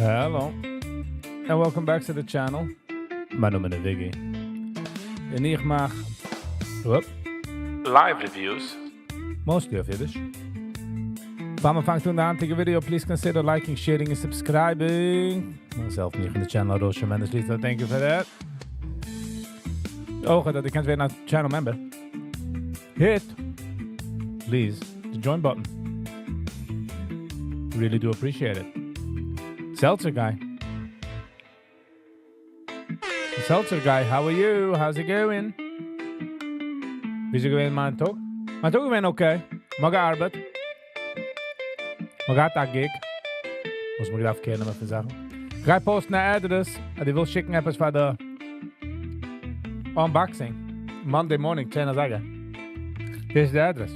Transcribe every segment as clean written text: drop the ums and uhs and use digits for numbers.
Hello, and welcome back to the channel. מיין נאמען איז Viggy. און איך מאך live reviews, mostly אויף אידיש. פאר מען פאנגט אן די היינטיגע video, please consider liking, sharing און subscribing. דאס העלפט מיך און די channel ארויס tremendously, so thank you for that. אויך אז דו קענסט ווערן א channel member. Hit, please, the join button. Really do appreciate it. Seltzer guy. Seltzer guy, how are you? How's it going? וויאזוי געווען מיין טאג? מיין טאג געווען okay. מ'האט געארבעט. מ'האט געהאט א gig. וואס מען דארף care נעמען פון זאכן. גיי post ן א address, אז דו ווילסט שיקן עפעס פאר די unboxing. Monday morning, 10 אזייגער. דאס איז די address.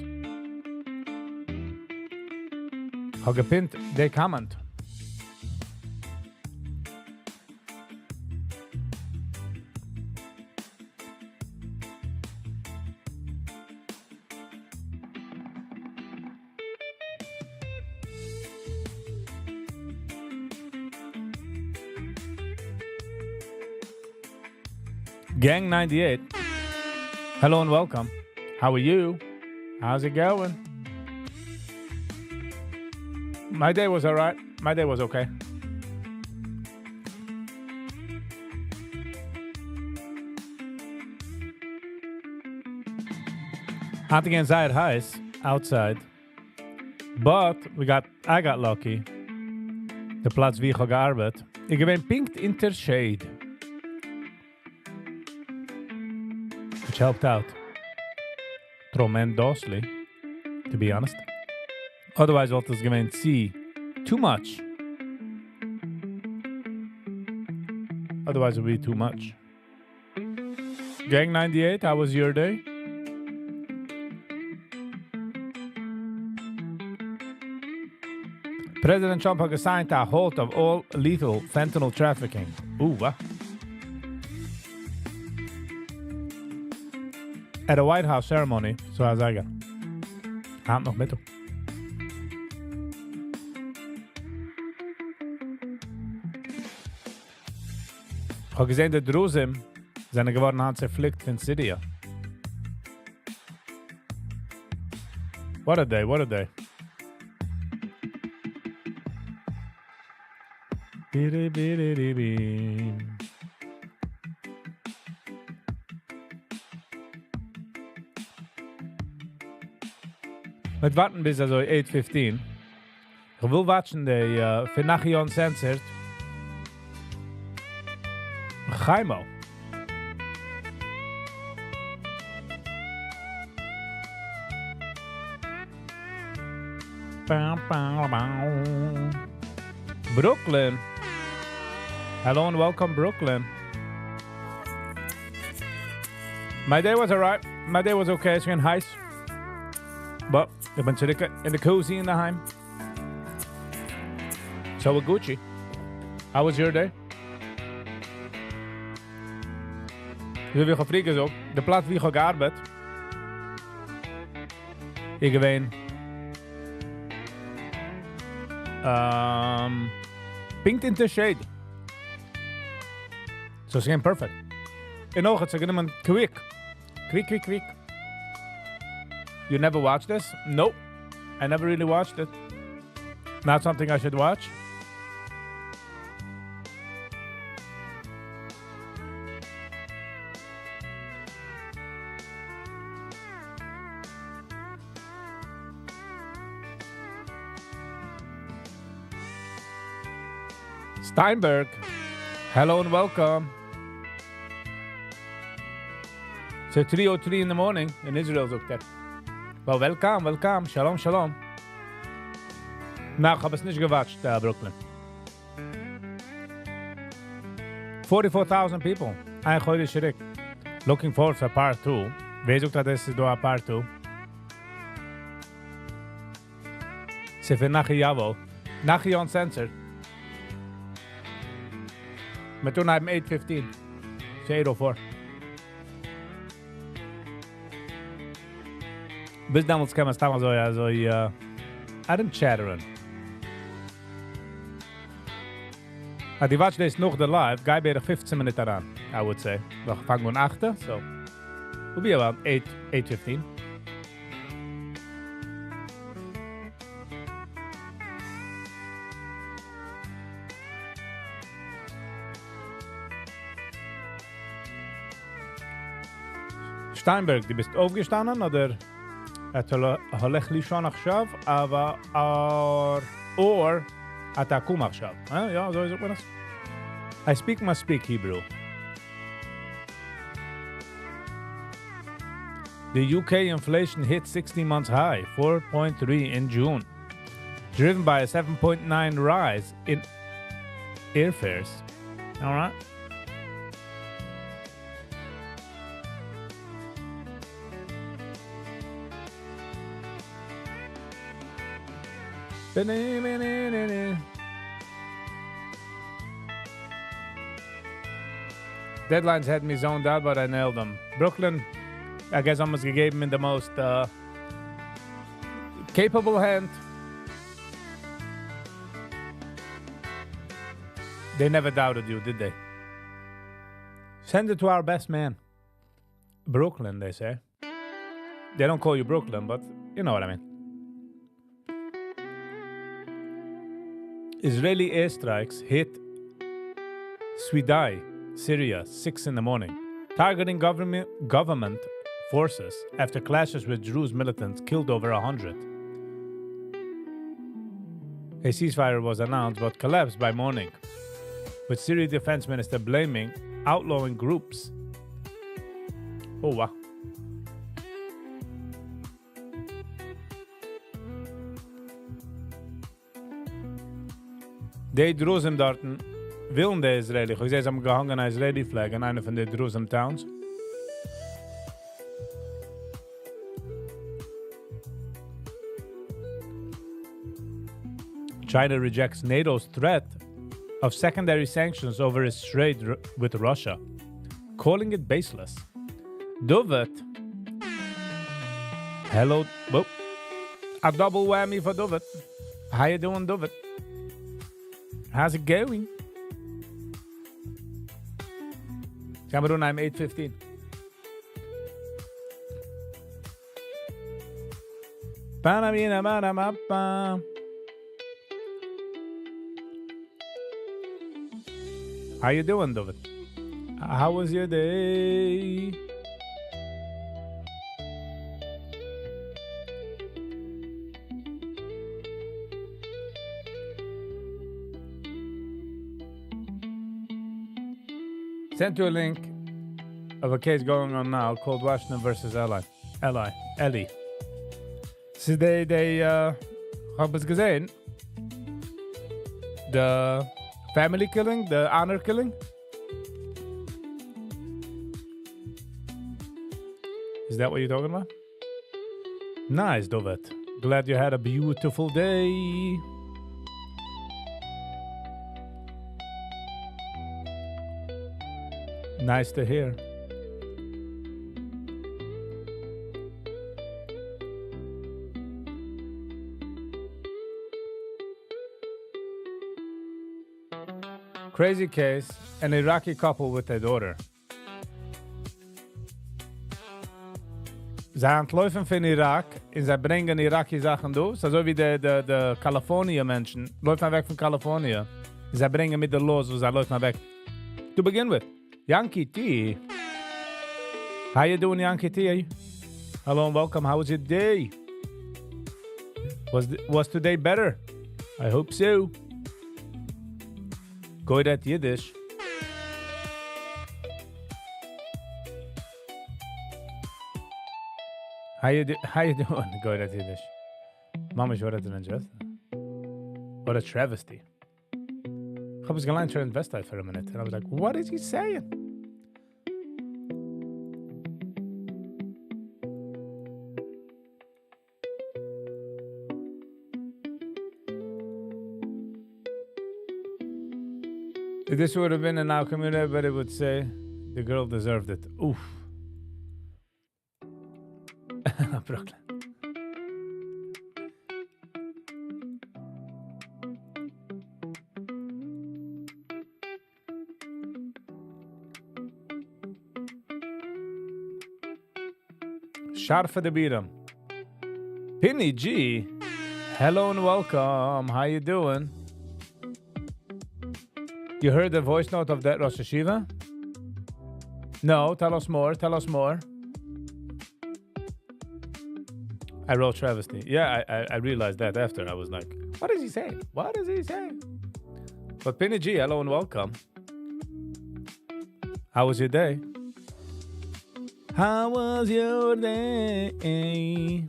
האב גע pin ט די comment. Gang 98. Hello and welcome. How are you? How's it going? My day was alright. My day was okay. היינט געווען זייער הייס outside. But we got I got lucky. די פלאץ וואו איך האב געארבעט, איז געווען פונקט אונטער shade. Which helped out tremendously, to be honest. Otherwise וואלט עס געווען צו too much. Otherwise it would be too much. Gang 98, how was your day? President Trump האט גע sign ט a halt of all lethal fentanyl trafficking. Ooh, At a White House ceremony, so אזייגער. היינט נאכמיטאג. איך האב געזען, די דרוזים זענען געווארן היינט צעפליקט אין סיריע. What a day, what a day. מ'וועט ווארטן ביז אזוי 8:15. איך וויל watch ן די פון Nachi Uncensored. Chaimo. Brooklyn. Hello and welcome, Brooklyn. My day was alright. My day was okay. עס איז געווען הייס. But איך בין צוריק אין די cozy אין דער היים. So with Gucci. How was your day? ווי איך האב פריער געזאגט, די פלאץ וואו איך האב געארבעט, איז געווען פונקט אונטער shade. So עס איז געווען perfect. און אויך האט זיך גענומען quick. Quick, quick, quick. You never watched this? Nope. I never really watched it. Not something I should watch. Steinberg, hello and welcome. So 3:03 in the morning in Israel, זאגט ער. Well, welcome, welcome. שלום, שלום. ניין, איך האב עס נישט גע watch ט, Brooklyn. 44,000 people. איין חודש צוריק. Looking forward for part 2. ווער זאגט, אז עס איז דא א part 2? ס'איז פון Nachi Yavo. Nachi Uncensored. מיר טון האבן 8:15. 8:04. ביז דעמאלטס קען מען סתם אזוי, אזוי, ארום chatter ן. אז דו watch דאס נאך די live, גיי בערך 15 מינוט אריין, I would say. מיר פאנגען אן 8, so we'll be about 8, 8:15. Steinberg, דו ביסט אויפגעשטאנען אדער אתה הולך לישון עכשיו, אבער or אתה קום עכשיו? אה, יא, אזוי זאגט מען עס. I speak מספיק Hebrew. The UK inflation hit 16 months high, 4.3 in June, driven by a 7.9 rise in airfares. All right. Deadlines had me zoned out, but I nailed them. Brooklyn, I guess almost gave him in the most capable hand. They never doubted you, did they? Send it to our best man. Brooklyn, they say. They don't call you Brooklyn, but you know what I mean. Israeli airstrikes hit Suwaida, Syria, 6 in the morning, targeting government forces after clashes with Druze militants killed over 100. A ceasefire was announced but collapsed by morning, with Syrian defense minister blaming outlawing groups. Oh, wow. די דרוזים דארטן ווילן די Israeli. איך זע, זיי האבן געהאנגען א Israeli flag אין איינע פון די דרוזים towns. China rejects NATO's threat of secondary sanctions over its trade with Russia, calling it baseless. David. Hello. Whoop. A double whammy for David. How you doing, David? How's it going? Cameroon, I'm 8:15. Ba-na-bee-na, ba-na-ba-ba. How you doing, David? How was your day? Sent you a link of a case going on now called Washington versus Eli. Eli. Eli. So they האב עס געזען? The family killing, the honor killing? Is that what you're talking about? Nice, David. Glad you had a beautiful day. Nice to hear. Crazy case, an Iraqi couple with their daughter. זיי אנטלויפן פון איראק און זיי ברענגען Iraqi זאכן דא. אזוי ווי די California מענטשן לויפן אוועק פון California. און זיי ברענגען מיט די laws, וואס זיי לויפן אוועק. To begin with, Yankee T. How you doing, Yankee T? Hello and welcome. How was your day? Was today better? I hope so. Goyret Yiddish. How you doing, Goyret Yiddish? ממש, what a What a travesty. איך האב עס געליינט transvestite for a minute, and I was like, what is he saying? If this would have been in our community, everybody would say the girl deserved it. Oof. Brooklyn. שארפע דיבורים. Pini G, hello and welcome. How you doing? You heard the voice note of that ראש ישיבה? No, tell us more, tell us more. I wrote travesty. Yeah, I realized that after. I was like, what does he say? What does he say? But Pini G, hello and welcome. How was your day? How was your day?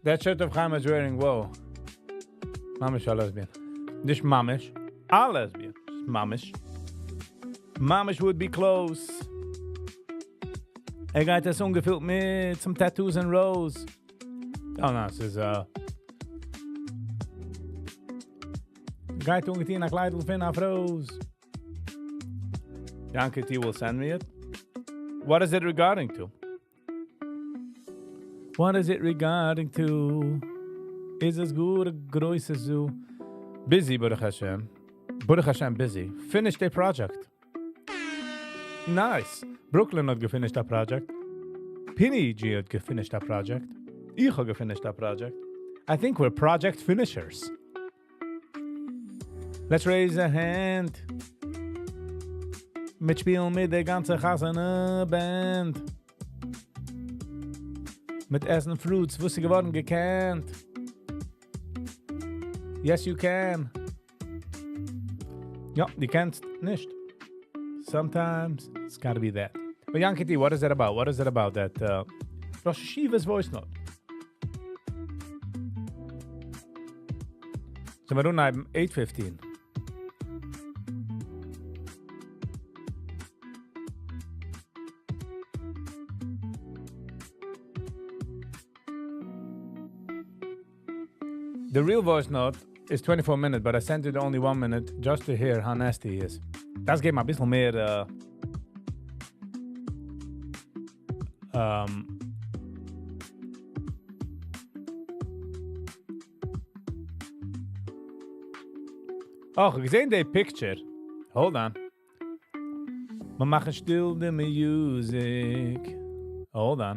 That shirt of Chaim is wearing, whoa. ממש a lesbian. נישט ממש. A lesbian. ממש. ממש would be close. ער גייט עס אנגעפילט מיט some tattoos and rose. Oh no, עס איז גייט אנגעטון א קליידל פון א פרוי. Yankee T will send me it. What is it regarding to? What is it regarding to? איז עס גאר א גרויסע zoo? Busy, ברוך השם. ברוך השם, busy. Finished a project. Nice. Brooklyn האט געfinished a project. Pini G האט געfinished a project. איך האב געfinished a project. I think we're project finishers. Let's raise a hand. מיטשפילן מיט די גאנצע חתונה band. מיט עסן fruits, וואס איז געווארן געקענט. Yes, you can. יא, דו קענסט נישט. Sometimes it's got to be that. But Yankee T, what is that about? What is it about that ראש ישיבה's voice note? So מיר אנהייבן 8:15. The real voice note is 24 minutes, but I sent it only 1 minute just to hear how nasty he is. דאס געבט מיר א ביסל מער Oh, איך האב געזען די picture. Hold on. מיר מאכן שטיל די music. Hold on.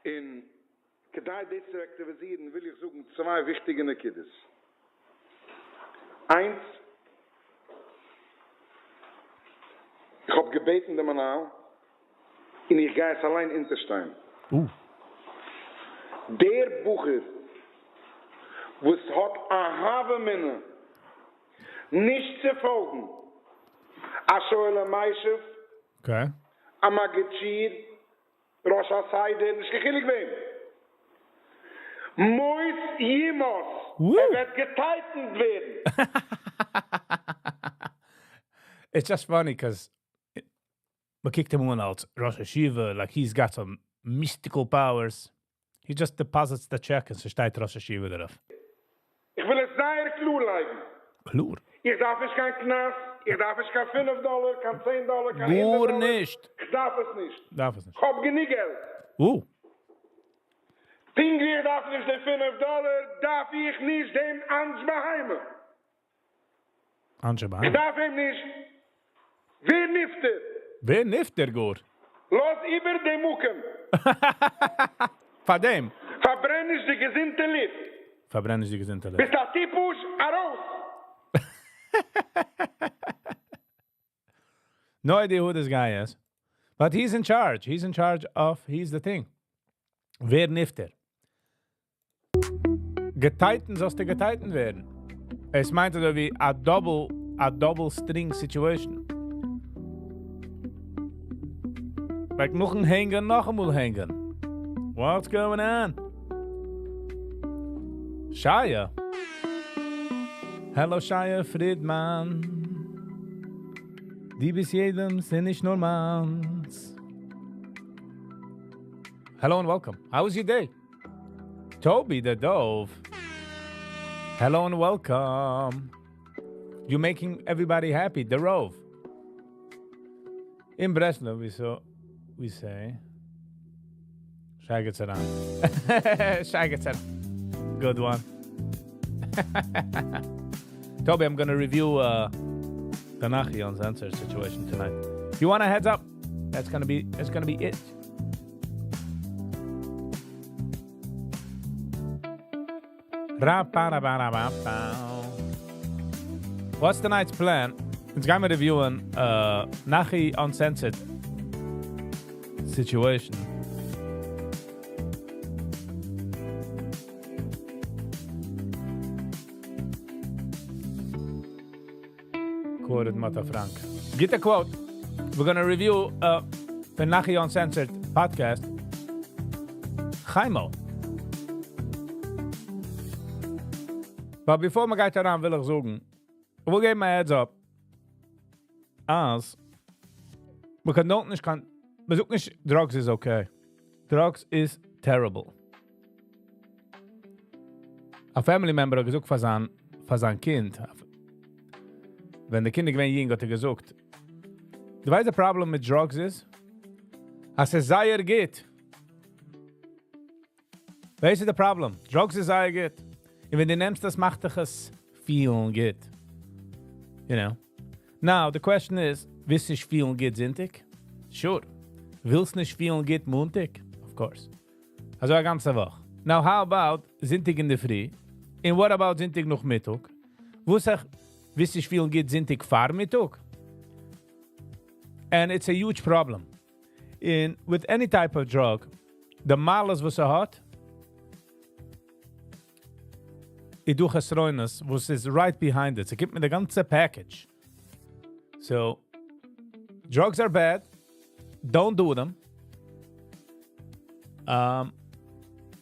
און כדי דאס צו אקטיוויזירן וויל איך זאגן צוויי וויכטיגע נקודות. איינס, איך האב געבעטן דעם מנהל און איך גיי עס אליין אונטערשטיין. דער בחור וואס האט א הוה אמינא נישט צו פאלגן א שואל ומשיב, א מגיד שיעור, ראש הסדר, נישט קיין חילוק וועם. מות יומת, ער וועט געטייטנט ווערן. It's just funny because מ'קוקט אים אן אלס ראש ישיבה, like he's got some mystical powers. He just deposits the check און ס'שטייט ראש ישיבה דערויף. איך וויל עס זייער קלאר לייגן. קלאר. איך דארף נישט קיין קנס, איך דארף נישט קיין פינף דאלער, קיין צען דאלער, קיין הונדערט דאלער. גארנישט. איך דארף עס נישט. דארף עס נישט. כ'האב גענוג געלט. פונקט ווי איך דארף נישט די פינף דאלער, דארף איך נישט דעם אנש בהמה. אנש בהמה? איך דארף אים נישט. ווער נפטר? ווער נפטר גאר? לאז איבער דעם מקום. פאר דעם. פארברען נישט די געזונטע לופט. פארברען נישט די געזונטע לופט. ביסט א טיפוש, ארויס! No idea who this guy is. But he's in charge. He's in charge of, he's the thing. ווער נפטר? געטייטן זאלסטו געטייטן ווערן. עס מיינט אזוי ווי א double, א double string situation. Like נאכן הענגען, נאכאמאל הענגען. What's going on? Shia. Hello Shia Friedman. די ביסט יעדעמס און נישט נאר מיינס. Hello and welcome. How was your day? Toby the Dove. Hello and welcome. You're making everybody happy. The Rove. In Breslau, we saw, we say, שייגעץ אריין. שייגעץ אריין. Good one. Toby, I'm gonna review the Nachi Uncensored situation tonight. You want a heads up? That's gonna be that's gonna be it. What's tonight's plan? אונז גיימיר review'ען uh, Nachi Uncensored situation. Quoted Mata Frank. Get a quote. We're gonna review uh, the Nachi Uncensored podcast. Chaimo. But before מ'גייט אריין וויל איך זאגן, איך וויל געבן א heads up, אז מ'קען נישט קיין, מ'זאגט נישט drugs is okay. Drugs is terrible. A family member האט געזאגט פאר זיין, פאר זיין קינד, ווען די קינד איז געווען יונג האט ער געזאגט, דו ווייסט די problem מיט drugs איז? אז ס'איז זייער גוט. ווייסט די problem? Drugs איז זייער גוט. און ווען דו נעמסט דאס, מאכט דיך עס feel'ן גוט. You know? Now, the question is, ווילסט נישט feel'ן גוט זונטאג? Sure. ווילסט נישט feel'ן גוט מאנטאג? Of course. אזוי א גאנצע וואך. Now, how about זונטאג אינדערפרי? And what about זונטאג נאכמיטאג? וואס איך, ווילסט נישט feel'ן גוט זונטאג פארמיטאג? And it's a huge problem. In with any type of drug, די מעלות וואס ער האט, איז דא חסרונות וואס איז right behind it. ס'קומט מיט די גאנצע package. So, drugs are bad. Don't do them.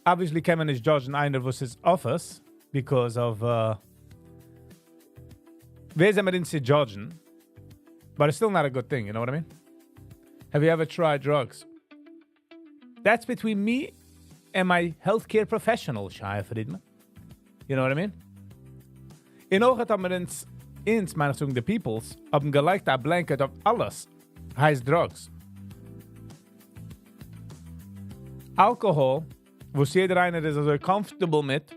Obviously קען מען נישט judge'ן איינער וואס איז אויף עס, because of ווער זענען מיר אונז צו judge'ן? But it's still not a good thing, you know what I mean? Have you ever tried drugs? That's between me and my healthcare professional, Shia Friedman. You know what I mean? און אויך האבן מיר אונז, אונז מיין איך זאגן, the peoples, האבן געלייגט א blanket אויף אלעס, הייסט drugs. Alcohol, וואס יעדער איינער איז אזוי comfortable מיט,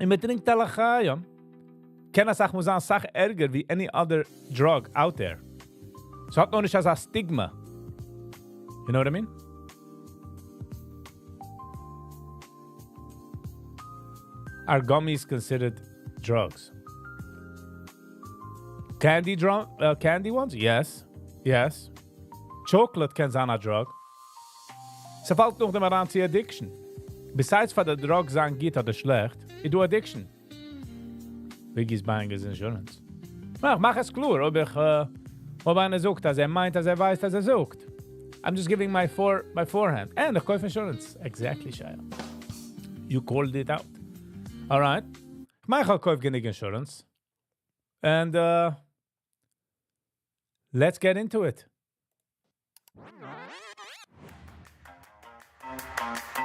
און מ'טרינקט א לחיים, קען א סאך מאל זיין סאך ערגער ווי any other drug out there. ס'האט נאר נישט אזא stigma. You know what I mean? Are gummies considered drugs? Candy candy ones? Yes. Yes. Chocolate קען זיין א drug. ס'פאלט נאכדעם אריין צו addiction. Besides פאר די drugs זיין גוט אדער שלעכט, איז דא addiction. Wiggy's buying his insurance. מאך, מאך עס קלאר, אויב איך, אויב איינער זאגט, אז ער מיינט, אז ער ווייסט, אז ער זאגט. I'm just giving my forehand. And איך קויף insurance. Exactly, Shia. You called it out. All right. איך מיין, איך קויף גענוג insurance. And let's get into it.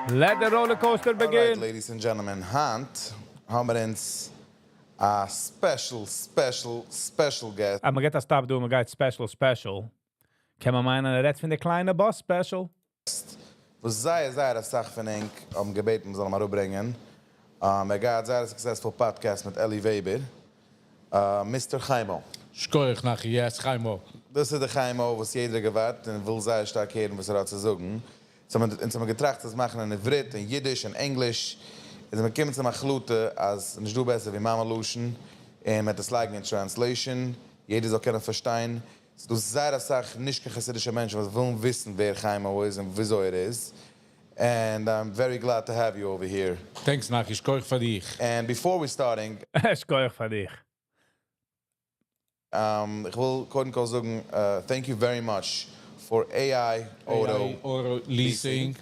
Let the roller coaster begin. All right, ladies and gentlemen, היינט האבן מיר אונז א special, special, special guest. אז מ'געט א stop דא, מ'גייט special, special. קען מען מיינען, ער רעדט פון די קליינע bus special. וואס זייער, זייער א סאך פון ענק האבן געבעטן, מ'זאל אים אראפברענגען. ער געהאט זייער successful podcast מיט Eli Weber. Mr. Chaimo. שכוח Nachi, yes, Chaimo. דאס איז דער Chaimo, וואס יעדער געווארט און וויל זייער שטארק הערן, וואס ער האט צו זאגן. So, אונז האבן געטראכט, דאס מאכן אין עברית, אין אידיש, אין ענגליש. און מיר קומען צום החלטה, אז נישט דא בעסער ווי מאמע לשון, און מיט דאס לייגן אין translation, יעדער זאל קענען פארשטיין. ס'דא זייער א סאך נישט קיין חסידישע מענטשן, וואס ווילן וויסן, ווער Chaimo איז און וויאזוי ער איז. And I'm very glad to have you over here. Thanks, Nachi. שכוח פאר דיך. And before we starting, שכוח פאר דיך. איך וויל קודם כל זאגן, thank you very much for AI Auto, AI Auto Leasing.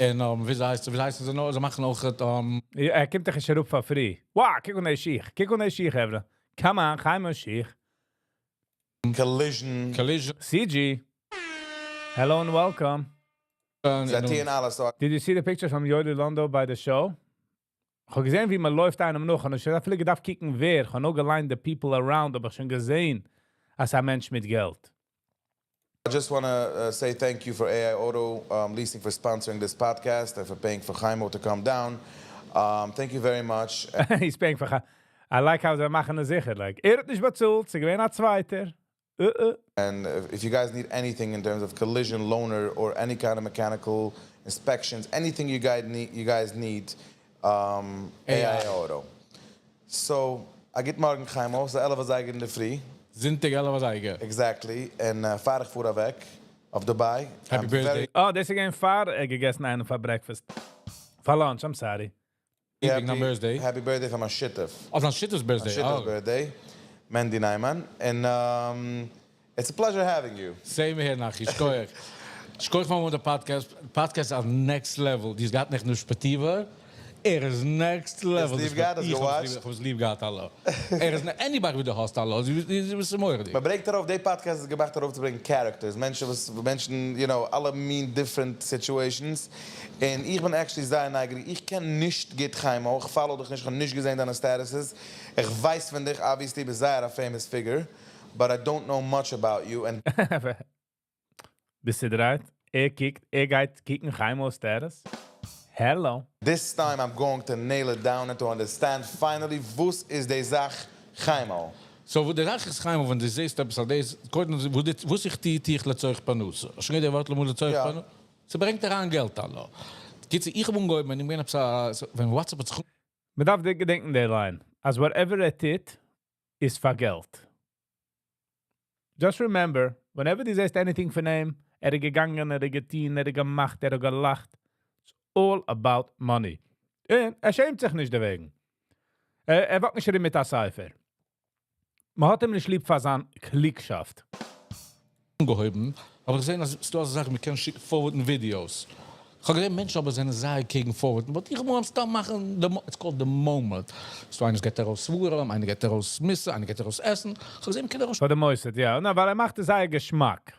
און ווי הייסט, ווי הייסט עס נאך? זיי מאכן אויך, ער קומט דאך שוין אראפ פאר free. Wow, קוק אן די שיך. קוק אן די שיך, חברה. Come on, Chaimo שיך. Collision. Collision. CG. Hello and welcome. זיי טוען אלעס. Did you see the picture from Yoli Londo by the show? איך האב געזען, ווי מ'לויפט איינעם נאך. און איך האב אפילו געדארפט קוקן ווער. איך האב נאר געליינט the people around, אבער שוין געזען, אז א מענטש מיט געלט. I just want to say thank you for AI Auto Leasing for sponsoring this podcast and for paying for Chaimo to come down. Thank you very much. He's paying for. I like how זיי מאכן עס זיכער. Like, ער האט נישט באצאלט, ס'איז געווען א צווייטער. And if you guys need anything in terms of collision, loaner, or any kind of mechanical inspections, anything you guys need, AI Auto. So, א גוט מארגן, Chaimo. ס'איז 11 אזייגער אין דער פרי. זונטאג 11 אזייגער. Exactly. און פאר איך פאר אוועק אויף Dubai. Happy I'm birthday. very Oh, דאס איז געווען פאר ער געגעסן איינעם פאר breakfast. פאר lunch, I'm sorry. Evening happy, on birthday. Happy birthday פאר מיין שותף. Oh, דיין שותף's birthday. שותף's Oh. birthday. Mendy Naiman. And it's a pleasure having you. Same here, Nachi. שכוח. שכוח פאר די podcast. Podcast איז next level. די האט נישט נאר שפאטיווער. ער איז next level. ליב געהאט? האסט איך האב גע watched? ליב- איך האב עס ליב געהאט, אלע. ער איז, anybody with the host, אלע. זי איז מורא'דיג. מען ברענגט ארויף, די podcast איז געמאכט ארויף צו ברענגען characters, מענטשן וואס, מענטשן, אלע מין different situations. און איך בין actually זייער נייגעריג. איך קען נישט גוט Chaimo, איך follow דיך נישט, איך האב נישט געזען דיינע statuses. איך ווייס פון דיך, obviously, ביסט זייער א famous figure, but I don't know much about you. And ביסט דו גרייט? ער קוקט, ער גייט קוקן Chaimo status. Hello. This time I'm going to nail it down and to understand finally וואס איז די זאך Chaimo. So, וואו די זאך איז Chaimo, ווען דו זעסט עפעס, דאס, קודם, וואו די- וואס איך טו, איך לצורך פרנסה. שוין געהערט ווארט לצורך יא. פרנסה? ס'ברענגט אריין געלט, אלע. גייט זיך, איך האב אנגעהויבן, ווען איך בין עפעס, ווען WhatsApp האט זיך מען דארף געדענקען די line. אז whatever ער טוט, איז פאר געלט. Just remember, whenever דו זעסט anything פון אים, ער איז געגאנגען, ער האט געטון, ער האט געמאכט, ער האט געלאכט. It's all about money. און ער שעמט זיך נישט דערוועגן. ער walk ט נישט ארום מיט א ספר. מען האט אים נישט ליב פאר זיין קלוגשאפט. אנגעהויבן, אבער געזען, אז ס'דא אזא זאך, מען קען שיקן forward videos. איך האב געזען, מענטשן אבער זענען זייער קעגן forward. But איך מוז סתם מאכן, it's called the moment. So איינער גייט ארויס סחורה, איינער גייט ארויס מוסר, איינער גייט ארויס עסן. איך האב געזען, מען קען ארויס פאר די מוסד, יא. נא, ווייל ער מאכט עס זייער געשמאק.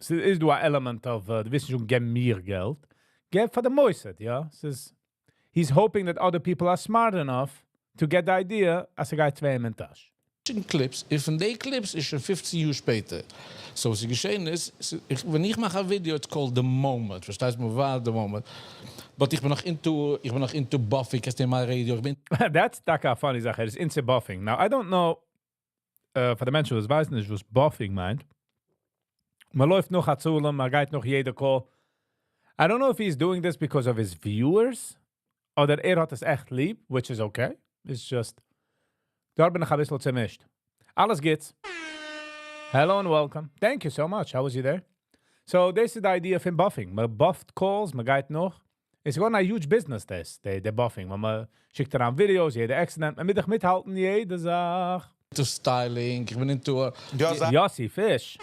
עס איז דא אן element of, דו ווייסט שוין, געב מיר געלט. געב פאר די מוסד, יא. עס איז, he's hoping that other people are smart enough to get the idea אז ער גייט צו אים אין טאש. שיקן clips, און פון די clips איז שוין 15 יאר שפעטער. So, וואס איז געשען איז, ווען איך מאך א video, it's called the moment. פארשטייסט מיר, וואס the moment. But איך בין נאך into, איך בין נאך into buffing, קענסט דיר מיין radio, איך בין That's טאקע א funny זאך. ער איז into buffing. Now, I don't know, פאר די מענטשן, וואס ווייסן נישט, וואס buffing מיינט. מען לויפט נאך הצלה, מען גייט נאך יעדע call. I don't know if he's doing this because of his viewers, אדער ער האט עס עכט ליב, which is okay. It's just, דארט בין איך א ביסל צעמישט. אלעס גוטס. Hello and welcome. Thank you so much. How was you there? So, this is the idea פון buffing. מען buff ט calls, מען גייט נאך. It's געווארן a huge business, דאס, די buffing. ווען מען שיקט אריין videos, יעדע accident, מען מוז דאך מיטהאלטן, יעדע זאך. Into styling, איך בין into יא, זיי Yossi Fish.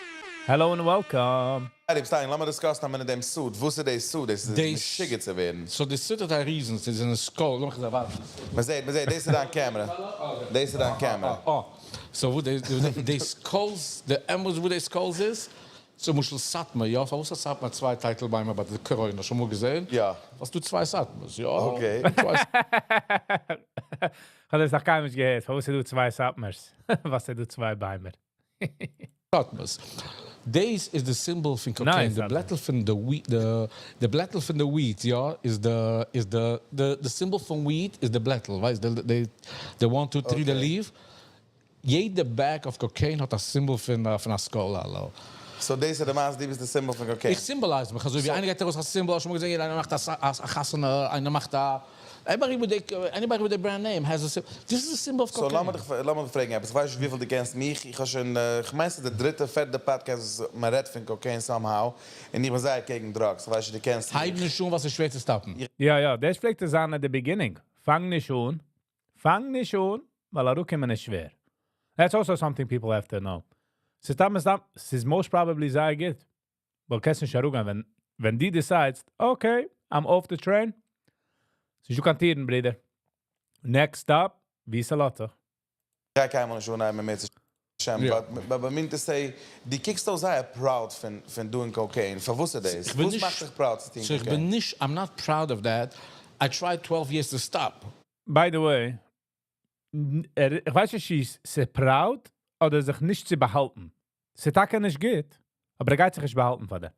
Hello and welcome. ליב styling, לאמיר discuss ן מיט דעם suit. וואס איז די suit? דאס איז דאס- משוגע צו ווערן. So, די suit האט א reason, ס'איז א skull. לאמיך זען, ווארט. מען זעט, דאס איז דיין camera. דאס איז דיין camera. Oh, so וואו די skulls, די אמת וואו די skulls איז, למשל סאטמאר, יא, פארוואס האט סאטמאר צוויי טייטלביימער ביי די קרוין, שוין מאל געזען? יא. האסט דו צוויי סאטמארס, יא? Okay. צוויי האט עס נאך קיינמאל נישט געהערט. פארוואס דא צוויי סאטמארס? וואס דא צוויי ביימער? סאטמארס. דאס איז the symbol פון cocaine. Nice, The Alter. בלעטל פון the weed, the בלעטל פון the weed, יא, is the symbol פון weed is the בלעטל, ווייסט, the one, two, three, the leaf. יעדע bag of cocaine האט א symbol פון א skull, האלא. So דאס איז די מאס, די ביסט the symbol פון cocaine. איך symbolize מיך, אזוי ווי איינער גייט ארויס א symbol, שוין מאל געזען, איינער מאכט א חתונה, איינער מאכט א anybody with a, anybody with a brand name has a symbol. This is a symbol of So, cocaine. לאמיר דיך פרעגן עפעס. איך ווייס נישט, וויפיל דו קענסט מיך. איך האב שוין, איך מיין, ס'איז די דריטע, פערטע podcast, מען רעדט פון cocaine somehow. און איך בין זייער קעגן drugs. איך ווייס נישט, דו קענסט מיך. הייב נישט אן, וואס איז שווער צו stop ן. יא, דאס פלעגט צו זיין at the beginning. פאנג נישט אן. פאנג נישט אן, ווייל אראפקומען איז שווער. That's also something people have to know. ס'איז סתם, סתם, ס'איז most probably זייער גוט. ווייל קענסט נישט אראפגיין, ווען דו decide סט, okay, I'm off the train. ס'איז נישטא קיין טירן, ברודער. Next stop, ווי ס'לאזט זיך. גיי קיינמאל נישט אנהייבן מיט שם, but I mean to say, דו קוקסט אויס זייער proud פון doing cocaine. פארוואס איז דאס? איך בין וואס נישט- מאכט דיך proud צו טון So איך cocaine? בין נישט, I'm not proud of that. I tried 12 years to stop. By the way, איך ווייס נישט, צו ס'איז proud אדער זיך נישט צו באהאלטן. ס'איז טאקע נישט גוט, אבער ער גייט זיך נישט באהאלטן פאר דעם.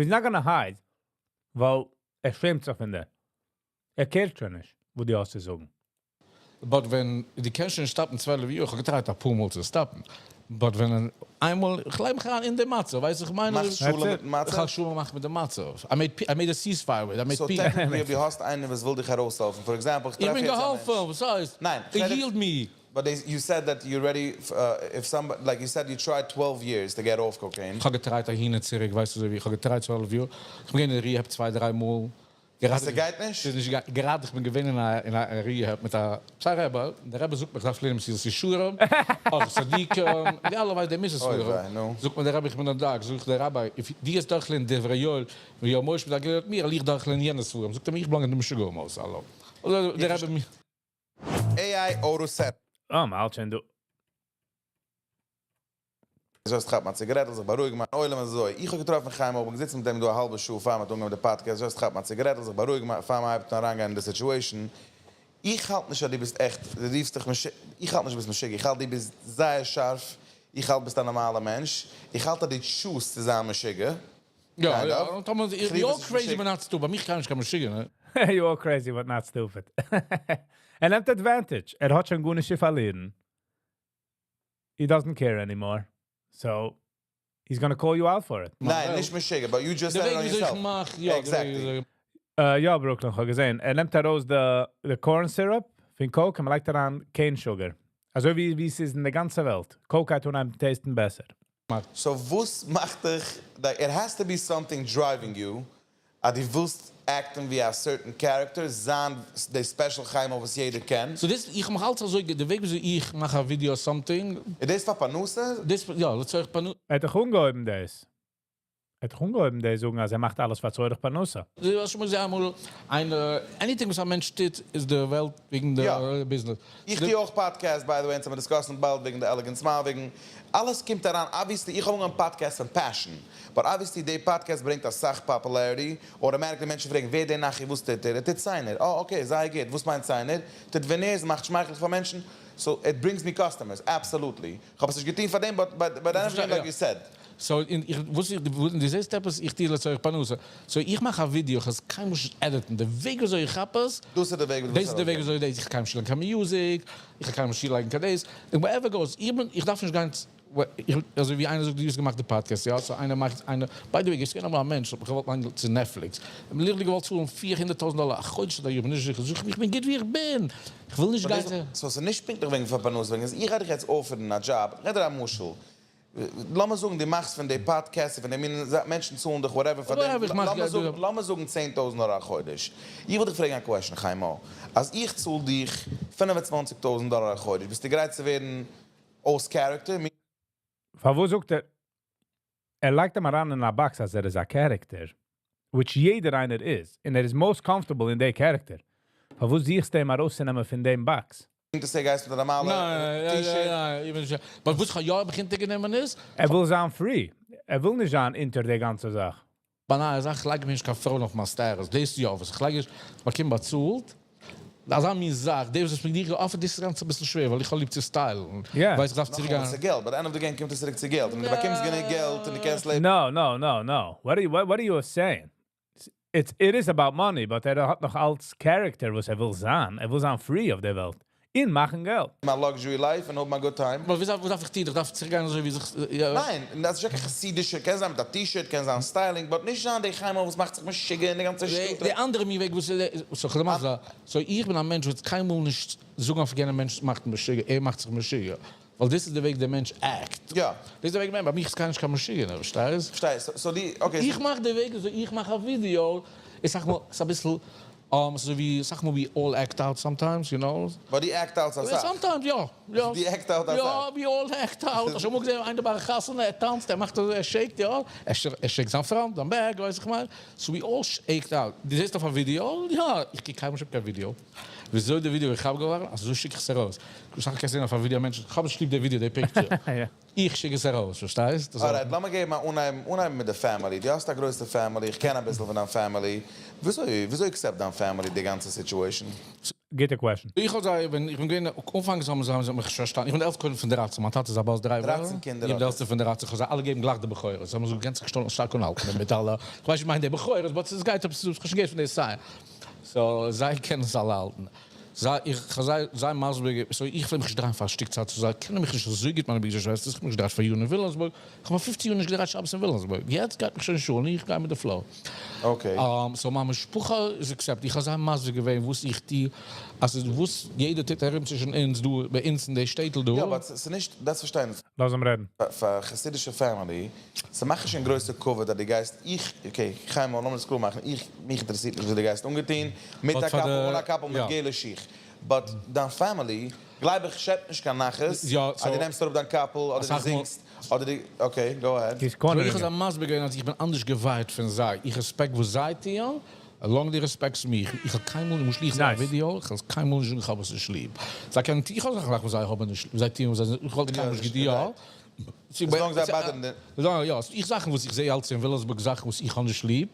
He's not gonna hide, ווייל ער שעמט זיך פון דעם. ער care ט שוין נישט. וואס דו האסט צו זאגן. But ווען דו קענסט שוין stop ן 12 יאר, איך האב גע try ט א פאר מאל צו stop ן. But ווען איינמאל, איך לייג מיך אריין אין די מצב, ווייסט איך מיין? מאכסט שלום מיטן מצב? איך האב שלום געמאכט מיט די מצב. I made a ceasefire with, I made So peace. technically, אויב דו האסט איינער וואס וויל דיך ארויסהעלפן, for example, איך איך טרעף בין יעצט א מענטש. געהאלפן, וואס הייסט? ניין, They healed me. But they, you said that you're ready, if somebody, like you said you tried 12 years to get off cocaine. איך האב גע try ט אהין און צוריק, ווייסטו, אזוי ווי איך האב גע try ט 12 יאר. איך בין געווען אין rehab צוויי, דריי מאל. גראדע, ס'גייט נישט? ס'איז נישט געגאנגען. גראדע, איך בין געווען אין א, אין א rehab מיט א, צוויי רבי, דער רבי זאגט מיר, איך דארף לערנען מסילת ישרים, אורחות צדיקים, די אלע ווייסט, די מוסר אוי ספרים. וויי, נו. זאגט מיר דער רבי, איך בין א דאק, זאג איך דער רבי, if דו האסט דורכגעלערנט דברי יואל, ויואל משה מיט א געלערנט מיר, וועל איך דורכלערנען יענע ספרים. זאגט ער מיר, איך belong אין די משוגעים הויז, האלא. אדער דער רבי מיר. AI Auto Set. אה, מ'האלט שוין דא. Just כאפ א ציגארעטל, זיך בארואיגן, מיין עולם אזוי. איך האב געטראפן חיים, איך בין געזיצן מיט אים דא א האלבע שעה, פאר מ'האט אנגעהויבן די podcast, just כאפ א ציגארעטל, זיך בארואיגן, פאר מ'הייבט אן אריינגיין אין די situation. איך האלט נישט אז דו ביסט עכט, דו רופסט דיך משוגע, איך האלט נישט דו ביסט משוגע, איך האלט דו ביסט זייער שארף, איך האלט ביסט א נארמאלער מענטש, איך האלט אז דו choose ט צו זיין משוגע. יא, Kind יא, of. און טאמער, איך you're ליב עס crazy משוגע. but not stupid. ביי מיך קיינער נישט קיין משוגע, נע? You're crazy but not stupid. ער נעמט advantage. ער האט שוין גארנישט צו פארלירן. He doesn't care anymore. So, he's gonna call you out for it. ניין, נישט משוגע, but you just דער said it וועג on וויאזוי איך yourself. מאך, יא, דער וועג Exactly. וויאזוי איך יא, Brooklyn, איך האב געזען. ער נעמט ארויס די, די corn syrup פון Coke און מ'לייגט אריין cane sugar. אזוי ווי, ווי עס איז אין דער גאנצער וועלט. Coke האט אנגעהויבן taste ן בעסער. So, וואס מאכט דיך, like, it has to be something driving you, אז דו ווילסט act ן ווי a certain character, זיין די special חיים וואס יעדער קען. So דאס, איך מאך אלץ אזוי, דער וועג וויאזוי איך מאך א video something. איז דאס פאר פרנסה? דאס, יא, לצורך פרנסה. ער האט דאך אנגעהויבן דאס. ער האט דאך אנגעהויבן דאס זאגן, אז ער מאכט אלעס פאר צורך פרנסה. דו האסט שוין מאל געזען אמאל, איינע, anything וואס א מענטש טוט, איז די וועלט וועגן די business. איך טו אויך podcast, by the way, אונז האבן discuss ן באלד וועגן די Elegant Smile, וועגן אלעס קומט אריין. Obviously, איך האב אנגעהויבן podcast פון passion. But obviously, די podcast ברענגט א סאך popularity. Automatically מענטשן פרעגן, ווער דער נחי, וואס טוט ער? ער טוט ציינער. Oh, okay, זייער גוט. וואס מיינט ציינער? טוט veneers, מאכט שמייכלעך פאר מענטשן. So, it brings me customers, absolutely. איך האב עס נישט געטון פאר דעם, but then פארשטיי, like יא. you said. So, אין, איך, וואס איך, וואס, די זעסט עפעס, איך טו לצורך פרנסה. So, איך מאך א video, איך האב קיינמאל נישט edit ן. דער וועג וויאזוי איך האב עס, דאס איז דער וועג, דאס איז דער וועג וויאזוי דאס, איך קען נישט לייגן קיין music, איך קען נישט לייגן קיין דאס. און whatever goes, איך בין, איך דארף נישט גיין, איך, אזוי ווי איינער זאגט, דו האסט געמאכט די podcast, יא, so איינער מאכט, איינער, by the way, איך קען אמאל א מענטש, איך וואלט מיין צו Netflix. איך בין literally געוואלט צאלן 400.000 דאלאר, א חודש אדער איך בין נישט זיכער, זאג איך, איך בין גוט ווי איך בין. איך וויל נישט גיין צו So, ס'איז נישט פונקטליך וועגן פאר פרנסה, וועגן איך גיי דיך יעצט offer ן א job, רעד דיר א משל. לאמיר זאגן, דו מאכסט פון די podcast, פון די מין מענטשן צאלן דיך, whatever, פאר דעם. Whatever, איך מאך לאמיר געלט, זאגן, יא. לאמיר זאגן 10.000 דאלאר א חודש. איך וויל דיך פרעגן א question, חיימו. אז איך צאל דיך 25.000 דאלאר א חודש, ביסטו גרייט צו ווערן אויס character? פארוואס זאגט ער, ער לייגט אים אריין אין א box, אז ער איז א character, which יעדער איינער איז, און ער איז most comfortable אין דער character. פארוואס זוכסטו אים ארויסצונעמען פון דעם box? דאס גייסט מיט א נארמאלע ניין, יא, T-shirt. יא, יא, איך בין נישט. Aber וואס איך יא באגינט גענומען איז, ער וויל זיין free. ער וויל נישט זיין אונטער דער גאנצער זאך. ביי א זאך לייג איך נישט קיין פרוי אויף מיין status. דאס יא, וואס איך לייג איז, באקום באצאלט. דאס איז מין זאך, דאס איז מיר נישט גע offer ט, דאס איז גאנץ א ביסל שווער, ווייל איך האב ליב צו style ן. Yeah. ווייס איך דארף נאך צוריקגיין. אמאל, ס'איז געלט, but at the end of the game קומט עס צוריק צו געלט. און דו באקומסט גענוג געלט און דו קענסט לעבן. No, no, no, no. What are you, what, what are you saying? It's, it is about money, but ער האט נאך אלץ character, וואס ער וויל זיין. ער וויל זיין free אויף דער וועלט. און מאכן געלט. מיין luxury life און האבן א good time. אבער ווי וואס דארף איך טון? איך דארף צוריקגיין אזוי ווי זיך, יא. ניין, דאס איז א חסידישע, קען זיין מיט א T-shirt, קען זיין styling, but נישט זיין די חיים וואס מאכט זיך משוגע אין די גאנצע די, שטאט. די אנדערע מין וועג, וואס, so, איך מאך so, איך בין א מענטש, וואס קיינמאל נישט זאגן אויף יענער מענטש מאכט משוגע, ער מאכט זיך משוגע. ווייל דאס איז דער וועג, דער מענטש act. יא. דאס איז דער וועג, ביי מיר איז קיינער נישט קיין משוגע, פארשטייסט? פארשטייסט? So, so די, okay. איך מאך דער וועג, so איך מאך א video, איך זאג מאל, ס'איז א ביסל, אזוי ווי, זאג מאל, we all act out sometimes, you know? But די act out א סאך. Sometimes, יא. יא. די act out א יא, סאך. we all act out. שוין מאל געזען, איינער ביי א חתונה, ער טאנצט, ער מאכט, ער shake ט, יא. ער, ער shake ט זיין פרוי, זיין back, ווייס איך מאל. So we all act out. דו זעסט אויף א video? יא, איך קוק קיינמאל נישט קיין video. וויאזוי די video איך האב געווארן, אזוי שיק איך עס ארויס. איך זאג, איך זע אויף א video, מענטש, איך האב נישט ליב די video, די picture. יא. איך שיק עס ארויס, פארשטייסט? דאס Alright, לאמיר געבן אנהייבן, אנהייבן מיט די family. דו האסט א גרויסע family, איך קען א ביסל פון דיין family. וויאזוי, וויאזוי accept דיין family די גאנצע situation? גוטע question. איך האב זיי, ווען איך בין געווען, אנפאנג האבן זיי מיך נישט פארשטאנען, איך בין די עלטסטע קודם פון דרייצן, מיין טאטע איז א bus driver, דרייצן קינדער איך בין האט די ער. עלטסטע פון דרייצן, איך האב זיי אלע געגעבן גלייך די בכורות, זיי האבן זיך גענצליך געשטאנען שטארק אנהאלטן מיט אלע, איך ווייס נישט מיין די בכורות, but עס גייט עפעס, איך האב שוין געהערט פון די סיי, so זיי קענען עס אלע האלטן. זיי, איך האב זיי זיי מסביר געווען, so איך פלעג מיך נישט דרייען פאר א שטיק צייט, so זיי קענען מיך נישט אזוי גוט מיינע ברידער שוועסטערס, איך האב מיך נישט געדרייט פאר יארן אין ווילאמסבורג, איך האב פאר פופצן יאר נישט געדרייט שבת אין ווילאמסבורג, יעצט גייט מיך שוין אין שול און איך גיי מיט די flow. So מיין משפחה איז accept, איך האב זיי מסביר געווען וואס איך טו, אז ס'איז וואס יעדער טוט ארום צווישן אונז דא, ביי אונז אין די שטעטל דא. יא but ס'איז נישט, דארפסט פארשטיין. לאז אים רעדן. פאר חסידישע family, ס'מאכט נישט קיין גרויסע כבוד אז דו גייסט, איך, okay, חיים לאמיר עס קלאר מאכן, איך, מיך אינטערעסירט נישט ווי דו גייסט אנגעטון, מיט א קאפל, אן א קאפל, מיט געלע שיך, but דיין family, גלייב איך, שעפט נישט קיין נחת אז דו נעמסט אראפ דיין קאפל, אדער דו זינגסט, אדער דו, okay, go ahead. איך האב זיי מסביר געווען אז איך בין אנדערש געווירט פון זיי, איך respect וואס זיי טוען, along דו respect סט מיך, איך האב קיינמאל נישט ליב א ווידיאו, איך האב קיינמאל נישט געזאגט איך האב עס נישט ליב, זיי קענען, איך האב זאכן וואס זיי האבן נישט ליב, זיי טוען וואס זיי, איך וואלט קיינמאל נישט געטון, יא. As long זיי bother ן דיר. יא, איך זאכן וואס איך זע אלץ אין וויליאמסבורג זאכן וואס איך האב נישט ליב,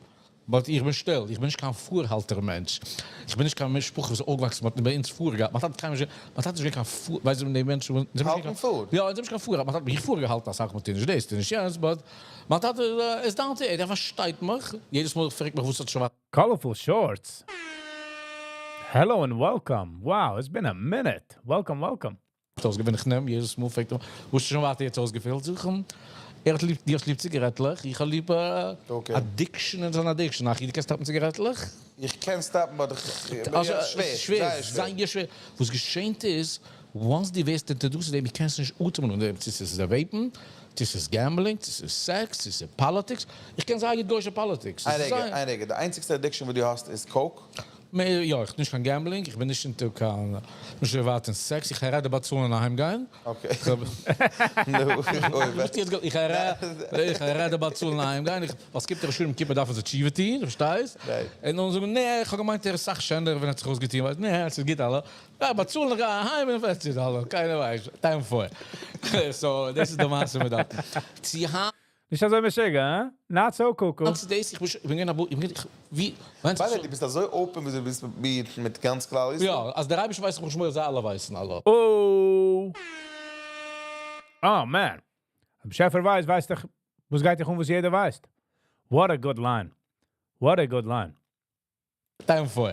but איך בין שטיל, איך בין נישט קיין פארהאלטער מענטש, איך בין נישט קיין משפחה וואס איז אויפגעוואקסן, מ'האט ביי אונז פארגעהאלטן, מיין טאטע האט קיינמאל נישט, מיין טאטע איז נישט געווען קיין פאר, ווייסט די מענטשן וואס, האלטן פאר? יא, אונז האבן נישט קיין פאר, מיין טאטע האט מיך פארגעהאלטן אסאך מאל טו נישט דאס, טו נישט יענץ, but מיין טאטע איז down to earth, ער פארשטייט מיך, יעדעס מאל ער פרעגט מיך וואס האט שוין. Colorful shorts. Hello and welcome. Wow, it's been a minute. Welcome, welcome. אויסגעווען איך נעם יעדעס מאל פרעגט ער וואס איז שוין ווייטער יעצט אויסגעפעלט זאג איך אים ער האט ליב דו האסט ליב ציגערעטלעך איך האב ליב addiction איז אן addiction אחי דו קענסט stop ן ציגערעטלעך? איך קען stop ן but איך שווער שווער זייער שווער וואס געשענט איז once דו ווערסט introduced צו דעם דו קענסט נישט אטעמען אן דעם צו ס'איז די vape ן צו ס'איז gambling צו ס'איז סעקס צו ס'איז politics איך קען זייער גוט גוישע politics איין רגע איין רגע די איינציגסטע addiction וואס דו האסט איז coke? מער יא, איך נישט קיין gambling, איך בין נישט into קיין, נישט אזוי ווייט אין סעקס, איך רעד באצאלן און אהיים גיין. Okay. נו, אוי וויי. איך רעד באצאלן און אהיים גיין, ווייל ס'קומט ראש השנה יום כיפור דארף מען זיך תשובה טוהן, דו פארשטייסט? און נאכדעם זאגן נע, איך האב געמיינט ער איז סאך שענער ווען ער האט זיך אויסגעטוהן, ווייסט, נע, ס'איז גוט אלע, יא באצאלן איך גיי אהיים און פערטיג אלע, קיינער ווייסט, time פאר. So דאס איז די מעשה מיט דארטן. צו היינט. נישט אזוי משוגע, הא? Not so cuckoo. היינט צו דאס, איך בין געווען א בחור, איך בין ווי, by the way, דו ביסט אזוי open וויאזוי דו ביסט מיט מיר און מיט גאנץ כלל ישראל. יא, אז דער אייבערשטער ווייסט איך בין שמואל זיי אלע ווייסן אלע. Oh! Oh man! באשעפער ווייסט, ווייסט איך, וואס גייט דיך אן וואס יעדער ווייסט? What a good line! What a good line! Time פאר.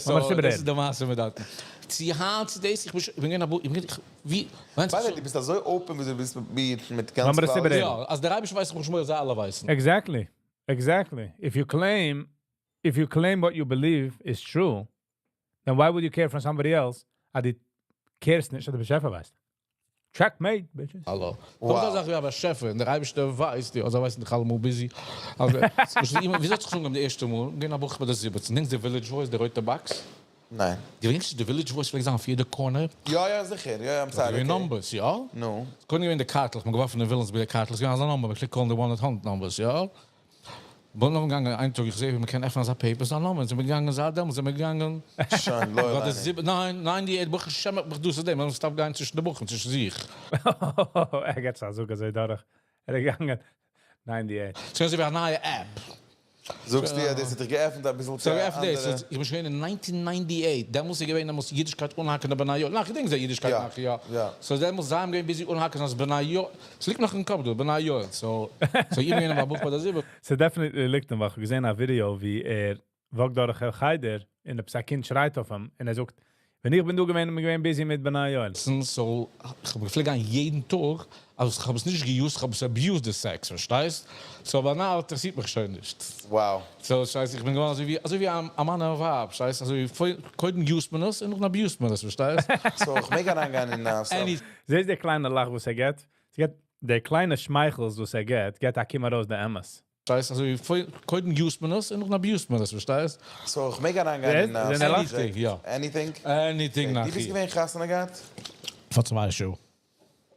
So דאס איז די מעשה מיט דארטן. צו היינט צו דאס, איך בין געווען א בחור, איך בין ווי, by the way, דו ביסט אזוי open וויאזוי דו ביסט מיט מיר און מיט גאנץ כלל ישראל. יא, אז דער אייבערשטער ווייסט איך בין שמואל זיי אלע ווייסן. Exactly. Exactly. If you claim, if you claim what you believe is true, then why would you care from somebody else אז דו care סט נישט אז דער באשעפער ווייסט? Checkmate, bitches. האלא. דאס איז א זאך ווי א באשעפער, און דער אייבערשטער ווייסט, יא, זיי ווייסן דאך אלעמאל busy. וויאזוי האט זיך עס אנגעהויבן די ערשטע מאל? געווען א בחור ביי די זיבעצן, דענקסט די ווילעדזש וואויס, די רויטע box? ניין. דו געדענקסט נישט די ווילעדזש וואויס פלעגט זיין אויף יעדע corner? יא יא זיכער, יא יא I'm sorry. געווען numbers, יא? נו. קודם געווען די קארטלעך, מ'האט געווארפן אין וויליאמסבורג די קארטלעך, ס'איז געווען אזא number, מ'פלעגט call ן די one eight hundred numbers, יא? בין נאך געגאנגען איין טאג איך זעה ווי מ'קען עפענען אזא paper ס'איז א נומער זעמיר געגאנגען זייט דעמאלטס זעמיר געגאנגען שוין לא עלינו. ניין ninety eight ברוך השם האב איך דאס און דעם מ'האט געסטאפט גיין צווישן די בחורים צווישן זיך. ער געט א זאג אזוי דורך ער איז געגאנגען ninety eight. ס'איז אזוי ווי א נייע app. זאגסטו אז דאס האט דיך געעפנט אביסל צו א אנדערע. איך בין שוין אין nineteen ninety eight, דעמאלס איז געווען דעמאלס אידישקייט אנהאקן די בני יואל, ניין כ'געדענק זיי אידישקייט נאך יא, so דעמאלס זיי האבן געווען busy אנהאקן אז בני יואל, ס'ליגט נאך אין קאפ דא, בני יואל, so איך בין געווען א בחור ביי די זיבן. ס' definitely ליגט אים, ווייל כ'האב געזען א ווידיאו ווי ער walk ט דורך א חדר און עפעס א קינד שרייט אויף אים און ער זאגט ווען איך בין דא געווען איז מען געווען busy מיט בני יואל. So כ'האב געפלעגט גיין יעדן טאג, אז כ'האב עס נישט גע use ט, כ'האב עס abused די סעקס, פארשטייסט? So ביי now אינטערעסירט מיך שוין נישט. Wow. So ס'הייסט איך בין געווארן אזוי ווי אזוי ווי א מאן און א ווייב, פארשטייסט? אזוי ווי קודם use ט מען עס און נאכדעם abuse ט מען עס, פארשטייסט? So איך מעג אריינגיין אין א sub. זעסט די קליינע לאך וואס ער געט? ס'געט די קליינע שמייכלס וואס ער געט, געט א קום ארויס די אמת. פארשטייסט? אזוי ווי קודם use ט מען עס און נאכדעם abuse ט מען עס, פארשטייסט? So איך מעג אריינגיין אין א Anything, יא. Anything? Anything דו ביסט געווען חתונה געהאט? פאר צוויי שעה.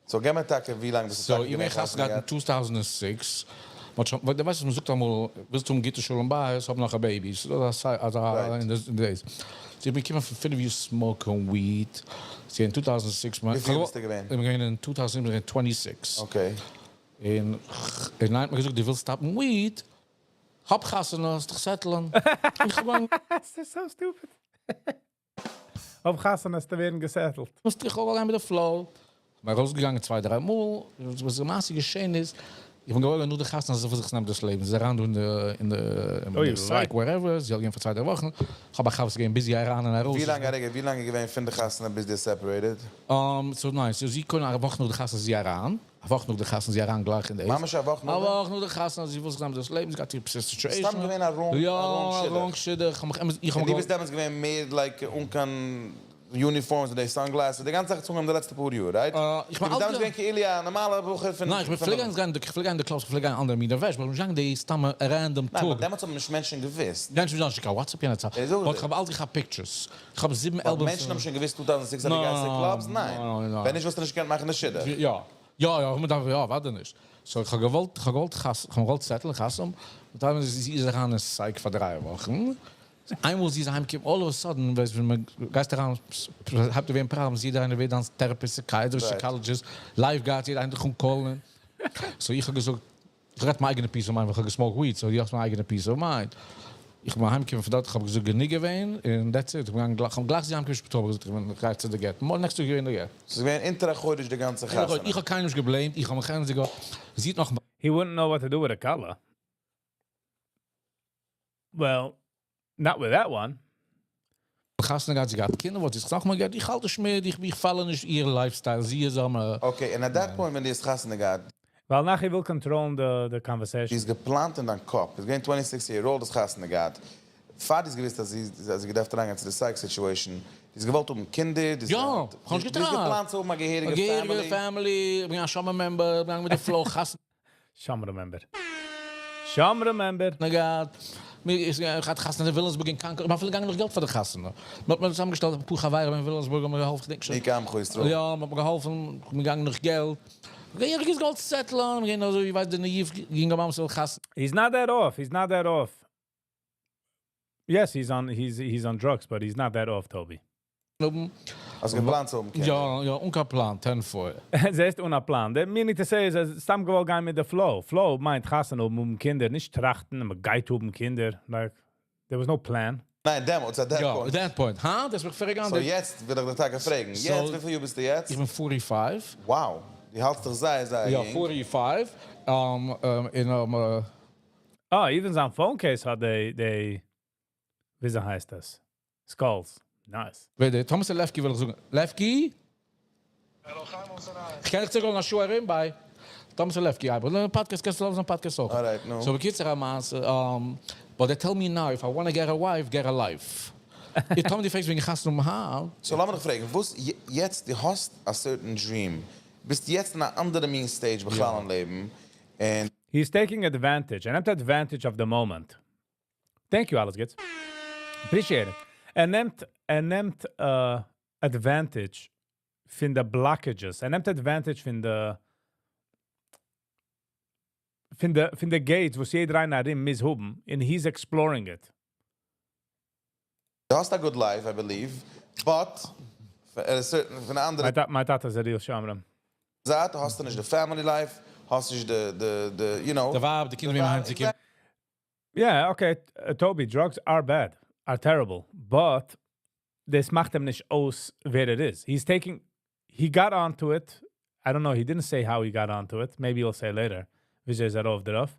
So געב מיר טאקע ווי לאנג ביסטו טאקע געווען חתונה געהאט? So איך בין חתונה געהאט אין 2006, מ'האט שוין, דו ווייסט וואס מ'זאגט אמאל, ווילסט האבן גוטע שלום בית, האב נאך א baby, ס'איז דא אזא אין די days. So איך בין געקומען פון פינף יאר smoke ן weed, so אין 2006, וויפיל יאר ביסטו געווען? איך בין געווען אין 2007 בין איך געווען 26. Okay. און און האט מיר געזאגט דו ווילסט stop ן weed, האב חתונה, זאלסט דיך settle ן. איך האב ס'איז so stupid. אויף חתונה וועסטו ווערן גע settle ט. מוזט איך אויך גיין מיט די flow. כ'בין ארויסגעגאנגען צוויי דריי מאל, וואס למעשה געשען איז, איך בין געוואויר געווארן נאך די חתונה אז זי וויל זיך נעמען דאס לעבן, זי איז אריין דא אין די אין די אין די psych whatever, זי האט געווען פאר צוויי דריי וואכן, כ'האב א חבר ס'איז געווען busy אריין און ארויס. ווי לאנג א רגע, ווי לאנג איז געווען פון די חתונה ביז די separated? So ניין, so זי קודם א וואך נאך די חתונה איז זי אריין, א וואך נאך די חתונה איז זי אריין גלייך אין די. ממש א וואך נאך א וואך נאך די חתונה, זי וויל זיך נעמען דאס לעבן, זי גייט איר situation. סתם געווען א wrong יא, א wrong שידוך, כ'האב מיך אמת, איך האב און דו ביסט דעמאלטס געווען מער like אן קיין uniforms און די sunglasses, די גאנצע זאך האט זיך אנגעהויבן די לעצטע פאר יאר, right? איך בין דו ביסט דעמאלטס געווען כאילו א נארמאלער בחור פון. ניין, איך בין פלעג גיין, איך פלעג גיין אין די clubs, איך פלעג גיין אנדערע מינע וועש, but נישט געגאנגען די סתם random טאג. ניין, but דעמאלטס האבן נישט מענטשן געוואוסט. מענטשן האבן נישט קיין WhatsApp יענע צייט, but איך האב אלץ געכאפט pictures, איך האב זיבן albums. מענטשן האבן שוין געוואוסט 2006 אז דו גייסט צו clubs? ניין. ווען נישט וואלסטו נישט געקענט מאכן די שידוך. יא. יא יא, מען דארף יא, אוודאי נישט. So איך האב געוואלט, איך האב געוואלט חתונה, איך האב געוואלט settle ן חתונה, און דאן זי איז אריין אין psych פאר דריי וואכן. איינמאל זי איז אהיימגעקומען, all of a sudden, ווייסט ווען מען גייסט אריין, הייבט אן ווערן problems, יעדער איינער ווערט דיין therapist, psychiatrist, psychologist, lifeguard, יעדער איינער דיך אן call ן. So איך האב געזאגט, איך האב געהאט מיין אייגענע peace of mind, ווייל איך האב גע smoke ט weed, so איך האב מיין אייגענע peace of mind. איך בין אהיימגעקומען פון דארט, איך האב געזאגט גענוג געווען, און that's it. איך בין געגאנגען גלייך, איך האב גלייך זי אהיימגעקומען שפיטאל, האב איך געזאגט איך בין, איך גיי צו די גט. Next טאג איז געווען די גט. ס'איז געווען אונטער א חודש די גאנצע חתונה. איך האב קיינעם נישט גע blame ט, איך האב מיך זי געהאט, זי האט נאך. He wouldn't know what to do with a כלה. Well, not with that one. חתונה געהאט, זי געהאט קינדער, וואס איז נאכאמאל געהאט, איך האלט נישט מיט, איך איך follow נישט איר lifestyle, זי איז אן. Okay, and at that point ווען דו האסט חתונה געהאט. ווייל נאכער וויל control ן די conversation. איז געפלאנט אין דיין קאפ, איז געווען 26 year old, האסט חתונה געהאט. פאר דו האסט געוואוסט אז זי געדארפט אריינגיין צו די psych situation, דו האסט געוואלט האבן קינדער, דו יא, כ'האב נישט האסט געפלאנט צו האבן א געהעריגע family. א געהעריגע family, איך בין א שומר member, איך בין געגאנגען מיט די flow, חתונה. שומר member. שומר member. געהאט, מיר איז געהאט חתונה אין וויליאמסבורג אין קאנקארד, מ'האט אפילו געגאנגען נאך געלט פאר די חתונה. מ'האט מיר צוזאמגעשטעלט אפאר חברים אין וויליאמסבורג האבן מיר געהאלפן, כ'דענק שוין. מי כעמך ישראל. יא, מ'האט מיר געהאלפן, כ'בין געגאנגען נאך געלט. געהעריג איז געוואלט settle ן, געווען אזוי ווי ווייסט די naive יונגערמאן וואס וויל חתונה. He's not that off. He's not that off. Yes, he's on drugs, but he's not that off, Toby. האסט געפלאנט צו האבן קינדער? יא, יא, אן קיין פלאן, 10-4. זעסט, אן א פלאן. The meaning to say איז, אז סתם געוואלט גיין מיט די flow. Flow מיינט חתונה האבן האבן קינדער, נישט טראכטן, מען גייט האבן קינדער. Like, there was no plan. ניין, דעמאלטס, at that יא, point. at that point. הא? דאס וויל איך פרעגן. So יעצט וויל איך דיך טאקע פרעגן. יעצט, וויפיל יאר ביסטו יעצט? איך בין 45. Wow, דו האלטסט דיך זייער, זייער יא, יונג. 45. אין, Oh, even זיין phone case האט די, וויאזוי הייסט דאס? Skulls. Nice. ווער דער Thomas Lefky וויל איך זאגן. Lefky? איך קען דיך צוריקהאלן א שעה ארום, bye. Thomas Lefky, יא, אבער podcast קענסטו לאזן podcast אויך. Alright, no. So בקיצור, um, but they tell me now, if I want to get a wife, get a life. איך טאמער דו פרעגסט וועגן חתונה האבן. So לאמיר דיך פרעגן, וואס יעצט דו האסט a certain dream, ביסט יעצט אין א אנדערע מין stage בכלל אין לעבן, and He's taking advantage. ער נעמט advantage of the moment. Thank you, אלעס גוטס. Appreciate it. ער נעמט advantage פון די blockages. ער נעמט advantage פון די gates, וואס יעדער איינער ארום מוז האבן, and he's exploring it. דו האסט a good life, I believe, but at a certain, פון א אנדערע מיין טאטע איז א real שומרים. זייט האסטו נישט די family life, האסט נישט די די ווייב, די קינדער, ווי מען הייסט, Yeah, okay, Toby, drugs are bad, are terrible, but דאס מאכט אים נישט אויס ווער ער איז. He got onto it. I don't know, he didn't say how he got onto it. Maybe he'll say later. וויאזוי איז ער ארויף דערויף.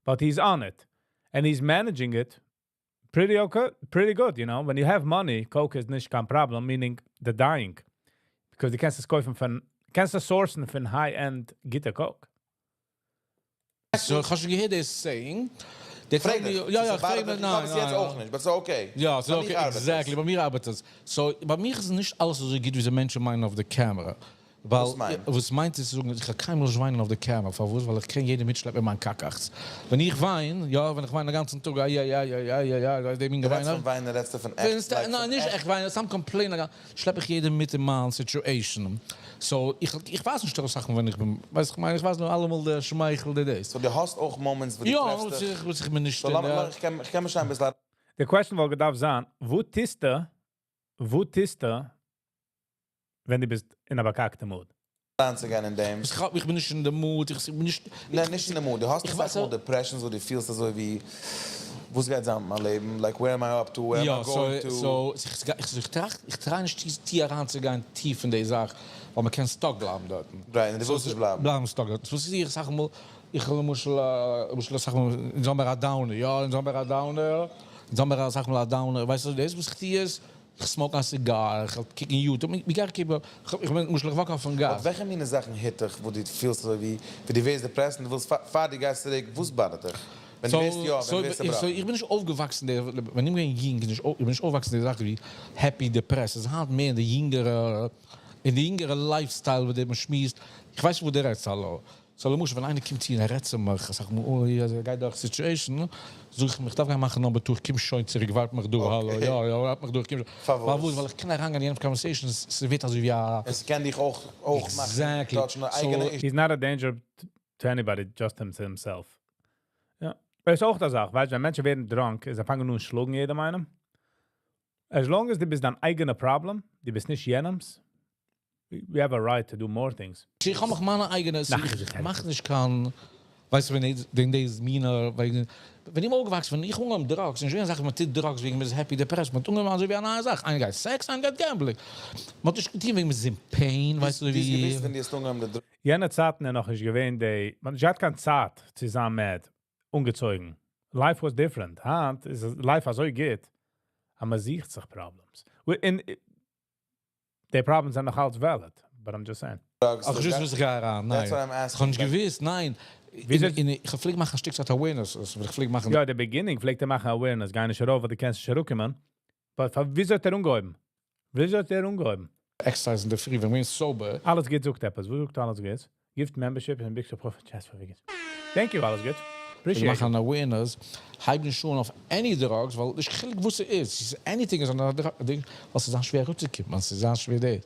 But he's on it. And he's managing it pretty okay, pretty good. When you have money, coke איז נישט קיין problem, meaning the dying. Because דו קענסט עס קויפן פון, קענסט עס source ן פון high-end גוטע coke. So, איך האב שוין געהערט דאס saying. דער פרעג פרעג דיך. יא, יא, ס'איז פרעג באדערט מיר, דיך, איך האב עס ניין, יעצט ניין, אויך נישט, but it's okay. יא, ס'איז ביי מיר okay, ארבעט עס. Exactly. ביי מיר ארבעט עס. So, ביי מיר איז נישט אלעס אזוי גוט, ווי די מענטשן מיינען אויף די camera. ווייל, וואס מיינט? וואס מיינט איז צו זאגן, איך קען קיינמאל נישט וויינען אויף די camera. פארוואס? ווייל איך קען יעדער מיטשלעפן אין מיין קאקאכץ. ווען איך וויין, יא, ווען איך וויין דעם גאנצן טאג, איי, איי, איי, איי, איי, איי, איי, דעם דו רעדסט געוויינען. פון וויינען, רעדסטו פון ווען עכט, עס- like ניין, פון נישט עכט. עכט וויינען, סתם complain, שלעפ איך יעדער מיט אין מיין situation. So, איך ווייס נישט, וואס זאגן, ווען איך בין, ווייסט, איך מיין, איך ווייס נאר אלעמאל דער שמייכל, דער דאס. So, דו האסט אויך moments, וואו יא, דו טרעפסט וואס דיך. איך, וואס איך בין נישט So, אין לאמיר, דער- איך קען מיר שוין א ביסל The question וואלט געדארפט זיין, וואו טוסטו, וואו טוסטו, ווען דו ביסט אין א באקאקטע mood? אריינצוגיין אין דעם. איך בין נישט אין דער mood, איך בין נישט ניין, נישט אין דער mood. דו האסט איך אסאך ווייס מאל depressions, וואו דו פילסט אזוי ווי. וואס גייט זיין מיט מיין לעבן, like where am I up to, where am I going to. יא, so, איך טראכט, איך try נישט צו אריינצוגיין טיף אין די זאך, ווייל מ'קען stuck בלייבן דארטן. Right, און דו ווילסט נישט בלייבן. בלייבן stuck דארטן. So וואס איך זאג אמאל, איך למשל, למשל זאג מאל, אונז האבן א downer, יא, אונז האבן א downer, אונז האבן א זאג מאל א downer, ווייסטו, דאס וואס איך טו איז, איך smoke א cigar, איך קוק אין YouTube, מיר גייען keep, איך בין למשל איך walk אויפן גאס. But וועלכע מינע זאכן hit דיך וואס דו פילסט אזוי ווי ווי דו ווערסט depressed און דו ווילסט פאר דו גייסט צוריק, וואס bother ט דיך? ווען דו ווערסט יא, ווען דו ווערסט צעבראכן. So איך בין נישט אויפגעוואקסן די, ווען איך בין געווען יונג, איך בין נישט אויפגעוואקסן די זאך ווי happy depressed, ס'איז היינט מער אין די יונגערע, אין די יונגערע lifestyle וואס מען שמועסט, איך ווייס נישט וואס דו רעדסט האלא. So למשל ווען איינער קומט צו און ער רעדט צו מיך, איך זאג אים אוי ער גייט דורך situation, זאג איך אים איך דארף גיין מאכן number two, איך קום שוין צוריק, ווארט מיך דא, האלא, יא יא ווארט מיך דא, איך קום שוין. פארוואס? ווייל איך קען אריינגיין אין יענעמ'ס conversation, ס'ווערט אזוי ווי א. עס קען דיך אויך אויך מאכן touch ן די אייגענע He's not a danger to anybody, just him to himself. יא. עס איז אויך א זאך, ווייסט, ווען מענטשן ווערן drunk, איז זיי פאנגען אן שלאגן יעדעם איינעם. As long as דו ביסט דיין אייגענע problem, דו ביסט נישט יענעמ'ס, we have a right to do more things. איך האב מיך מיינע אייגענע, איך מאך נישט קיין, ווייסט ווען ווען דאס מינע, ווען איך בין אויפגעוואקסן, ווען איך אנגעהויבן drugs, נישט געווען א זאך וואס מען טוט drugs וועגן מען איז happy depressed, מען האט אנגעהויבן אזוי ווי א נייע זאך, איינער גייט סעקס, איינער גייט gambling, מען האט נישט געטון וועגן מען איז אין pain, ווייסטו ווי. דו האסט געוואוסט ווען דו האסט אנגעהויבן די drugs? יענע צייטן איז נאכנישט געווען די, מען האט נישט געהאט קיין צייט צו זיין mad, אנגעצויגן. Life was different. היינט איז life אזוי גוט, אז מען זוכט זיך problems. און די problems זענען נאך אלץ valid, but I'm just saying. איך האב נישט געוואוסט איך גיי אריין, ניין. איך האב נישט געוואוסט, ניין. איך פלעג מאכן א שטיק צייט awareness, איך פלעג מאכן. יא, די beginning פלעגט ער מאכן awareness, גיי נישט ארויף ווייל דו קענסט נישט אראפקומען. But פאר וויאזוי האט ער אנגעהויבן? וויאזוי האט ער אנגעהויבן? Exercise אינדערפרי ווען מ'איז sober. אלעס גוט זאגט עפעס, וואס זאגט אלעס גוט? Gift membership and big support for Chess for Vegans. Thank you אלעס גוט. Appreciate it. מאכן אן awareness, הייב נישט אן אויף any drugs, ווייל נישט חילוק וואס ס'איז, ס'איז anything איז א drug, ווייל ס'איז זייער שווער אראפצוקומען, ס'איז זייער שווער דאס.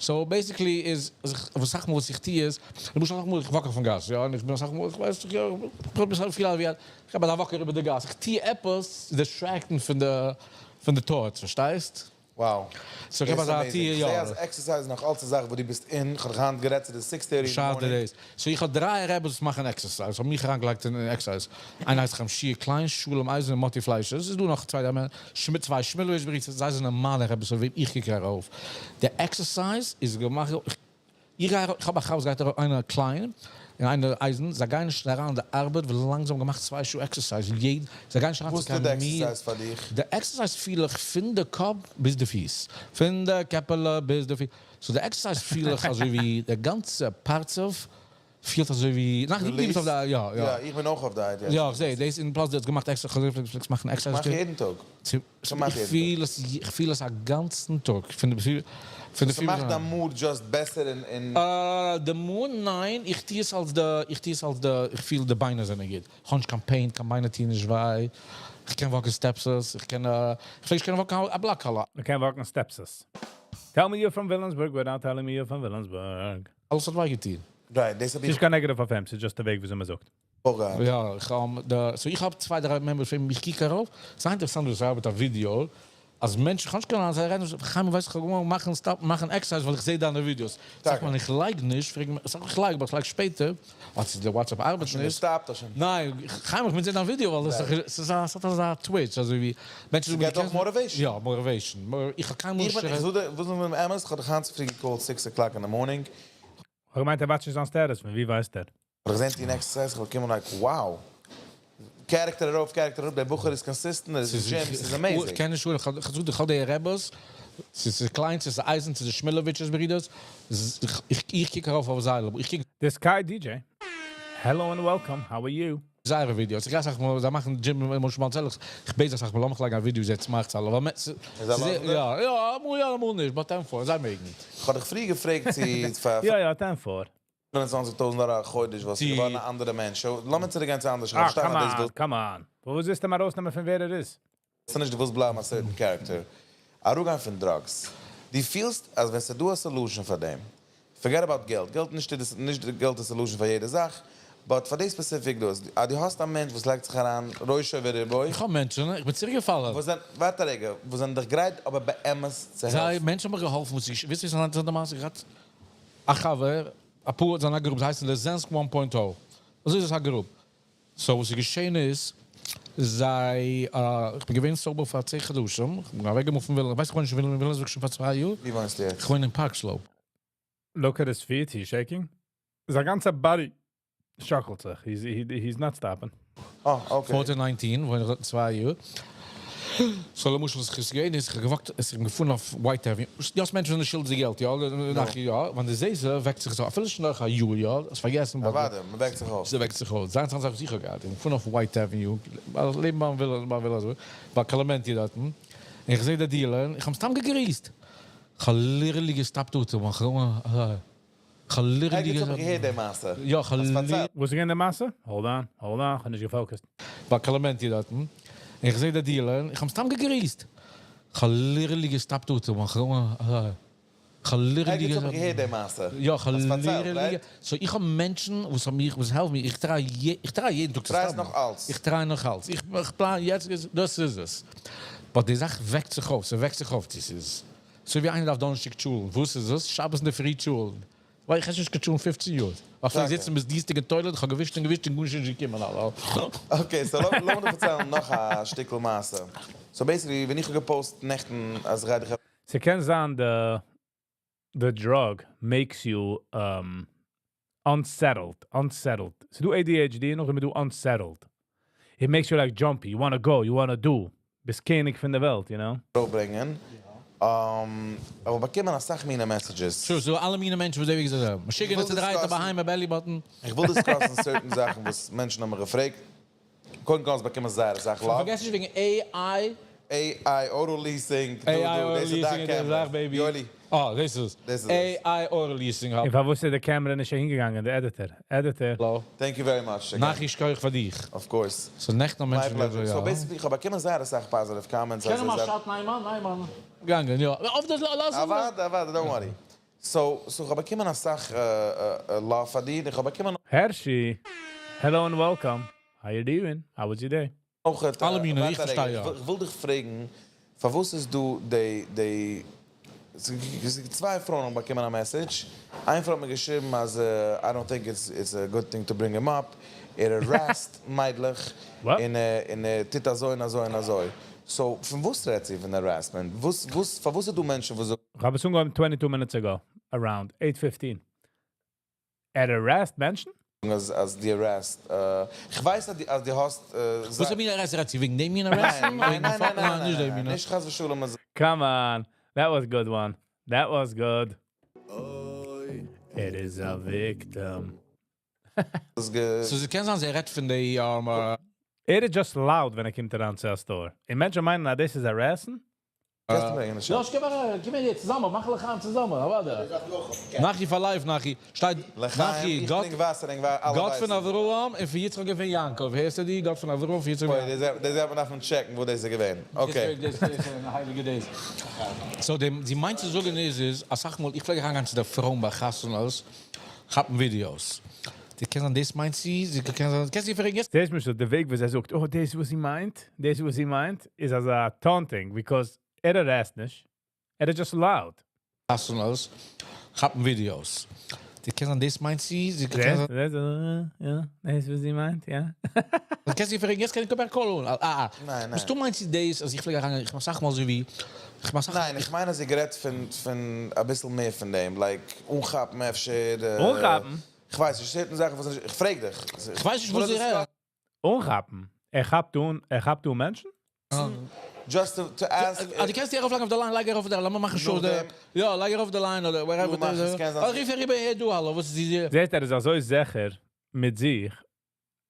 So basically איז, וואס אסאך מאל וואס איך טו איז, למשל אסאך מאל איך walk אויפן גאס, יא, און איך בין אסאך מאל, איך ווייס נישט, איך פרוביר אזוי פיל ווי איך גיי א walk אריבער די גאס, איך טו עפעס צו distract ן פון די, פון די thoughts, פארשטייסט? Wow. So איך האב אזא טיר, יא. איך זע אז exercise איז נאך אלץ א זאך וואס דו ביסט אין, איך האב דיך היינט גערעדט צו די six thirty אין די morning. So איך האב דריי רעבעס וואס מאכן exercise, האבן מיך אריינגעלייגט אין exercise. איינער הייסט חיים שיע קליין, שלום אייזן און מאטי פליישער. עס איז דא נאך צוויי דריי מענער, שמיט צוויי שמילאוויטש ברידער, זיי זענען מיינע רעבעס אויף וועם איך קוק ארויף. די exercise איז געמאכט, איך גיי איך האב א חבר וואס גייט ארויף, איינער קליין און איינער אייזן, זיי גייען נישט אריין אין די ארבעט ווילאנג זיי האבן געמאכט 2 שעה exercise, יעדן, זיי גייען נישט אריין וואס צו קיין טוט די מיר. exercise פאר דיך? די exercise פיל איך פון די קאפ ביז די פיס, פון די קעפעלע ביז די פיס, so די exercise פיל איך אזוי ווי די גאנצע פרצוף פילט אזוי ווי, נאך די ביסט אויף די, יא יא. יא, איך בין אויך אויף די idea. יא, איך זע דאס, און plus דו האסט געמאכט exercise, איך האב געזען מאכן exercise. איך מאך יעדן טאג. כמעט יעדן טאג. איך פיל עס א גאנצן טאג, פון די פון די ס'מאכט דיין mood just בעסער און. די mood ניין, איך טוה עס אלס די, איך טוה עס אלס די, איך פיל די ביינער זענען גוט, איך האב נישט קיין pain, קיין ביינער טוען נישט וויי, איך קען walk ן steps, איך קען, איך פלעג נישט קענען walk ן א בלאק האלא. מען קען walk ן steps. Tell me you're from Williamsburg without telling me you're from Williamsburg. אלעס האט וויי געטון. Right, דאס האב איך. נישט קיין negative אויף אים, ס'איז just די וועג וויאזוי מ'זאגט. אויך געהאט. יא, איך האב די, so איך האב צוויי דריי members פון וועם איך קוק ארויף, ס'איז אינטערעסאנט ווי ס'ארבעט א ווידיאו, אז מענטשן, כ'האב נישט קיין אהנונג, זיי רעדן, חיים ווייסט איך האב געוואלט מאכן stop ן מאכן exercise ווייל איך זע דיינע ווידיאוס, זאג מיר איך לייג נישט, פרעג מיר, זאג איך לייג אבער איך לייג שפעטער, ווייל ס'איז די WhatsApp ארבעט נישט. האסט שוין גע stop ט? האסט שוין. ניין, חיים איך מוז זען דיין ווידיאו ווייל ס'איז א ס'האט אזא twitch אזוי ווי מענטשן זאגן ס'געט אויך motivation. יא motivation, איך האב קיינמאל נישט. איך בין, איך זאג דיר, וואס איז מיט דעם אמת, כ'האב דיך היינט צופרי גע call ט six o'clock אין די morning. כ'האב געמיינט ער watch ט נישט זיין status, פון ווי ווייסט ער? כ'האב געזען טון exercise, כ'האב באקומען like wow! Character ארויף character אראפ, דער בחור איז consistent, ער איז אין דזשים, ס'איז amazing. איך קען נישט, איך זאג דיך, כ'האב די רעבעס, ס'איז קליין, ס'איז אייזן, ס'איז די שמילאוויטשעס ברידערס, איך קוק ארויף אויף זיי, איך קוק. The Sky DJ, hello and welcome, how are you? זייערע ווידיאוס, איך גיי אסאך מאל, זיי מאכן דזשים אין משה מאנצעלעך, איך בעט זיי אסאך מאל לאמיך לייגן א ווידיאו זעץ מאכטס אלע, ווייל איז א לאזן יא, יא, אמאל יא אמאל נישט, but ten four, זיי מעגן. כ'האב דיך פריער געפרעגט צו פאר. יא יא, ten four. 25,000 דאלער א חודש וואלסטו געווארן א אנדערע מענטש, so לאמיר צוריק גיין צו אנדערש, איך האב פארשטאנען אז דאס ווילסטו. Come on, וואס ווילסטו אים ארויסנעמען פון ווער ער איז? נישט דו ווילסט בלייבן א certain character, אראפגיין פון drugs, דו פילסט אז ווען ס'דא א solution פאר דעם, forget about געלט, געלט נישט נישט געלט איז solution פאר יעדע זאך, but פאר די specific דאס, אז דו האסט א מענטש וואס לייגט זיך אריין ראשו ורובו. איך האב מענטשן, איך בין צוריקגעפאלן. וואס זענען, ווארט א רגע, וואס זענען דיך גרייט אבער באמת צו העלפן. זיי, מענטשן האבן מיך געהאלפן, וואס איז, ווייסט ווי ס'איז אן אינטערעסאנטע מעשה געהאט א חבר, אפאר זענען א group, זיי הייסן ליזענסק one point o, אזוי איז עס א group, so וואס איז געשען איז, זיי, איך בין געווען sober פאר 10 חדשים, איך בין אוועקגעמופט פון וויליאמסבורג, ווייסט איך וואוין נישט אין וויליאמסבורג שוין פאר 2 יאר. וואו וואוינסטו יעצט? איך וואוין אין Park Slope. Look at his feet, he's shaking. זיין גאנצע body שאקלט זיך. He's, he, he's not stopping. אה, okay. 1419, וואוין איך דארט 2 יאר. So למשל, וואס איך געווען איז, איך האב געוואקט, עס איז געפארן אויף Whyte Avenue. די האסט מענטשן וואס שולדיג געלט, יא? נאך, יא, ווען די זעסט, וועקט זיך אזוי, אפילו שוין נאך א יאר, יא, האסט פארגעסן. אוודאי, מען וועקט זיך אויף. זי וועקט זיך אויף. זיין צאנז אויף זיכער געהאט. איך פאר אויף Whyte Avenue, לעבן ביים ווילא, ביים ווילא אזוי, ביי Clementi דארט. און איך זע די dealer, איך האב סתם געגריסט. איך האב literally געסטאפט דארט, און איך האב literally ערגעץ האב איך געהערט די מעשה. יא, איך האב האסט פארציילט. וואס איז געווען די מעשה? Hold on, hold on, איך האב נישט געפאקוסט. ביי Clementi דארט. און איך זע די dealer, איך האב סתם געגריסט. איך האב literally געסטאפט דארט, און איך האב literally ערגעץ האב איך געהערט די מעשה. יא, איך האב האסט פארציילט, literally right? So איך האב מענטשן, וואס האבן מיך, וואס העלפן מיר. איך try, איך try יעדן טאג צו טרייסט סטאפן. נאך אלץ. איך try נאך אלץ. איך פלאן, יעצט איז, דאס איז עס. But די זאך וועקט זיך אויף, ס'וועקט זיך אויף, דאס איז. אזוי ווי איינער דארף דאנערשטאג טשולנט. וואס איז דאס? שבת אין דער פרי טשולנט. ווייל איך האב נישט געטשולנט 15 יאר. איך פלעג זיצן ביז דינסטאג אין toilet, איך האב געווישט און געווישט און גארנישט נישט געקומען, אלע. Okay, so לאמיר דיר פארציילן נאך א שטיקל מעשה. So basically, ווען איך האב געפאוסט נעכטן, אז איך גיי ס'קען זיין the drug makes you unsettled, unsettled. ס'דא ADHD, נאך דעם דא unsettled. It makes you like jumpy. You want to go, you want to do. ביסט קעניג פון דער וועלט, you know? ברענגען. אבער באקומען א סאך מינע messages. So, so אלע מינע מענטשן, וואס זיי געזאגט האבן. משוגענע איך וויל צעדרייטע discussן. בהמה belly button. איך וויל discussן certain זאכן, וואס מענטשן האבן מיר געפרעגט. קודם כל, באקומען זייער א סאך love. פארגעס נישט וועגן AI. AI auto leasing. AI דו, auto דאס איז leasing, דיין דאס איז camera. זאך, baby. יולי. Oh, this is This is AI auto leasing. און פארוואס איז די camera נישט אהינגעגאנגען, דער editor? Editor. Hello. Thank you very much. again. נאך יישר כח פאר דיך. Of course. So נעכטן My מענטשן pleasure. יא. So basically, איך האב באקומען זייער א סאך positive comments. קען אז מען עס- שאט, ניין מאן, ניין מאן. געגאנגען, יא. אויף דאס, לאז אוודאי, אוודאי, don't worry. So, איך האב באקומען א סאך love פאר דיר. איך האב באקומען Hershey. Hello and welcome. How you doing? How was your day? אויך אלע מינע, ווארט איך א רגע, פארשטיי, יא. איך וויל דיך פרעגן, פארוואס איז דא די, די, צוויי פרויען האבן באקומען א message. איין פרוי האט מיר געשריבן, אז I don't think it's a good thing to bring him up. ער harassed מיידלעך What? און ער טוט אזוי און אזוי און אזוי. So, פון וואס רעדט זי פון harassment? וואס, וואס, פארוואס איז דא מענטשן, וואס איך האב עס אנגעהויבן 22 minutes ago, around 8:15. ער harassed מענטשן? אז, אז די harassed, איך ווייס, אז דו האסט, וואס האב איך harassed? רעדט זי וועגן דעם מין harassed? ניין, ניין, ניין, ניין, ניין, נישט דעם ניין, מין. נישט חס ושלום, אז Come on. That was a good one. That was good. It is a victim. דאס גע So זי קען זיין, זי רעדט פון די, It is just loud ווען ער קומט אריין צו א store. און מענטשן מיינען, אז דאס איז harassing. קענסטו ברענגען א יא, shot? גיב מיר, גיב מיר יעצט צוזאמען, מאך לחיים צוזאמען, אוודאי. נחי for life, נחי. שטייט, לחיים, נחי, איך גאט, טרינק וואסער, איך אלע גאט פון ווייסן. אברהם און פון יצחק און פון יעקב. הערסטו די? גאט פון אברהם, פון יצחק און אוי, דאס דאס דארף מען דארף מען טשעקן, וואו דאס איז געווען. Okay. דאס איז א הייליגע days. So, דעם, זי מיינט צו זאגן איז, איז, אז זאג מאל, איך פלעג אריינגיין צו דער פרוי ביי חתונות, כאפן ווידיאוס. די קען זיין, דאס מיינט זי, זי קען זיין, קענסט זי פרעגן יעצט? דאס איז דער וועג, וואס ער זאגט, oh, דאס וואס זי מיינט, דאס וואס זי מיינט, איז אזא taunting, because ער harassed נישט. ער איז just loud. חתונות, כאפן ווידיאוס. די קען זיין, דאס מיינט זי, זי קען זיין, דאס, יא, דאס וואס זי מיינט, יא. קענסט זי פרעגן, יעצט קען איך call אן. אה, אה. ניין, ניין. וואס דו מיינסט דאס, אז איך פלעג אריינגיין, איך מאך זאג מאל אזוי ווי, איך מאך זאג ניין, איך מיין, אז זי רעדט פון א ביסל מער פון דעם, like, אנכאפן אפשר, אנכאפן? איך ווייס נישט, certain זאכן, וואס איך פרעג דיך. איך ווייס נישט, וואס זי רעדט. אנכאפן? ער כאפט אן, ער כאפט אן מענטשן? Just to ask. אה, דו קענסט איר ארויפלייגן אויף די line, לייג איר ארויף אויף די line, לאמיר מאכן show, נאכדעם. יא, לייג איר ארויף די line אדער wherever. דו מאכסט, עס קען זיין. אה, רוף איר אריבער, hey, דו, האלא, וואס איז די זעסט, ער איז אזוי זיכער מיט זיך,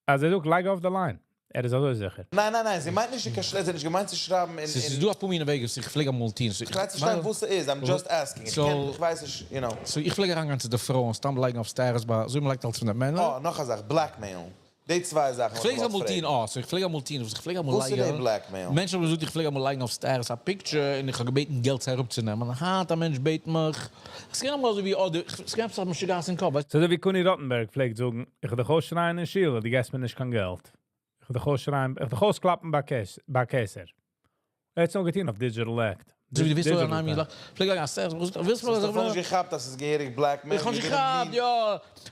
אז ער זאגט, לייג אויף די line. ער איז אזוי זיכער. ניין, ניין, ניין, זי מיינט נישט, איך זי האט נישט געמיינט צו שרייבן אין, ס'איז אין דא א פאר מינע וועגן, איך פלעג אמאל טון. איך ווייס נישט וואס עס איז, I'm just asking. איך So- קען, איך ווייס נישט, you know. So איך פלעג אריינגיין צו די פרוי און סתם לייגן אויף status, ביי, אזוי מען לייגט אלץ פון די מענער. Oh, נאך א זאך, blackmail. די צוויי זאכן. איך פלעג וואס אמאל איך טון, oh, so איך פלעג אמאל טון, וואס איך פלעג אמאל וואס איז לייגן. די blackmail? מענטשן האבן געזאגט, איך פלעג אמאל לייגן אויף status א picture און איך האב געבעטן געלט זיי אראפצונעמען. האט א מענטש בעט מיך. עס קען אמאל אזוי ווי, oh, עס קען עפעס א משוגעת אין קאפ, ווייסט So, אזוי ווי קוני ראטנבערג פלעגט זאגן, איך וועל דיך אויסשרייען אין שול, דו געבסט מיר נישט קיין געלט. איך וועל דיך אויסשרייען, איך וועל דיך אויסקלאפן ביי קייסער. ער האט עס נאר געטון אויף digital act. אזוי ווי דו ווילסט אויך אריין פלעג לייגן א סעלפי, ווילסט האסט אפילו נישט געכאפט אז ס'איז געהעריג בלעק מען, איך האב נישט געכאפט, יא.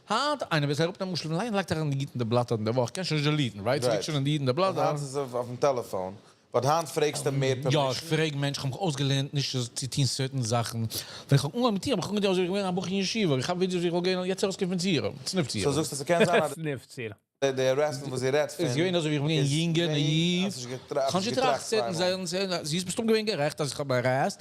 היינט איינער וועט עס אראפנעמען למשל פון ליין לייגט אריין די איד אין די בלאט אדער אין די וואך, קענסט שוין נישט delete ן, right? ס'ליגט שוין אין די איד אין די בלאט. היינט איז עס אויפן טעלעפאן, but היינט פרעגסטו מער permission? יא, איך פרעג מענטשן, כ'האב מיך אויסגעלערנט נישט צו טון certain זאכן. ווען איך האב אנגעהויבן מיט איר האב איך אנגעטון אזוי ווי איך בין געווען א בחור אין ישיבה, איך האב ווידיאוס ווי איך וואלט געווען יעצט ארויסגעקומען פון ציור, סניף ציור. so זאגסט אז ס'קען זיין אז. סניף ציור. די harassment וואס זי רעדט פון איז געווען אזוי ווי איך בין געווען יונגער נאאיוו, איך האב נישט געטראכט certain זאכן, זי איז מסתם געווען גערעכט אז איך האב harassed,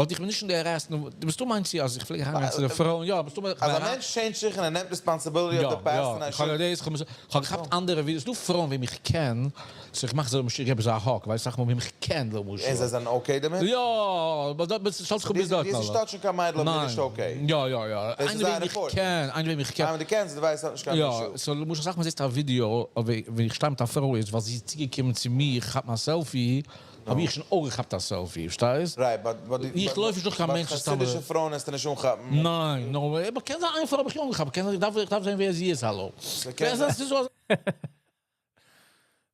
but איך בין נישט אין די harassment, מסתם מיינט זי אז איך פלעג אריינגיין צו די פרויען, יא מסתם. אז א מענטש change ט זיך און ער נעמט responsibility אויף די past און ער שוין. יא יא, איך האב געכאפט אנדערע ווידיאוס, ס'דא פרויען וועם איך קען, so איך מאך זיי למשל, איך געב זיי א hug, ווייסט אסאך מאל וועם איך קען למשל. און זיי זענען okay דערמיט? יא, but דארט ביסטו שטאלץ ביז דארט. דו האסט נישט touch ן קיין מיידל אויב זי איז נישט okay. יא יא יא, איינער וועם איך קען, איינער וועם איך קען. איינער וועם דו קענסט, דו ווייסט האט נישט קיין issue. יא, so למשל אסאך מאל זעסטו א ווידיאו ווי איך שטיי מיט א פרוי איז ווייל זי איז צוגעקומען צו מיר כאפן א selfie, האב איך שוין אויך געכאפט א selfie, פארשטייסט? right, but but איך לויף נישט נאך קיין מענטשן סתם. but חסידישע פרויען וועסטו נישט אנכאפן. ניין, no, אבער קען זיין איין פרוי האב איך יא אנגעכאפט, קען זיין איך דארף איך דארף זען ווער זי איז, האלא. קען זיין.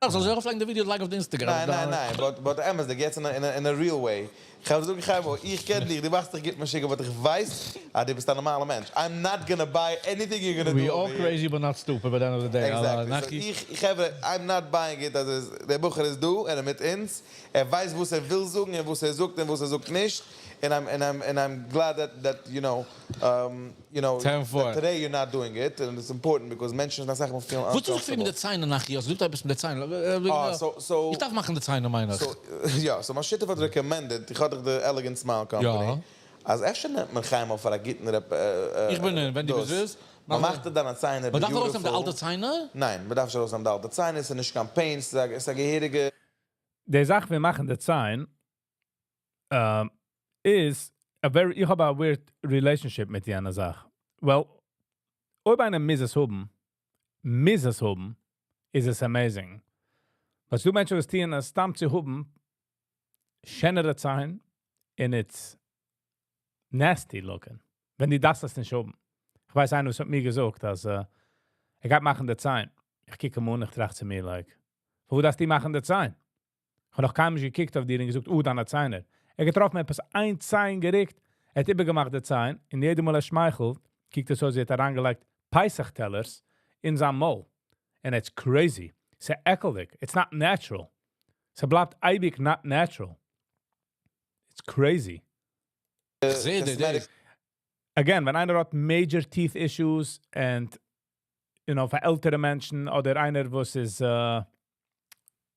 זאל זי ארויפלייגן די ווידיאו לייג אויף די Instagram. ניין ניין ניין, but but אמת'דיג יעצט אין א אין א real way, כ'וועל זאגן חיימ'ל, איך קען דיך, דו מאכסט דיך גוט משוגע but איך ווייס אז דו ביסט א נארמאלע מענטש, I'm not gonna buy anything you're gonna do over here. We all crazy but not stupid by the end of the day. Exactly, so איך חברה, I'm not buying it אז עס, דער בחור איז דא, ער איז מיט אונז, ער ווייסט וואס ער וויל זאגן און וואס ער זאגט און וואס ער זאגט נישט, און I'm און I'm און I'm glad that that you know you know that today you're not doing it, און it's important because מענטשן אסאך מאל פילן וואס טוסטו מיט די ציינער נחי? האסט געזאגט עפעס מיט די ציינער? אה, so so. איך דארף מאכן די ציינער מיין איך. יא, so מיין שותף האט recommended, איך האב דאך די Elegant Smile company, אז אפשר נעמט מען חיימ'ל פאר א גוטן רעפ איך בין אין, ווען דו ביסט ווילסט. מען מאכט דיר דיינע ציינער beautiful. מען דארף ארויסנעמען די אלטע ציינער? ניין, מען דארף נישט ארויסנעמען די אלטע ציינער, ס'איז נישט קיין pain, ס'איז א געהעריגע. די זאך ווי מאכן די ציין איז א very, איך האב א weird relationship מיט יענע זאך. Well, אויב איינער מוז עס האבן, מוז עס האבן, איז עס amazing. But ס'דא מענטשן וואס טוען עס סתם צו האבן שענערע ציין, און it's nasty looking. ווען דו דארפסט עס נישט האבן. איך ווייס איינער וואס האט מיר געזאגט אז ער גייט מאכן די ציין. איך קוק אים אן, איך טראכט צו מיר like, פארוואס דארפסטו מאכן די ציין? איך האב נאך קיינמאל נישט געקוקט אויף דיר און געזאגט, אה, דיינע ציינער. ער האט געטראפן עפעס איין ציין גערוקט, ער האט איבערגעמאכט די ציין, און יעדע מאל ער שמייכלט, קוקט עס אויס ווי ער האט אריינגעלייגט פסח טעלערס אין זיין מויל. And it's crazy. ס'עקלדיג. It's not natural. ס'בלייבט אייביג not natural. It's crazy. איך זעה די דאס. Again, ווען איינער האט major teeth issues and you know, פאר עלטערע מענטשן אדער איינער וואס איז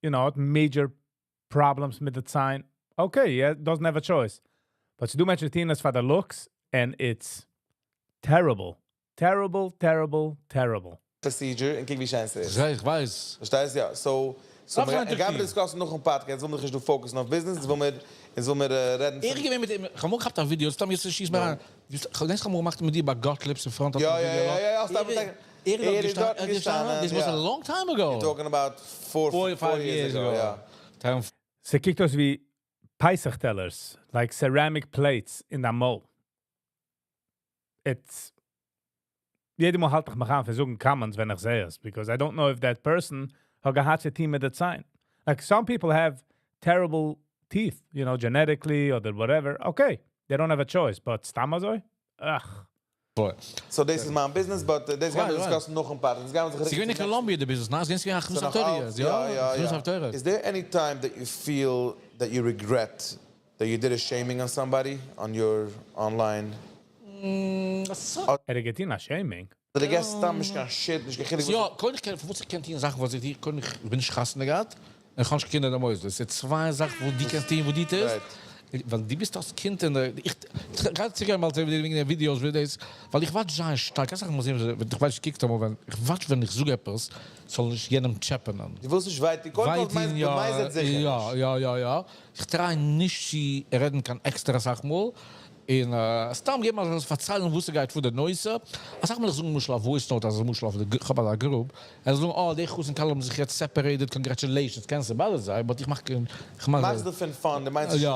you know, האט major problems מיט די ציין, okay, he doesn't have a choice. But ס'דא מענטשן וואס טוען עס פאר די looks and it's terrible. Terrible, terrible, terrible. Procedure און קוק ווי שיין ס'איז. זעה איך ווייס. פארשטייסט? יא. So, so מיר גיימיר discuss ן נאכן פאדקעסט, וויל מיר נישט דא focus ן אויף ביזנעס, אונז וויל מיר, אונז וויל מיר רעדן פון. איך געווען מיט אים, כ'האב אמאל געכאפט א ווידיאו, סתם יעצט שיס מיר אריין, געדענקסט כ'האב אמאל געמאכט מיט דיר ביי Gottlieb's אין front יא יא יא יא יא סתם ער איז דארט געשטאנען, this was a long time ago. You're talking about four four years ago, יא. ס'קוקט אויס ווי פסח טעלערס, like ceramic plates אין דיין מויל. It's יעדע מאל האלט איך מיך איין פון זאגן comments ווען איך זעה עס, because I don't know if that person האט געהאט צו טון מיט די ציין. Like some people have terrible teeth, you know, genetically אדער whatever, okay, they don't have a choice, but סתם אזוי? Ugh. So דאס איז מיין ביזנעס, but דאס גיימיר discuss ן נאכן פאדקעסט. אונז גיימיר זיך ס'איז געווען אין קאלאמביע די ביזנעס, ניין? ס'איז געווען הכנסת התורה, יא? הכנסת התורה. Is there any time that you feel that you regret that you did a shaming on somebody on your online? ער האט געטון א shaming? דו געסט סתם נישט קיין shit, נישט קיין חילוק וואס. יא, קודם איך קען, פארוואס איך קען טון זאכן וואס איך טו, קודם איך בין נישט חתונה געהאט, און איך האב נישט קיין קינדער אין די מוסדות, ס'איז צוויי זאכן וואס דו קענסט טון וואס דו טוסט, ווייל דו ביסט אלס קינד אין די, איך גיי צוריק אמאל צו וועגן די ווידיאוס ווי דאס, ווייל איך watch זייער שטארק, אסאך מאל זעהן ווען איך ווייס קוקט אמאל ווען איך watch ווען איך זאג עפעס זאל נישט יענעם טשעפענען. דו ווילסט נישט וויי טון, קודם כל מיינסט דו מיינסט זיכער נישט. יא יא יא יא, איך try נישט צו רעדן קיין עקסטער אסאך מאל. און סתם געבן אז פארציילן וואס ס'גייט פאר די נושא, אסאך מאל איך זאג למשל א voice note אז למשל אויף די כ'האב אזא group, ער זאל זאגן אה די חתן כלה האבן זיך יעצט separated congratulations קען ס'באדערט זיי but איך מאך כ'מאך מאכסט דערפון fun דו מיינסט יא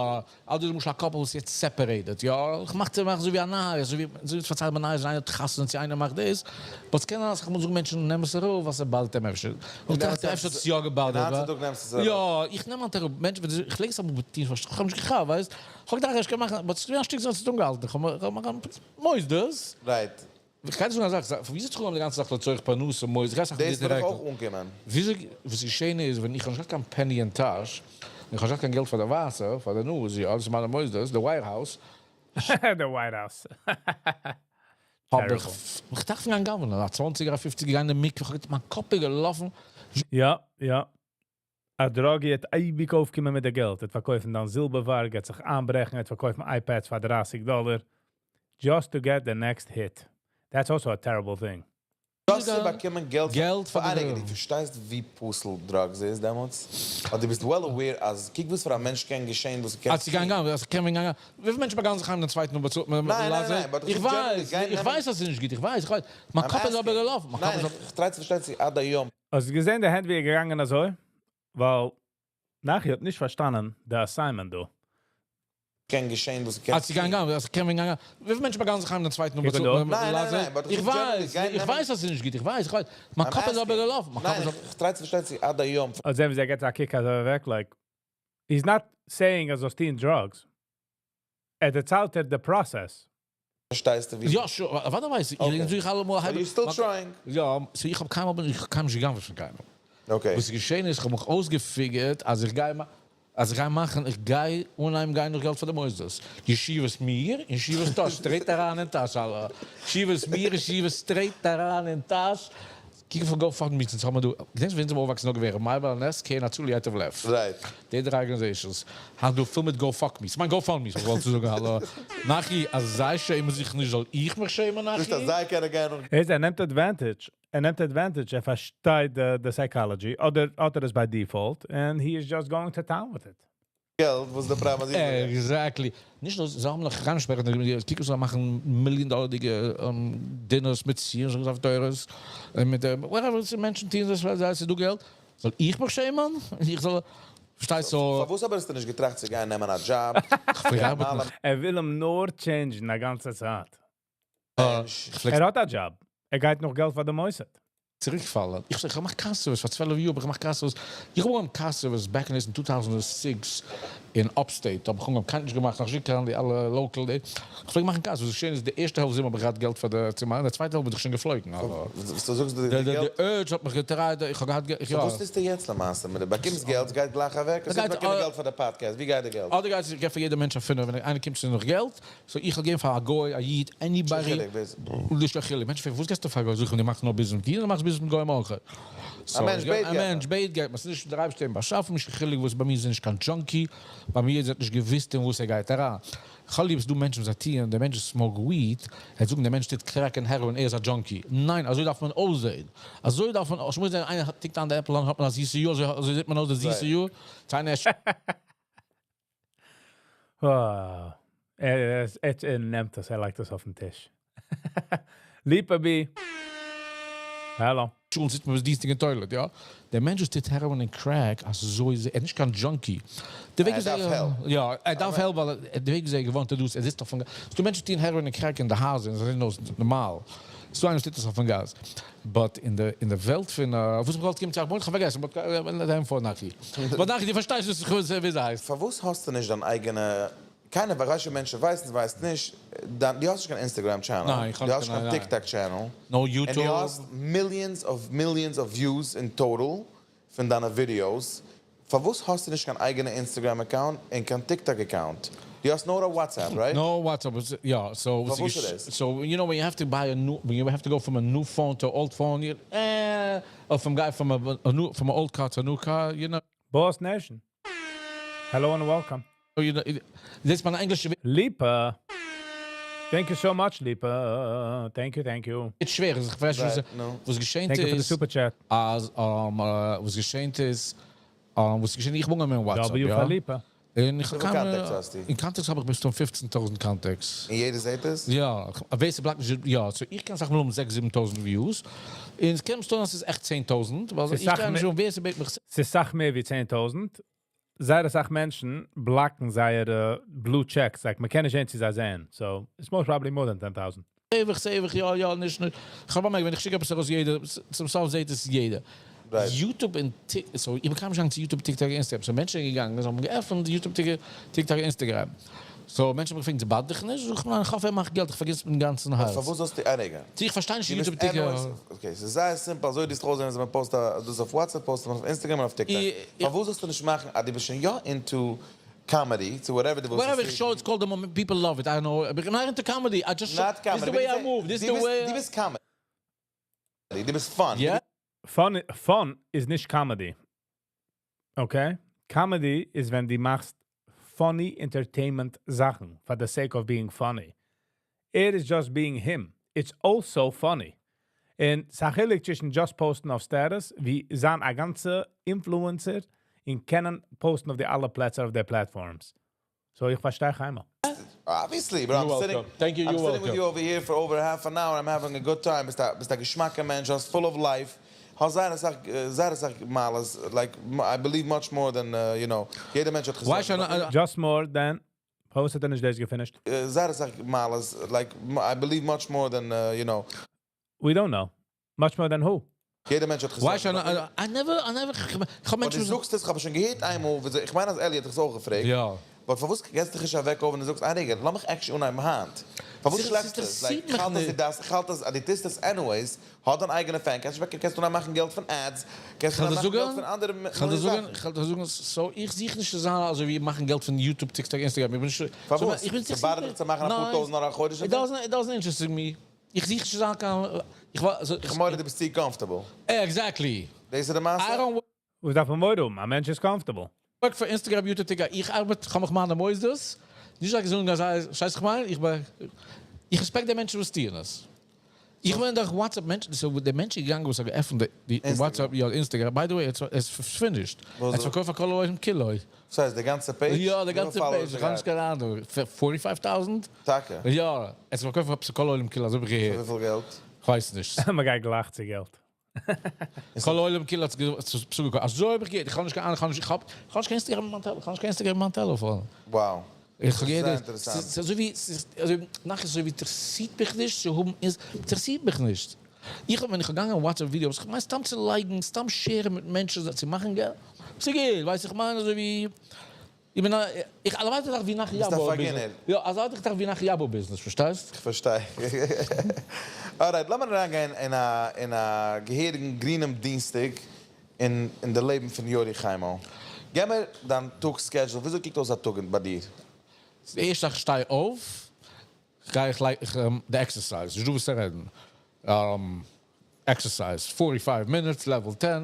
אדער למשל א couple וואס איז יעצט separated יא כ'מאך צו מאכן אזוי ווי א נייעס אזוי ווי אזוי ווי פארציילט מען נייעס ווען איינער האט חתונה צו איינער מאכט דאס but ס'קען זיין אז כ'מוז זאגן מענטשן נעם עס אראפ ווייל ס'באדערט אים אפשר און טראכט ער אפשר האט עס יא געבאדערט יא איך נעם היינט אראפ מענטשן ווען איך פלעג עס אמאל טון כ'האב נישט געכאפט ווייסט כ'האב געדאכט איך קען מאכן, but ס'איז געווען א שטיק זמן ס'האט אנגעהאלטן, כ'האב כ'האב מאכן מוסדות. Right. כ'גיי דיר זאגן א זאך, וויאזוי האט זיך אנגעהויבן די גאנצע זאך לצורך פרנסה מוסדות, כ'גיי אסאך דאס וויל איך דירעקט. אויך אנקומען. וויאזוי, וואס איז געשען איז, ווען איך האב נישט געהאט קיין penny אין טאש, און כ'האב נישט געהאט קיין געלט פאר די וואסער, פאר די נאז, יא, דאס איז מיינע מוסדות, די White House. די White House. האב איך מיך געטראכט פון גיין גנב'נען, א צוואנציגער א פופציגער גיין אין מקווה, כ'האב געטון, מיין קאפ איז געלאפן. יא, יא. א druggie וועט אייביג אויפקומען מיט די געלט. ער וועט פארקויפן דיין זילבערווארג, ער וועט זיך איינברעכן, ער וועט פארקויפן iPads פאר 30 דאלער. Just to get the next hit. That's also a terrible thing. דאס צו באקומען געלט געלט פאר פאר די איינער, דו פארשטייסט ווי פסול drugs איז דעמאלטס? אדער דו ביסט well aware אז קוק וואס פאר א מענטש קען געשען וואס קען אז גיין גיין, אז קען מען גיין. וויפיל מענטשן באגאנגען זיך היינט דעם צווייטן און באצאלט מען ניין, ניין, ניין, but איך ווייס, איך ווייס אז ס'איז נישט גוט, איך ווייס, איך ווייס. מיין קאפ איז אבער געלאפן. מיין קאפ ניין, איז איך try צו פארשטיין צו עד היום. האסט געזען די הענט ווי ער געגאנגען אזוי? ווייל נחי האט נישט פארשטאנען די assignment דא. קען געשען וואס קען אז גיין גיין, אז קען מען גיין גיין. וויפיל מענטשן באגאנגען זיך היינט דעם צווייטן און באצאלט מען ניין, ניין, ניין, but איך ווייס, איך ווייס אז ס'איז נישט גוט, איך ווייס, איך ווייס. מיין קאפ איז אבער געלאפן. מיין קאפ ניין, איז איך try צו פארשטיין צו עד היום. אז זען ווי זיי געט א קוק אזוי אוועק, like, he's not saying אז זאלסט טון drugs. ער דערציילט דיר the process. פארשטייסטו ווי? יא, sure, אוודאי ווייס איך. Okay. איך זוך אלעמאל So you're still trying. יא, so איך האב קיינמאל, איך האב קיינמאל נישט געגנב'עט פון קיינעם. Okay. וואס איז געשען איז, איך האב מיך אויסגעפיגערט אז איך גיי אז איך גיי מאכן, איך גיי אנהייבן גיין נאך געלט פאר די מוסדות. ישיבת מיר, ישיבת טאש, straight אריין אין טאש, אלע. ישיבת מיר, ישיבת straight אריין אין טאש. קוק אויף GoFundMe, אונז האבן דא, געדענקסט ווען אונז זענען אויפגעוואקסן נאר געווען, מאיר בעל הנס, קרן הצלה, יטב לב. Right. די דריי organizations האבן דא פול מיט go fuck me. ס'מיינט GoFundMe, איך וואלט צו זאגן, האלא. נחי, אז זיי שעמען זיך נישט, זאל איך מיך שעמען, נחי? נישט אז זיי קענען גיין ער איז, ער נעמט advantage. ער נעמט advantage, ער פארשטייט די psychology, אדער האט ער עס by default, and he is just going to town with it. געלט, וואס די פראבלעם איז? Exactly. נישט נאר, זיי האבן נאך ריינשפערן, קוק וואס זיי מאכן מיליאן דאלערדיגע dinners מיט ציונים אויף דורות, מיט whatever, די מענטשן טוען דאס ווייל זיי ס'איז דא געלט. זאל איך מיך שעמען? איך זאל, פארשטייסט so. פארוואס אבער האסטו נישט געטראכט צו גיין נעמען א דזשאב? איך פלעג ארבעטן. ער וויל אים נאר change ן א גאנצע צייט. איך פלעג ער האט א דזשאב. ער גייט נאך געלט פאר די מוסד. צוריקפאלן. איך זאג, איך מאך car service פאר 12 יאר, איך מאך car service. איך האב אנגעהויבן car service back in 2006 אין upstate. האב איך אנגעהויבן, קיינער נישט געמאכט, נאך נישט געקענט די אלע local. איך פלעג מאכן car service. וואס געשען איז, די ערשטע העלפט זומער האב איך געהאט געלט פאר די צו מאכן, די צווייטע העלפט בין איך שוין געפלויגן. אבער וואס דו זאגסט, די די געלט? urge האט מיך געטרייט, איך האב געהאט געלט, איך יא. וואס טוסטו יעצט למעשה? מיט די באקומסט געלט, גייט גלייך אוועק? גייט באקומען געלט פאר די podcast, ווי גייט די געלט? אדער גייט, איך געב פאר יעדער מענטש א פינף, ווען איינער קומט צו נאך געלט, so איך וועל געבן פאר א גוי, א איד, anybody. נישט קיין חילוק. מענטשן פרעגן, וואס געבסטו פאר א גוי? זאג איך, דו מאכסט נאר ביזנעס מיט אידן, דו מאכסט ביזנעס מיט גוים אויך. א מענטש בעט א מענטש בעט געבט מען. ס'איז נישט דער אייבערשטער האט באשאפן, נישט קיין חילוק וואס, ביי מיר איז ער נישט קיין junkie, ביי מיר איז ער האט נישט געוואוסט אין וואס ער גייט אריין. איך האב ליב ס'דא מענטשן וואס זיי טוען, דער מענטש smoke weed, ער זאגן דער מענטש טוט crack און heroin, ער איז א junkie. ניין, אזוי דארף מען אויסזען. אזוי דארף מען, איך מוז זען, איינער טיקט אן די apple, האט מען א זיסע יאר, אזוי זעט מען אויס די זיסע יאר. איינער ער נעמט עס, ער לייגט עס אויפן טיש. ליפא בי. Hello. שוין זיצט מען ביז דינסטאג אין toilet, יא? דער מענטש וואס טוט heroin און crack, אזוי איז ער, ער איז נישט קיין junkie. דער וועג איז ער דארף help. יא, ער דארף help, ווייל דער וועג איז ער געוואוינט דאס, ער זיצט אויפן גאס. ס'דא מענטשן וואס טוען heroin און crack אין די הייזער, און זיי זעען אויס נארמאל. ס'דא איינער וואס טוט עס אויפן גאס. But אין די, אין די וועלט פון, וואס איך וואלט קומען צו, איך האב פארגעסן, but דעם פאר נאכי. But נאכי, דו פארשטייסט וואס איך וויל, ווי ס'הייסט. פארוואס האסטו נישט דיין אייגענע, קיינער ווייסט נישט, מענטשן ווייסן, ווייסט נישט, דיין, דו האסט נישט קיין Instagram channel, ניין, איך האב דו נישט האסט נישט קיין, קיין TikTok channel, No און דו YouTube. האסט millions of millions of views in total פון דיינע videos. פארוואס האסטו נישט קיין אייגענע Instagram account און קיין TikTok account? דו האסט נאר א WhatsApp, right? No WhatsApp, yeah, so פארוואס איז דאס? So, you know, when you have to buy a new, when you have to go from a new phone to old phone, you, or from guy from a, a new, from an old car to a new car, you know. Boss Nation. Hello and welcome. You know, דאס איז מיין ענגלישע Lipa. Thank you so much, Lipa. Thank you, thank you. איז שווער, איך ווייס נישט, Right, no. וואס געשען Thank you for the איז, super chat. אז, וואס געשען איז, וואס געשען, איך וואוין מיט WhatsApp, W יא. for Lipa. און איך האב וויפיל קיין contacts האסטו? אין contacts האב איך מסתם 15,000 contacts. און יעדער זעט עס? יא, ווער ס'בלאקט נישט, יא, so איך קען אסאך מאל האבן זעקס זיבן טויזנט views, און עס קען מסתם אז ס'איז עכט 10,000, ווייל איך קען נישט ווער ס'בעט מיך. ס'איז סאך מער ווי 10,000. זייער אסאך מענטשן בלאקן זייערע blue checks, like מ'קען נישט זען צו זיי זעען, so it's most probably more than 10,000. save איך, save איך, יא יא, נישט נישט. איך האב באמערקט ווען איך שיק עפעס ארויס יעדער, צום סוף זעט עס יעדער. YouTube און Tik, so איך באקאם נישט צו YouTube, TikTok, Instagram, so מענטשן זענען געגאנגען, זיי האבן געעפנט YouTube, TikTok, Instagram. So מענטשן האבן געפרעגט, ס'באדערט דיך נישט? זאג איך, ניין, איך האף ער מאכט געלט, איך פארגינס מיטן גאנצן הארץ. פארוואס זאלסטו, א רגע. צו איך פארשטיי נישט YouTube, TikTok. Okay, ס'איז זייער simple, אזוי דו האסט אויסזען אז מען post דאס אויף WhatsApp, post מען אויף Instagram און אויף TikTok. פארוואס זאלסטו נישט מאכן אז דו ביסט שוין יא into comedy, צו whatever דו ווילסט. Whatever איך show, it's called the moment, people love it, I don't know, איך בין not into comedy, I just show, this is the way I move, this is the way. דו ביסט comedy, דו ביסט fun. יא. Fun איז נישט comedy. Okay? Comedy איז ווען דו מאכסט funny entertainment זאכן for the sake of being funny. It is just being him. It's also funny. און ס'א חילוק צווישן just posten אויף status, ווי זיין א גאנצע influencer און קענען posten אויף די אלע פלעצער אויף די platforms. So איך פארשטיי חיימא. Obviously, but I'm sitting, Thank you, I'm you're sitting with welcome. you over here for over half an hour. I'm having a good time. ביסט א, ביסט א געשמאקער מענטש, ביסט full of life. האסט זייער אסאך, זייער אסאך מעלות, like, I believe much more than, יעדער מענטש האט Why געזאגט. should I, Just more than, פארוואס האט ער נישט דאס גע finished? זייער אסאך מעלות, like, I believe much more than, We don't know. Much more than who? יעדער מענטש האט Why געזאגט. should I, I never, I never, איך האב מענטשן... דו זאגסט עס, איך האב שוין געהערט איינמאל, איך מיין אז Eli האט עס אויך געפרעגט. יא. But פארוואס גייסטו דיך נישט אוועק אויף און דו זאגסט, אה רגע, לאמיך actually אנהייבן היינט. פארוואס שלעפסטו עס? Like, איך האלט אז דו דארפסט, איך האלט אז דו טוסט עס anyways, האט דיין אייגענע fan, קענסט נישט קענסט אנהייבן מאכן געלט פון ads, קענסט אנהייבן מאכן געלט פון אנדערע זאכן. איך וועל דיר זאגן, so איך זוך נישט צו זיין אזוי ווי מאכן געלט פון YouTube, TikTok, Instagram, איך בין נישט... פארוואס? איך בין זיך... ס'באדערט דיך צו מאכן אפאר טויזנט דאלער א חודש? It doesn't, it doesn't interest me. איך זוך נישט צו זיין קיין... איך ווייס... איך מיין דו ביסט צו comfortable. Exactly. דאס איז די מעשה? I don't וואס דארף מען מורא האבן? א מענטש איז comfortable. work for Instagram, YouTube, TikTok. איך ארבעט, איך האב מיך מאן דאס. נישט אז איך זאג אז ווייסט איך מיין, איך בין איך respect די מענטשן וואס טוען עס. איך מיין דאך WhatsApp מענטשן, so דער מענטש איז געגאנגען וואס האט געעפנט די WhatsApp, יא, Instagram. By the way, it's finished. וואס עס פארקויפט פאר כל העולם כולו. דאס הייסט די גאנצע page? יא, די גאנצע page, איך האב נישט קיין אהנונג. 45,000? טאקע? יא, עס פארקויפט פאר כל העולם כולו, אזוי האב איך געהערט. וויפיל געלט? איך ווייס נישט. מען גייט גלייך צו געלט. כל העולם כולו האט צוגעקויפט. אזוי האב איך געהערט. איך האב נישט קיין אהנונג, איך האב נישט, איך האב נישט קיין Instagram אין מיין טעלעפאן, איך האב נישט קיין Instagram אין מיין טעלעפאן. Wow. איך זייער געהערט, אינטערעסאנט. ס'איז אזוי ווי, ס'איז אזוי, נאך אזוי ווי אינטערעסירט מיך נישט צו האבן, אינטערעסירט מיך נישט. איך האב ווען איך האב געגאנגען WhatsApp videos, איך מיין סתם צו לייגן, סתם share ן מיט מענטשן, צו מאכן געלט. ס'גייט, ווייסט איך מיין אזוי ווי, איך בין א, איך אלעמאל טראכט ווי נאך ביסט א יאבו פארגינער. business. יא, אזוי האט איך געטראכט ווי נאך יאבו business, פארשטייסט? איך פארשטיי. Alright, לאמיר אריינגיין אין א אין א געהעריגן גרינעם דינסטאג אין אין די לעבן פון יורי חיימא. גיב מיר דיין טאג schedule, וויאזוי קוקט אויס א טאג ביי דיר? די ערשטע זאך, איך שטיי אויף, גיי איך לייק, איך, די exercise, נישט דא וואס צו רעדן. Exercise, 45 minutes, level 10.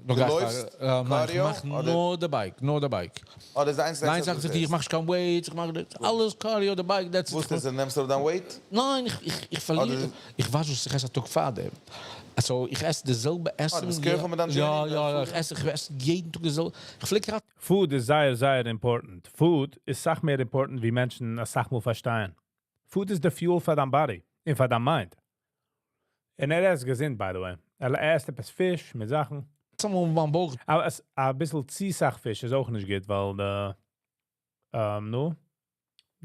דו לויפסט ניין, איך cardio, מאך אדער? נאר די bike, נאר די bike. Oh, דאס איז די איינציגסטע ניין, exercise זאג וואס איך, דו איך מאך נישט קיין weights, איך מאך אלעס cardio, די bike, that's it. וואס איז, נעמסט דו דיין weight? ניין, איך, איך, איך פארליר, אדער- איך ווייס וואס איך עס א טאג פאר דעם. Also, איך עס די זעלבע עסן. דו ביסט careful מיט דיין יא, journey? יא, יא, איך עס יעדן טאג די זעלבע. איך פלעג גראד Food איז זייער, זייער important. Food איז סאך מער important, ווי מענטשן אסאך מאל פארשטייען. Food איז the fuel פאר דיין body און פאר דיין mind. און ער עסט געזונט, by the way. ער עסט עפעס פיש מיט זאכן. אמאל מיין בויך. אבער עס, א ביסל צו סאך פיש איז אויך נישט גוט, ווייל די, no,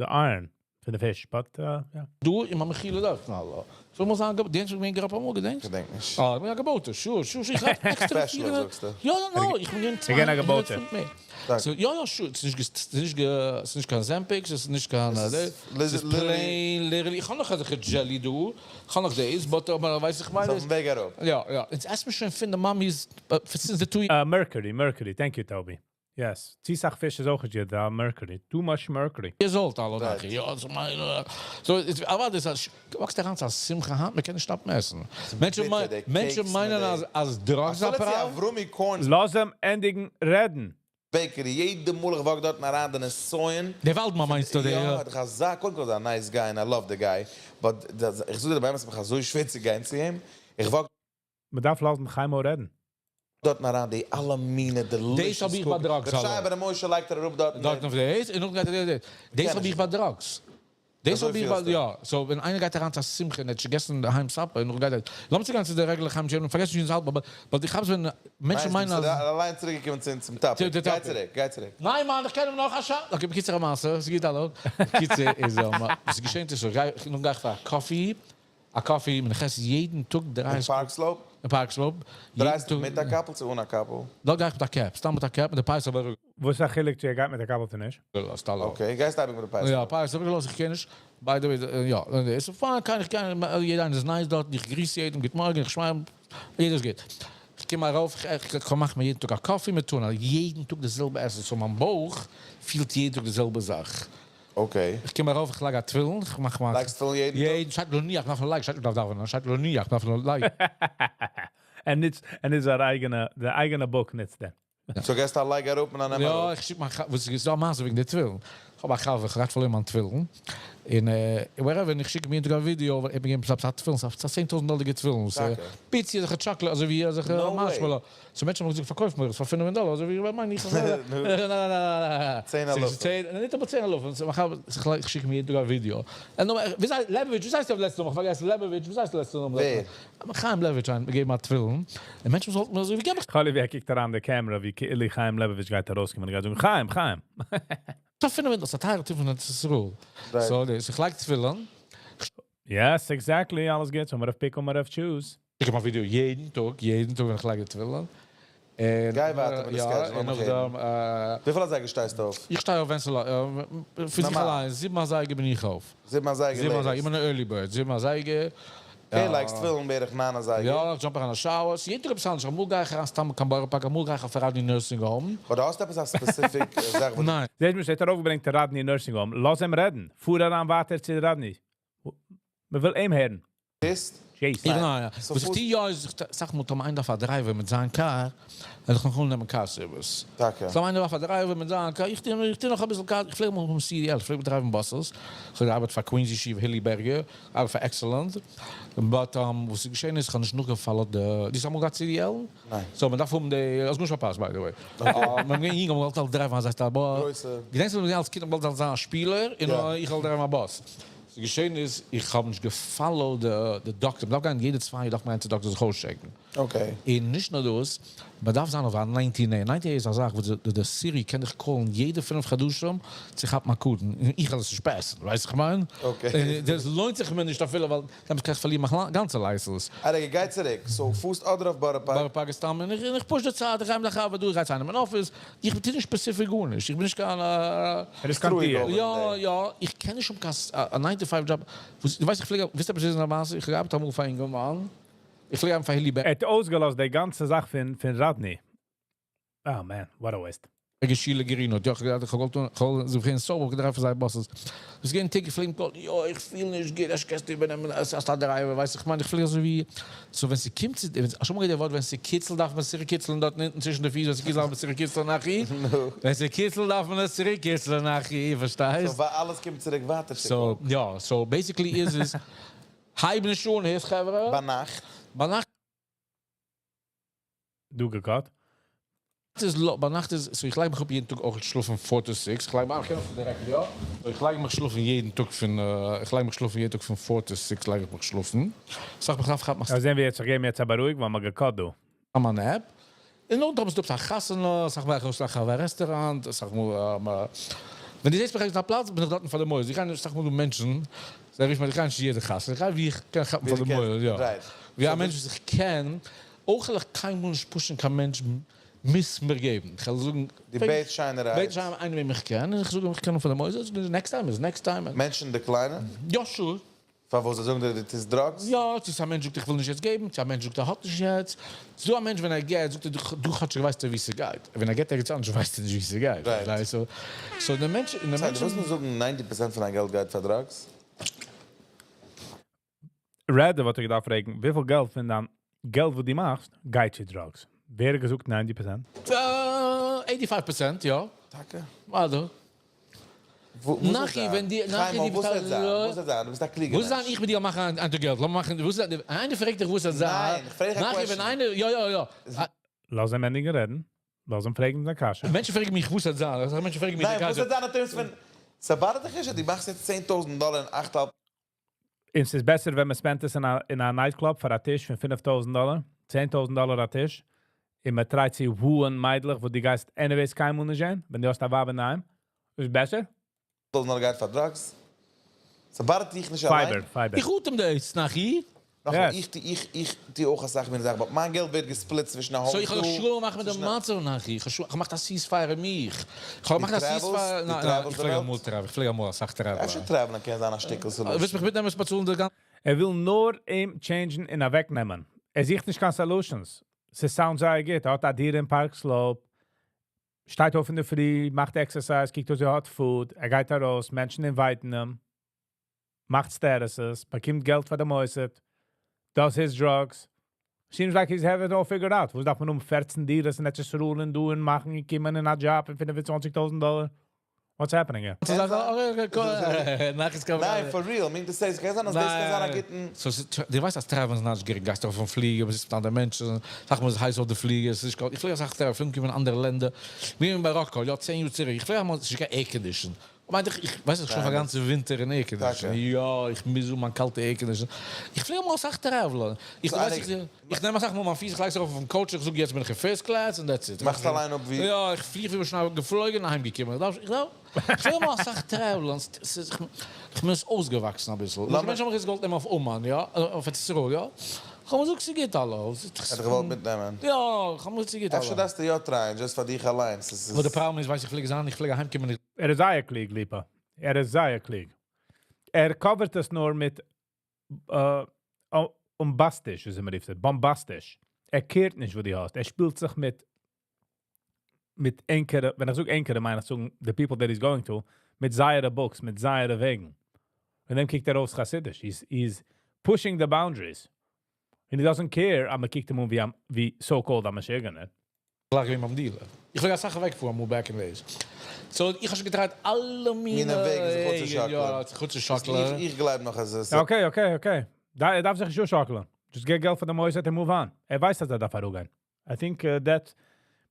the iron פון די פיש, but, yeah. דו, איך מאך מחילה דארט, נאלא. So מוז זאגן, די איינציגע בין געראפ אמאל, געדענקסט? געדענק נישט. אה, איך בין א געבויטער, sure, sure, איך האב עקסטרא Special, פיל. זאגסטו. יא, no, איך בין געווען געווען א געבויטער. 200 פונט מער. טאקע. So, יא, יא, sure, ס'איז נישט, ס'איז נישט, ס'איז נישט קיין Ozempic, ס'איז נישט קיין, ס'איז plain, literally, איך האב נאך אזעלכע jelly דא, איך האב נאך דאס, but אבער ווייס איך מיין. ס'איז אויפן וועג אראפ. יא, יא, יעצט עסט מען שוין פון די מאמי'ס, since the two Mercury, Mercury, thank you, Toby. Yes. צו סאך פיש איז אויך גוט, Mercury. Too much mercury. years old, אלע דאך. יא, so מיין, so, אבער דאס איז, וואקסט דער גאנצע שמחה האט, מען קען נישט סטאפן עסן. מענטשן ביטער, די מענטשן cakes מיינען מיט די- אז drugs אפילו צו אפעראט. אברומי Corn's לאז אים ענדיגן רעדן. Bakery, יעדע מאל איך walk דארט אריין, דער נסיון. דער וואלדמאן מיינסטו, דער? יא, דער חזק, קודם כל איז א nice guy and I love the guy. But דאס, איך זאג דיר באמת, איך האב אזוי שווער צו גיין צו אים. איך walk מען דארף לאזן חיימא רעדן. דארטן אריין די אלע מינע דאס האב delicious איך ביי cookies. drugs, ר' האלא. שייע בר' משה לייגט ער אראפ דארטן דארטן אויף דאס, און נאכדעם גייט ער דאס. דאס האב איך ביי drugs. דאס האב איך ביי, יא. So ווען איינער גייט אריין צו א שמחה און ער האט שוין געגעסן אינדערהיים supper און נאכדעם גייט ער, לאמיר צוגיין צו די regular חיים טשערנאביל, פארגעס נישט יענס האלב, אבער but איך כאפ עס ווען מענטשן מיינען אז. נייס, ביסט אליין צוריק געקומען צו צום topic. גיי צוריק, גיי צוריק. ניין מאן, איך קען אים נאך א שאלה. Okay, בקיצור המעשה, ס'גוט האלא. בקיצור איז וואס איז געשען איז איך גיי, נאכדעם גיי איך פאר א coffee, א coffee, און איך עס יעדן טאג דריי. אין Park Slope? אין Park Slope. דרייסט מיט א קאפל צו אן א קאפל? דא גיי איך מיט א cap, סתם מיט א cap, מיט די פאות אבער. וואס איז א חילוק צו ער גייט מיט א קאפל צו נישט? Okay, גייסט אייביג מיט די פאות? יא, פאות אראפגעלאזט, איך קען נישט. By the way, יא, איז fine, קיין איך קען, יעדער איינער איז nice דארט, איך גריס יעדעם, גוט מארגן, איך שמיי, יעדער איז גוט. איך קום ארויף, איך מאך מיר יעדן טאג א coffee מיט tuna, יעדן טאג די זעלבע עסן, so מיין בויך פילט יעדן טאג די זעלבע זאך. Okay. איך קום ארויף, איך לייג א תפילין, איך מאך מיין. לייגסט תפילין יעדן טאג? יעדן, שטייט להניח, מ'דארף נאר לייגן, שטייט נישט מ'דארף דאווענען, שטייט להניח, מ'דארף נאר לייגן. ער נוצט, ער נוצט זיין אייגענע, די אייגענע book נוצט ער. So געסט א לייג אראפ און א נעם אראפ. יא, איך שיק מיין חבר, וואס איז דא א מעשה וועגן די תפילין. איך האב א חבר, איך האב פארלוירן מיין תפילין. און wherever, און איך שיק אים יעדן טאג א ווידיאו, ער האט מיר געגעבן א תפילין, ס'איז א 10,000 דאלערדיגע תפילין. פיצי, אזעלכע chocolate, אזוי ווי אזעלכע marshmallow. So מענטשן האבן געזאגט פארקויף מיר עס פאר 500 דאלער, אזוי ווי איך מיין איך 10 אלפים. נישט אבער 10 אלפים, איך שיק אים יעדן טאג א ווידיאו. לעבאוויטש, וואס הייסט די לעצטע נאמען? איך פארגעס, לעבאוויטש, וואס הייסט די לעצטע נאמען? ווער? חיים לעבאוויטש, איינער האט מיר געגעבן א תפילין, און מענטשן זאלטן אזוי ווי געב איך. כאלי ווי ער קוקט אריין די camera ווי כאילו חיים לעבאוויטש גייט ארויסקומען און גייט זאגן חיים, חיים. פאר 500, דאס איז א טייערע תפילין אין ארץ ישראל. So דאס, איך לייג תפילין. Yes, exactly, אלעס גוט, so מ'דארף pick און מ'דארף choose. איך מאך ווידיאו יעדן טאג, יעדן טאג ווען איך לייג די תפילין. גיי ווייטער מיט די schedule, לאמיך הערן. וויפיל אזייגער שטייסטו אויף? איך שטיי אויף ווען ס'לא, פון זיך אליין, זיבן אזייגער בין איך אויף. זיבן אזייגער זיבן אזייגער, איך בין א early bird, זיבן אזייגער. Okay, לייגסט תפילין בערך ניין אזייגער. יא, איך jump אריין א shower, ס'איז יעדן טאג עפעס אנדערש, אמאל גיי איך אריין סתם קיין בארא פארק, אמאל גיי איך אויף ראדני nursing home. אבער דו האסט עפעס א specific זאך וואס. ניין. זעהט מיר, ס'האט ארויפגעברענגט ראדני nursing home, לאז אים רעדן, פאר אריין ווייטער צו ראדני. מ'וויל אים הערן. ביסט? Jason. ניין, וואס איך טו יא איז, איך סאך מאל טאמער איינער דארף א driver מיט זיין קאר, וועל איך נאך אננעמען car service. טאקע. טאמער איינער דארף א driver מיט זיין קאר, איך טו איך טו נאך אביסל car, איך פלעג אמאל האבן CDL, איך פלעג דרייוון buses, איך האב געארבעט פאר Queens ישיבה הילי בערגער, ארבעט פאר Excellent, but וואס איז געשען איז, איך האב נישט נאכגעפאלאוט די, דו האסט אמאל געהאט CDL? ניין. So מען דארף האבן די, האסט גארנישט פארפאסט by the way. מען געווען יונג האט מען געוואלט אלס דרייוון אזא סטייל באס. גרויסע. געדענקסט ווען מיר זענען אלס קינד האט מען געוואלט זיין א שפילער און איך וועל דרייוון א באס. וואס געשען איז איך האב נישט געפאלאוט די דאקטער, מ'דארף גיין יעדע צוויי יאר דארף מען גיין צו דאקטער זיך אויסטשעקן. Okay. און נישט נאר דאס, מ'דארף זיין אויף א 19 A, 19 A איז א זאך וואס די Siri קען דיך קאלן יעדע פינף חדשים צו כאפן א קאדן, און איך וועל עס נישט פעסן, ווייסט איך מיין? Okay. דאס לוינט זיך מיר נישט אפילו ווייל דעמאלטס קען איך פארלירן מיין גאנצע license. א רגע, גיי צוריק, so פארסט אדער אויף בארא פארק? בארא פארק איז סתם, און איך push די צייט, איך גיי מיט א חבר דא, איך גיי צו איינעם אין אפיס, איך טו נישט specific גארנישט, איך בין נישט קיין. ער איז קיין טיר. יא יא, איך קען נישט האבן קיין א nine to five job, וואס דו ווייסט איך פלעג, ווילסט עפעס וויסן א מעשה, איך האב געארבעט אמאל פאר א אינגערמאן, איך פלעג ארבעטן פאר הילי בערגער. ער האט אויסגעלאזט די גאנצע זאך פון פון ראדני. Oh man, what a waste. שילה גרין האט יא געהאט, איך האב געוואלט טון, איך האב זיך געווען sober, איך געדרייווט פאר זיי buses. עס איז געווען טעג איך פלעג אים קאלן, יא איך פיל נישט גוט, אפשר קענסטו איבערנעמען אלס א driver, ווייסט איך מיין, איך פלעג אזוי ווי, so ווען ס'קומט צו, האסט שוין אמאל געהערט די ווארט ווען ס'קיצלט דארף מען עס צוריק קיצלען דארטן אונטן צווישן די פיס, ווען ס'קיצלט דארף מען עס צוריק קיצלען אחי, ווען ס'קיצלט דארף מען עס צוריק קיצלען אחי, פארשטייסט? So ווייל אלעס קומט צוריק ווייטער צו so יא, so basically איז עס, הייב נישט אן, הערסט חברה? ביינאכט. ביינאכט. דו געקאט? איז לא, ביינאכט איז, so איך לייג מיך אפ יעדן טאג אויך שלאפן four to six, איך לייג מיך, איך קען אפן דירעקט יא, so איך לייג מיך שלאפן יעדן טאג פון, איך לייג מיך שלאפן יעדן טאג פון four to six לייג איך מיך שלאפן, סאך מיך דארף כאפן א. זעהן ווי ער האט זיך געגעבן יעצט א בארואיג ווייל מ'האט געקאט דא. א nap, און נאכדעם איז דא עפעס א חתונה, אסאך מאל איך אויך א רעסטוראנט, אסאך מאל ווען דו זעסט מיך ערגעץ אויף א פלאץ בין איך דארטן פאר די מויל, איך גיי נישט, אסאך מאל דא מענטשן, זיי רופן מיך, איך גיי נישט צו יעדע חתונה, איך גיי ווי איך קען כאפן פאר די מויל, יא, ווי א מענטש וואס איך קען, אויך וועל איך קיינמאל נישט פושן קיין מענטש מוז מיר געבן, איך וועל זאגן, דו בעטסט שיינערהייט. בעט שיין איינער וועם איך קען, און איך זאג אים איך קען אים פאר די מויל, next time איז next time. מענטשן decline ען? יא sure. פארוואס? זיי זאגן דיר דו טוסט drugs? יא, צו ס'א מענטש זאגט איך וויל נישט יעצט געבן, צו א מענטש זאגט ער האט נישט יעצט, ס'דא א מענטש ווען ער געט זאגט ער דו כאטשיג ווייסטו ווי ס'גייט, ווען ער געט ערגעץ אנדערש ווייסט ער נישט ווי ס'גייט, פארשטייסט? So די מענטש, די מענטשן. דו ווילסט מיר זאגן 90% פון דיין געלט גייט פאר drugs? Rather וואלט איך געדארפט פרעגן, וויפיל געלט פון דיין געלט וואס דו מאכסט גייט צו drugs? ווער האט געזאגט 90%? 85%, יא. טאקע? וואדע. נחי, ווען די, נחי די, וואס וועט זיין? וואס וועט זיין? דו ביסט א קלוגער מענטש. וואס וועט זיין? איך מיט דיר מאכן איין טאג געלט. לאמיר מאכן, וואס וועט זיין? איינער פרעגט דיך וואס וועט זיין? ניין, איך פרעג דיך א question. נחי, ווען איינער, יא יא יא. לאז אים ענדיגן רעדן, לאז אים פרעגן זיין קשיא. מענטשן פרעגן מיך וואס וועט זיין, אסאך מענטשן פרעגן מיך די ניין, וואס קשיא. וועט זיין אין terms פון, ס' bother ט דיך נישט אז דו מאכסט יעצט 10,000 דאלער אין אכט האלב. און ס'איז בעסער ווען מען spend ט עס אין א night club פאר א טיש פון 5000 דאלער, 10,000 דאלער א טיש, און מען try ט צו woo ען מיידלעך, וואו דו גייסט anyways קיינמאל נישט זען, ווען דו האסט א ווייב אינדערהיים. איז בעסער? טויזנט דאלער גייט פאר drugs. ס' bother ט דיך נישט אליין. Fiber, fiber. איך אטעם דאס, נאכי. נאכאמאל, Yes. איך טו איך איך טו אויך אסאך מיט די זאך, but מיין געלט ווערט גע split צווישן א הויז So איך האב דא, שלום מאכן מיט דעם צווישן א- מצב, נאכי. איך האב געמאכט א ceasefire אין מיך. איך האב דו געמאכט א travel סט? ceasefire. דו ניין, ניין, travel סט איך די פלעג וועלט? אמאל travel ן. איך פלעג אמאל אסאך travel ן. אפשר travel ן קען זיין א שטיקל solution. ווילסט מיך מיטנעמען באצאלן די גאנצע ער וויל נאר אים change ן און אוועקנעמען. ער זוכט נישט קיין solutions. ס' sound זייער גוט. ער האט א דירה אין Park Slope. שטייט אויף אין דער פרי, מאכט exercise, קוקט אויס, ער האט food. ער גייט ארויס, מענטשן invite ן אים. מאכט statuses, באקומט געלט פאר די מוסד. Does his drugs. Seems like he's have it all figured out. וואס דארף מען האבן 14 דירות און עטליכע רולן דא און מאכן, קומען אין א job פון 25.000 דאלער? What's happening here? זאך? Okay, okay, נאך איז קאווער. ניין, for real, mean to say, עס קען זיין אז דאס קען זיין א גוטן. So, דו ווייסט, אז travel איז נישט גרינג. גייסט אויף א פליגער, ביסט מיט אנדערע מענטשן. זאג מאל, עס איז הייס אויף די פליגער, עס איז קאלט. איך פלעג אסאך travel ן, פלעג אין אנדערע לענדער. ווי אין מאראקא, יא, 10 יאר צוריק. איך פלעג אמאל, עס איז קיין air condition. מיינט איך, איך ווייס איך שוין פאר גאנצע ווינטער אין air condition. טאקע. יא, איך מוז האבן מיין קאלטע air condition. איך פלעג אמאל אסאך travel ן. איך So, ווייס, איך- איך, איך נעם אסאך מאל מיין פיס, איך לייג זיך אויף דעם couch, איך זאג, יעצט בין איך אין first class, and that's it. מאכסט אליין אפ ווי. יא, איך פליג ווי שנעל געפלויגן, אהיימגעקומען. איך דארף, איך פלעג אמאל אסאך travel ן. איך בין עס אויסגעוואקסן א ביסל. מענטשן האבן מיך געוואלט נעמען אויף אומאן, יא, אויף ארץ ישראל, יא. איך האב געזאגט, ס'גייט אלעס. האט ער געוואלט מיטנעמען. יא, איך האב געזאגט, ס'גייט אפשר אלעס. דארפסטו יא try ען, just פאר דיך אליין. ס'איז וואס דער פראבלעם איז, ווייס איך, פלעג זיין, איך פלעג אהיימקומען, איך ער איז זייער קלוג, ליפא. ער איז זייער קלוג. ער cover ט עס נאר מיט bombastisch, ווי מען רופט עס, bombastisch. ער care ט נישט, וואו דו האסט. ער שפילט זיך מיט ענקערע, ווען איך זאג ענקערע, מיין איך זאגן, the people that he's going to, מיט זייערע books, מיט זייערע וועגן. און דאן קוקט ער אויס חסידיש. He's pushing the boundaries. And he doesn't care, אז מען קוקט אים אן ווי so-called א משוגענער. לאך ווי ביים dealer. איך פלעג אסאך אוועקפארן, אמאל back in days. So, איך האב שוין גע try ט אלע מינע מינע וועגן זיך גוט צו וועגן, יא, שאקלען. זיך גוט צו שאקלען. איך גלייב נאך, אז עס Okay. ער דארף זיך נישט שאקלען. Just געב געלט פאר די מוסד and move on. ער ווייסט, אז ער דארף אראפגיין. I think that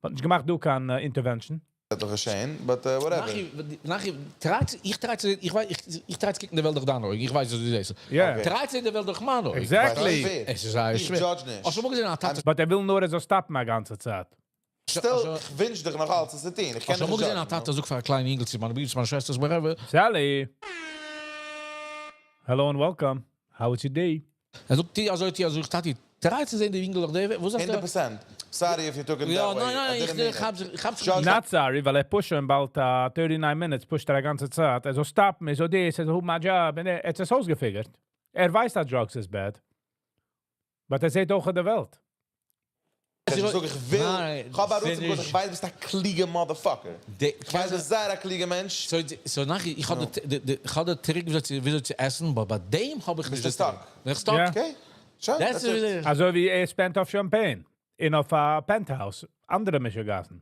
האט נישט געמאכט דא קיין intervention. וועט דאך געשען, but whatever. נאכי, נאכי, try צו, איך try צו, איך ווייס, איך try צו קוקן די וועלט דורך דיינע אויגן. איך ווייס, אז דו זעסט. Yeah. Try צו זען די וועלט דורך מיינע אויגן. Exactly. ווייס, עס איז זייער איך שווער. judge נישט. האסט שוין אמאל געזען, א טאטע But ער וויל נאר, ער זאל stop ן א גאנצע צייט. Still, איך ווינטש דיך נאך אלץ, עס צו טון. איך קען האסט שוין נישט אמאל געזען, א judge ן, טאטע זאגט פאר א קליינעם אינגל, צו מיינע ברידער, צו מיינע שוועסטערס, whatever. Sally. Hello and welcome. How was your day? ער זאגט, טו אזוי, טו אזוי, טאטי, try צו זען די אינגל דורך די וועלט. וואס זאגט ער? 100%. Sorry if you took it יא, that way. ניין, ניין, I איך didn't mean איך האב it. זיך, איך האב זיך Judge- Not sorry, ווייל ער push ט שוין באלד 39 minutes, push ט ער א גאנצע צייט. ער זאל stop ן, ער זאל דאס, ער זאל האבן א job, און ער האט עס אויסגע figure ט. ער ווייסט, אז drugs is bad. But ער זעט אויך אין דער וועלט. איך זאג, איך וויל, ניין, איך האב א רצון, פיניש. איך ווייס, ביסט א קלוגער motherfucker. איך ווייס, ביסט זייער א קלוגער מענטש. So, so נאכי, איך האב די, איך האב די trick, וויאזוי צו עסן, but ביי דעם האב איך נישט ביסטו די stuck? trick. בין איך stuck? Yeah. Okay. שוין, That's that's it. it. אזוי ווי ער spend ט אויף champagne. און אויף א penthouse. אנדערע משוגעת'ן.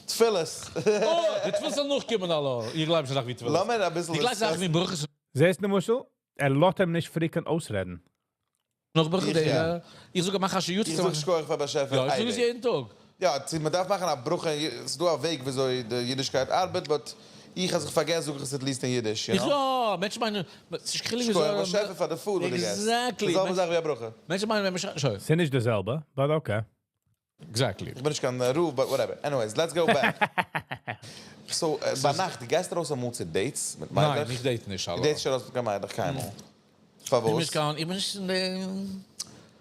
תפילות. Oh, די תפילות זאל נאך קומען אלע. איך גלייב שוין ווי תפילות. לאז מיר א ביסל איך גלייב זאך ווי ברכות. זעסט, למשל, ער לאזט אים נישט freaking אויסרעדן. נאך ברכות, איך, יא. איך זאג, מאך אשר יוצא. איך זאג שכוח פאר באשעפער. יא, איך זאג עס אייביג. יעדן טאג. יא, מען דארף מאכן א ברכה, עס איז דא א וועג, וויאזוי די אידישקייט ארבעט, but איך האב זיך פארגעסן, זאג איך עס at least אין אידיש, you איך know? יא, מענטשן מיינען, עס איז קריג שכוח באשעפער פאר די food, וואס דו געסט. Exactly. די זעלבע זאך ווי א ברכה. מענטשן מיינען, ווען מען שרייט, sorry. ס'איז נישט די זעלבע, but okay. Exactly. איך בין נישט קיין רב, but whatever. Anyways, let's go back. So, ביינאכט, דו גייסט ארויס אמאל צו dates מיט ניין, מיידלעך? איך date נישט, דו אלע. date סט שוין ארויס מיט קיין מיידלעך קיינמאל. איך בין פארוואס? נישט קיין, איך בין נישט אין דער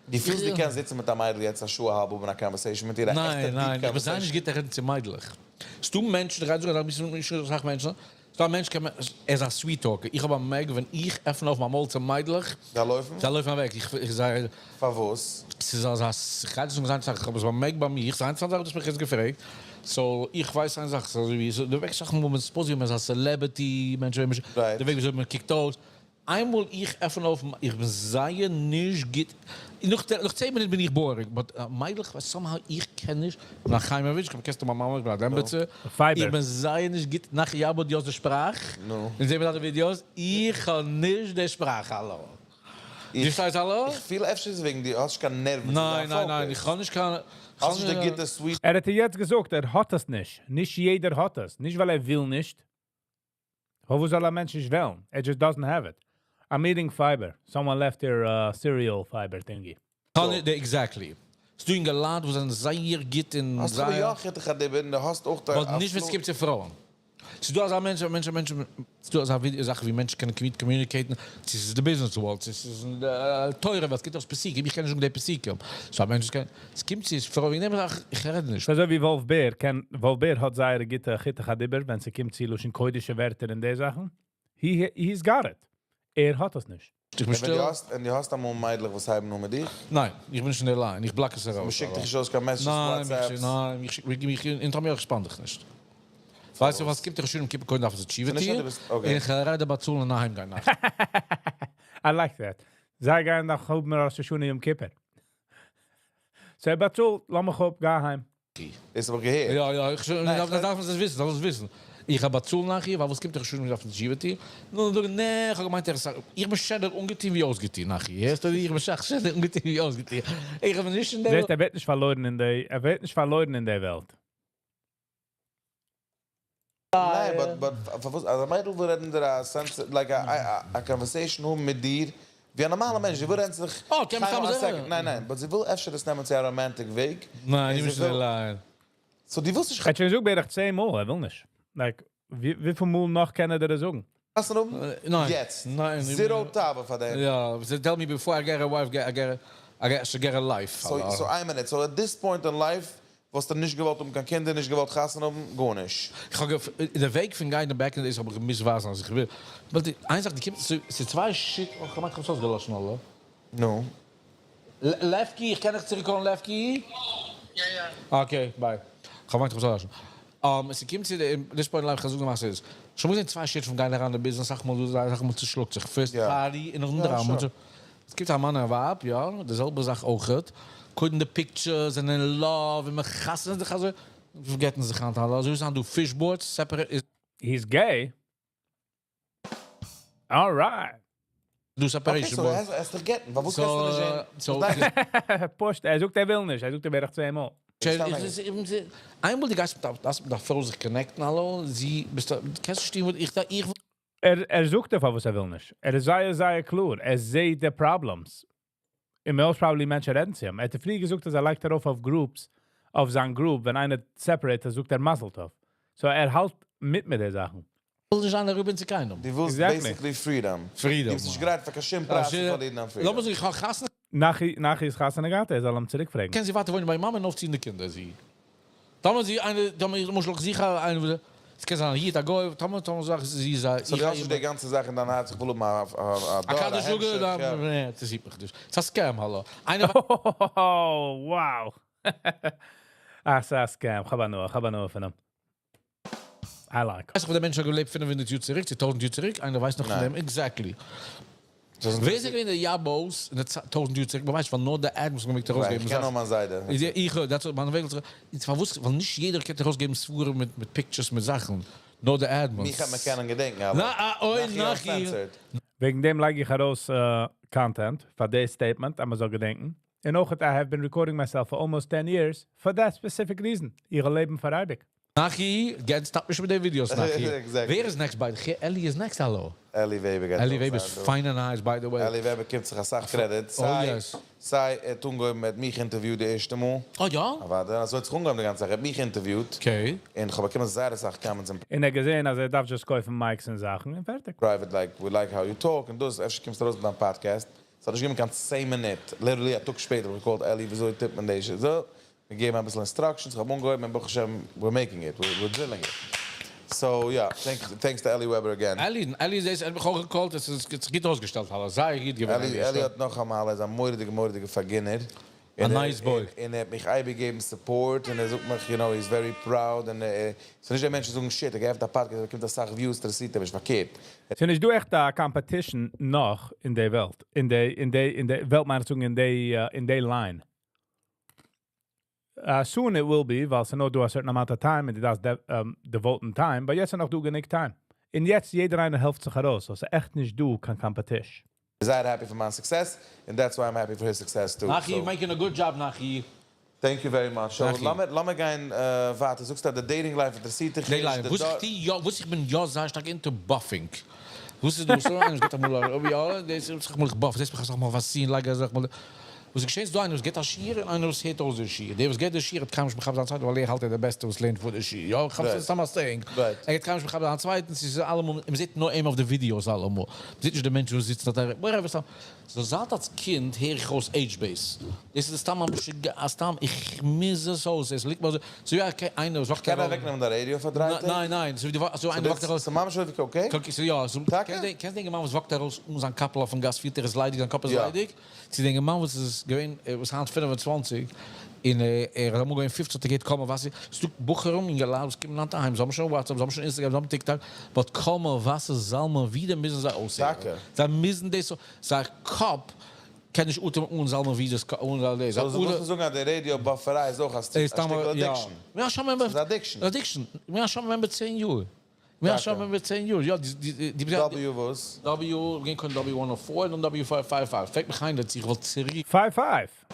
דו פילסט, דו קענסט זיצן מיט א מיידל יעצט א שעה א האלב האבן א conversation מיט איר, א ניין, עכטע deep ניין, איך בין זייער conversation? נישט גוט רעדן צו מיידלעך. ס'דא מענטשן, איך רעד זאגאר א ביסל מיט אסאך מענטשן. ס'דא א מענטש, קען מען, ער איז א sweet talker. איך האב א מערק, ווען איך עפן אויף מיין מויל צו מיידלעך, זיי לויפן? זיי לויפן אוועק. איך זאג, פארוואס? עס איז אזא, איך רעד נישט זיין זאך, אבער עס באמערקט ביי מיר, זיין זאך האט מיך יעצט געפרעגט. So, איך ווייס איין זאך, אזוי ווי, so, די וועג זאכן, וואו מען suppose מען איז א celebrity, מענטש, ווען מען די וועג וויאזוי מען קוקט אויס. איינמאל איך עפן אויף, איך בין זייער נישט גוט. נאך 10 מינוט בין איך boring, but מיידלעך, ווייס somehow, איך קען נישט. נאך חיימאוויטש, איך קענסט מיין מאמע, איך בין א דעמבעצע. Fiber. איך בין זייער נישט גוט. נאך יא, אבער די שפראך. No. און זעען מיר דא די videos, איך האב נישט די שפראך, האלא. דו שטייסט אלע? איך פיל אפשר איז וועגן דו האסט נישט קיין נערוון צו ניין זיין ניין ניין איך focused. האב נישט קיין האסט נישט די גוטע sweet ער האט דיר יעצט געזאגט ער האט עס נישט. נישט יעדער האט עס. נישט ווייל ער וויל נישט. פארוואס זאל א מענטש נישט וועלן? It just doesn't have it. I'm eating fiber. Someone left their cereal fiber thingy. Exactly. ס'דא אינגעלייט וואס זענען זייער גוט אין האסט אבער זייער. יא חיתוך הדיבור און דו האסט אויך א. But נישט ווען ס'קומט צו פרויען. ס'דא אזא מענטש, מענטש, מענטש, ס'דא אזא זאך ווי מענטשן קענען communicate ן, צו ס'איז די business world, צו ס'איז אין די תורה וועלט, ס'גיבט אויס פסוקים, איך קען נישט זאגן די פסוקים. So א מענטש קען, ס'קומט צו פרויען, וועגן דעם זאג איך, איך רעד נישט. אזוי ווי וואלף בער קען, וואלף בער האט זייער גוטע חיתוך הדיבור, ווען ס'קומט צו לשון קודש'ע ווערטער און די זאכן. He, he's got it. ער האט עס נישט. איך בין און ווען שטיל. דו האסט, און דו האסט אמאל מיידלעך וואס הייבן אן מיט דיך? ניין, איך בין נישט אין די line, איך block עס ארויס. מ'שיקט דיך נישט אויס קיין messages, WhatsApps? ניין, איך שיק, איך, איך, אין טאמער איך שפאן דיך נישט. ווייסט דו וואס קומט ראש השנה יום כיפור קודם דארף איך תשובה טון, און איך רעד באצאלן און אהיים גיין נאך. I like that. זיי גייען נאך האבן ראש השנה יום כיפור. זיי באצאלט, לאז מיך אפ, גיי אהיים. דאס האב איך געהערט. יא יא, איך שוין, דארף מען עס וויסן, דארף עס וויסן. איך האב באצאלט נאך איר, ווייל וואס קומט ראש השנה מ'דארף תשובה טון? נו, זאג איך, נע, איך האב געמיינט ער איז א, איך בין שענער אנגעטון ווי אויסגעטון נאך איר, הערסטו? איך בין שענער אנגעטון ווי אויסגעטון. איך האב נישט אין די. זעסט, ער ווערט נישט פארלוירן אין די, ער ווערט נישט פארלוירן אין די וועלט. ניין, but but פארוואס אז א מיידל וויל רעדן דיר א sense like א א conversation האבן מיט דיר ווי א נארמאלע מענטש, זי וויל רעדן צו זיך אה, קען מען סתם א אזוי second, ניין ניין, but זי וויל אפשר עס נעמען צו א romantic וועג. ניין, איך בין נישט אין די line. So דו ווילסט נישט. ער האט שוין געזאגט בערך צען מאל, ער וויל נישט. Like, וויפיל מאל נאך קען ער דיר עס זאגן? חתונה האבן? ניין. יעצט. ניין. Zero תאווה פאר דעם. יא, זיי tell me before I get a wife, I get I get should get a life. So איין מינוט, so at this point in life וואלסטו נישט געוואלט האבן קיין קינדער, נישט געוואלט חתונה האבן, גארנישט? איך האב די וועג פון גיין back in the days האב איך געמוזט ווייזן אז איך וויל. But די איין זאך די קומט ס'איז צוויי shit, אוי כ'האב געמיינט כ'האב עס אויסגעלאשן אלע. נו. לעפקי, איך קען דיך צוריק call ן לעפקי? יא יא. Okay, bye. כ'האב געמיינט כ'האב עס אויסגעלאשן. ס'קומט צו די this point in life, כ'זאג די מעשה איז. שוין געזען צוויי shit פון גיין אריין אין business אסאך מאל דא אסאך מאל צושלאגט זיך first party און נאכדעם דראמא. עס קומט א מאן און ווייב יא די זעלבע זאך אויכעט קודם די pictures זענען אין love און מען חתונה'ט זיך אזוי פארגעטן זיך היינט אלע אזוי זיין דא fish boards separate איז. He's gay? Alright. דא separation boards. Okay so עסט דיך גט'ן פארוואס קענסטו נישט זען? פשוט ער זאגט ער וויל נישט ער זאגט ער בערך צוויי מאל. איינמאל די גייסט מיט א פרוי זיך connect ן האלא זי ביסט קענסט נישט טון וואס איך איך. ער ער זאגט דיר פארוואס ער וויל נישט, ער איז זייער זייער קלאר, ער זעהט די problems, און most probably מענטשן רעדן צו אים, ער האט פריער געזאגט אז ער לייגט ארויף אויף groups, אויף זיין group ווען איינער separate זאגט ער מזל טוב, so ער האלט מיט מיט די זאכן. וויל נישט זיין א רבי צו קיינעם. דו ווילסט basically freedom. Freedom. דו ביסט נישט גרייט פאר קיין שום פרייז צו פארלירן דיין freedom. לאמיר זאגן איך האב חתונה. נאכי נאכי איז חתונה געהאט? ער זאל אים צוריק פרעגן. קען זי ווייטער וואוינען ביי איר מאמע און אויפציען די קינדער זי טאמער זי איינע טאמער איך למשל איך זוך א איינע וואס עס קען זיין א איד א גוי טאמער טאמער זאג איך זי איז א So דו האסט נישט די גאנצע זאך אין דיין הארץ איך וויל האבן א א א דור א קדוש המשך יא. נע אינטערעסירט מיך נישט ס'איז א scam האלא איינער Wow! אה ס'איז א scam כ'האב הנאה כ'האב הנאה פון אים. I like. ווייסט נאך ווי דער מענטש האט געלעבט 500 יאר צוריק צו 1000 יאר צוריק? איינער ווייסט נאך פון דעם? Exactly. ווער איז געווען די יאבאוס אין די טויזנט יאר צוריק? מ'ווייסט ווייל נאר די admins האבן געמעגט ארויסגעבן זאכן. איך קען נאר מיין זיידע. איך that's what מיין וועג איז פארוואס ווייל נישט יעדער קען ארויסגעבן ספרים מיט מיט pictures מיט זאכן נאר די admins. מיך האט מען קענען געדענקן אבער אוי נאכי. וועגן דעם לייג איך ארויס content פאר די statement אז מ'זאל געדענקן. און אויך I have been recording myself for almost 10 years for that specific reason. איך וועל לעבן פאר אייביג. נאכי, געט stop נישט מיט די videos נאכי. Exactly. ווער איז next ביי די? אלי איז next האלא. אלי וועבער גייט אלי אויך וועבער איז זיין דא. פיין און nice by the way. אלי וועבער קומט זיך אסאך credit. סיי סיי ער האט אנגעהויבן ער האט מיך interviewed די ערשטע מאל. אה יא? אוודאי, אזוי האט זיך אנגעהויבן די גאנצע זאך, ער האט מיך interviewed. Okay. און כ'האב באקומען זייער אסאך comments אין. און ער האט געזען אז ער דארף just קויפן mics און זאכן און פערטיג. Private like we like how you talk און דאס, אפשר קומסטו ארויס מיט דיין פאדקעסט. ס'האט נישט גענומען קיין צען מינוט, literally א טאג שפעטער האב איך גע call ט אלי וויאזוי טוט מען דאס, אזוי, געגעבן אביסל instructions, כ'האב אנגעהויבן און ברוך השם we're making it, we're drilling it. So יא, thanks to אלי וועבער again. אלי, אלי איז דאס, ער האט מיך אויך גע call ט, עס איז זיך גוט אויסגעשטעלט אלעס, זייער גוט געווען אלי, אלי האט נאך א מעלה, ער איז א מורא'דיגע מורא'דיגע פארגינער. א nice boy. און ער האט מיך אייביג געגעבן support, און ער זאגט מיך, you know, he is very proud, און ס'איז נישט די מענטשן זאגן shit, ער געעפנט א פאדקעסט, ער באקומט אסאך views, אינטערעסירט אים נישט, פארקערט. ס'איז נישט דא עכט א competition נאך אין די וועלט, אין די, אין די, אין די וועלט מיין איך צו זאגן אין די, אין די line. Soon it will be, ווייל ס'איז נאר דא א certain amount of time און דו דארפסט devote ן time, but יעצט איז נאך דא גענוג time. און יעצט יעדער איינער העלפט זיך ארויס, so ס'איז עכט נישט דא קיין competition. זייער happy פאר מיין success, and that's why I'm happy for his success too. Nachi, you're making a good job, Nachi. Thank you very much. So, לאמיר לאמיר גיין ווייטער. זאגסט אז די dating life אינטערעסירט דיך נישט, די וואס איך טו יא, וואס איך בין יא זייער שטארק into buffing. וואס איז דאס? איינער וואס געבט אמאל א רבי יא, דאס איז איך buff, דאס איך אמאל וואס לייג איך אמאל. וואס איז געשען איז דא איינער וואס געבט א שיעור און איינער וואס הערט אויס די שיעור. דער וואס געבט די שיעור האט קיינמאל נישט מכבד זיין צווייטן ווייל ער האלט ער איז דער בעסטער וואס לערנט פאר די שיעור. יא, איך האב סתם א saying. ער געבט קיינמאל נישט מכבד זיין צווייטן, ס'איז אלעמאל, מ'זעט נאר אים אויף די videos אלעמאל. מ'זעט נישט די מענטשן וואס זיצן דארט, whatever סתם. So זייט אלס קינד הער איך אויס HBase. דאס איז סתם א משוגע, סתם איך מוז עס אויס, עס ליגט מיר אזוי, so יא okay איינער וואס וואקט ארויס. קען ער אוועקנעמען די radio פאר דריי טעג? ניין ניין, so ווי די so איינער וואקט ארויס. ס'איז ממש אזוי ווי cocaine? Cocaine, יא, so טאקע? קענסט די אינגערמאן וואס וואקט ארויס אן זיין קאפל אויפן גאס פילט ער איז ליידיג זיין קאפ איז ליידיג, צו די אינגערמאן וואס איז געווען וואס היינט 25 און ער איז אמאל געווען 15 האט ער געהערט קול מבשר, ס'דא בחורים אינגעלייט וואס קומען היינט אהיים זיי האבן שוין WhatsApp זיי האבן שוין Instagram זיי האבן TikTok, but קול מבשר זלמן ווידער מוזן זיי אויסהערן. טאקע? זיי מוזן דאס זייער קאפ קען נישט אטעמען אן זלמן ווידער'ס אן דאס. So ווילסט מיר זאגן אז די radio buffer איי איז אויך א שטיקל addiction? ס'איז addiction. Addiction. מיר האבן שוין member 10 יאר. מיר האבן שוין member 10 יאר. יא, די די W וואס? W, מיר גייען קודם W 104 און דאן W 555. פרעגט מיך איינער צו איך וואלט צוריק. Five five.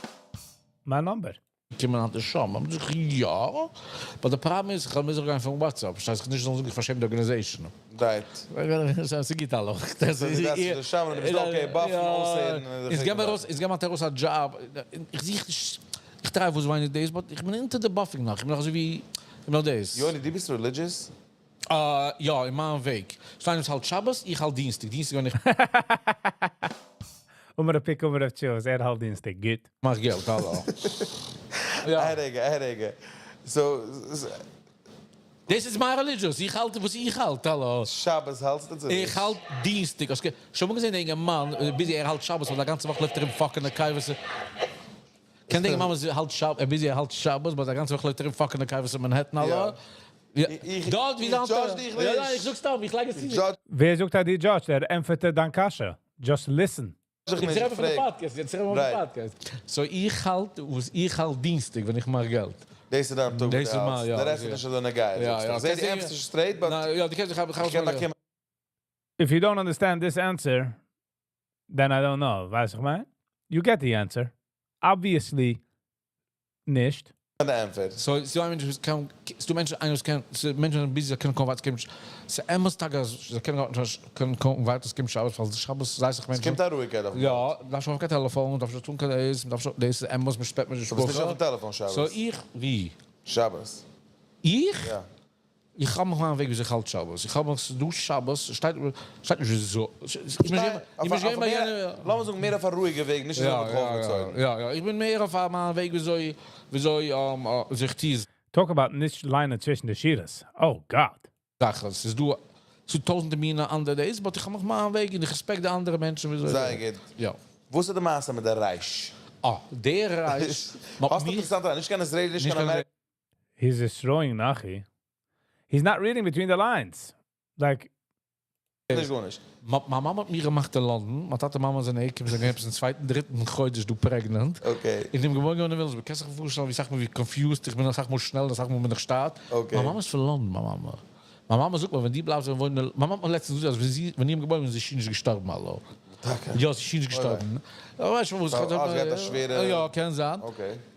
מיין number. קומען היינט די שעה. מען זאגט יא, but די פראבלעם איז, איך מוז אויך גיין פון WhatsApp, פארשטייסט זיך נישט זאלן זאגן איך פארשעם די organization. Right. ס'גוט אלעך. דאס איז די שעה ווען דו ביסט okay buff ן אויסהערן. איך געב ארויס, איך געב ארויס א דזשאב, איך זוך נישט, איך try וואס ווייניג דאס, but איך בין into די buffing נאך, איך בין נאך אזוי ווי, איך בין נאך דאס. יוני, דו ביסט religious? יא, אין מיין וועג. שטיין האלט שבת, איך האלט דינסטאג. דינסטאג ווען איך אומער pick אומער choose, ער האלט דינסטאג, גוט. מאך געלט, האלא. יא. א רגע, א רגע. So, דאס איז מיין religious. איך האלט וואס איך האלט, האלא. שבת האלטסטו צו? איך האלט דינסטאג. שוין מאל געזען דעם מאן, busy ער האלט שבת, ווייל די גאנצע וואך לויפט ער ארום fucking די קייוועס. קען דער מאן האלט שבת, ער busy ער האלט שבת, ווייל די גאנצע וואך לויפט ער ארום fucking די קייוועס אין Manhattan, האלא. יא. יא. דארט ווי איך judge דיך נישט. יא, איך זאג סתם, איך לייג עס צו. ווער זאגט אז דו judge? ער ענטפערט דיין קשיא. Just listen. יעצט רעדן מיר פון די podcast, יעצט רעדן מיר פון די podcast. So איך האלט, וואס איך האלט דינסטאג ווען איך מאך געלט. דאס איז דיין טאג. דאס איז מיין, יא. דער רעסט איז נישט אזוי נוגע. יא, יא. זיי די ענטפערסט straight, but יא, דו קענסט איך האב איך קען באקומען. If you don't understand this answer, then I don't know. ווייסט איך מיין? You get the answer. Obviously נישט. די ענטפער. So, ס'דא מענטשן וואס קען, ס'דא מענטשן איינער וואס קען, ס'דא מענטשן זענען busy, זיי קענען קוים ווארטן ס'קומט, ס'אמת טאקע אז זיי קענען נישט קענען קוים ווארטן ס'קומט שבת, ווייל שבת זיי זיך מענטשן. ס'קומט א רואיגקייט אויף. יא, דארף שוין אויף קיין טעלעפאן, דארף שוין טון קיין דאס, דארף שוין, דאס איז אמת, מ'שפעט מיט די דו ביסט נישט אויפן טעלעפאן שבת. So איך, ווי? שבת. איך? יא. איך האב מיך מיין וועג ווי איך האלט שבת. איך האב מיך דא שבת, שטייט שטייט נישט אזוי. איך בין איך בין געווען ביי יענע לאמיר זאגן מער אויף א רואיגע וועג, נישט אזוי מיט אויפגעצויגן. יא, יא, איך בין מער אויף א מיין וועג וויאזוי וויאזוי זיך טיז. Talk about נישט ליינען צווישן די שורות. Oh God. זאכן. ס'איז דא צו טויזנטער מיני אנדערע days, but איך האב מיך מיין וועג און איך respect די אנדערע מענטשן וויאזוי. זייער גוט. יא. וואס איז די מעשה מיט דער רייש? אה, דער רייש. האסט אינטערעסאנט, נישט קיין Israeli, נישט קיין American. He's destroying Nachi. He's not reading between the lines. Like נישט גארנישט. מיין מאמע האט מיר געמאכט אין לאנדאן. מיין טאטע מאמע זענען געקומען, זיי זענען געווען צווייטן, דריטן חודש דא pregnant. Okay. איך בין געבוירן געווארן אין וויליאמסבורג. קענסט זיך פארשטעלן ווי סאך מאל ווי confused איך בין, אסאך מאל שנעל, אסאך מאל בין איך שטאט. Okay. מיין מאמע איז פון לאנדאן, מיין מאמע. מיין מאמע זאגט מיר, ווען די בלייבסט וואוינען, מיין מאמע האט מיר לעצטנס געזאגט, אז ווען זי, ווען איך בין געבוירן, איז זי שוין נישט געשטארבן, האלא. טאקע? יא, זי איז שוין נישט געשטארבן. ווייסט וואס, איך האב געהאט א שווערע. יא, קען זיין. Okay.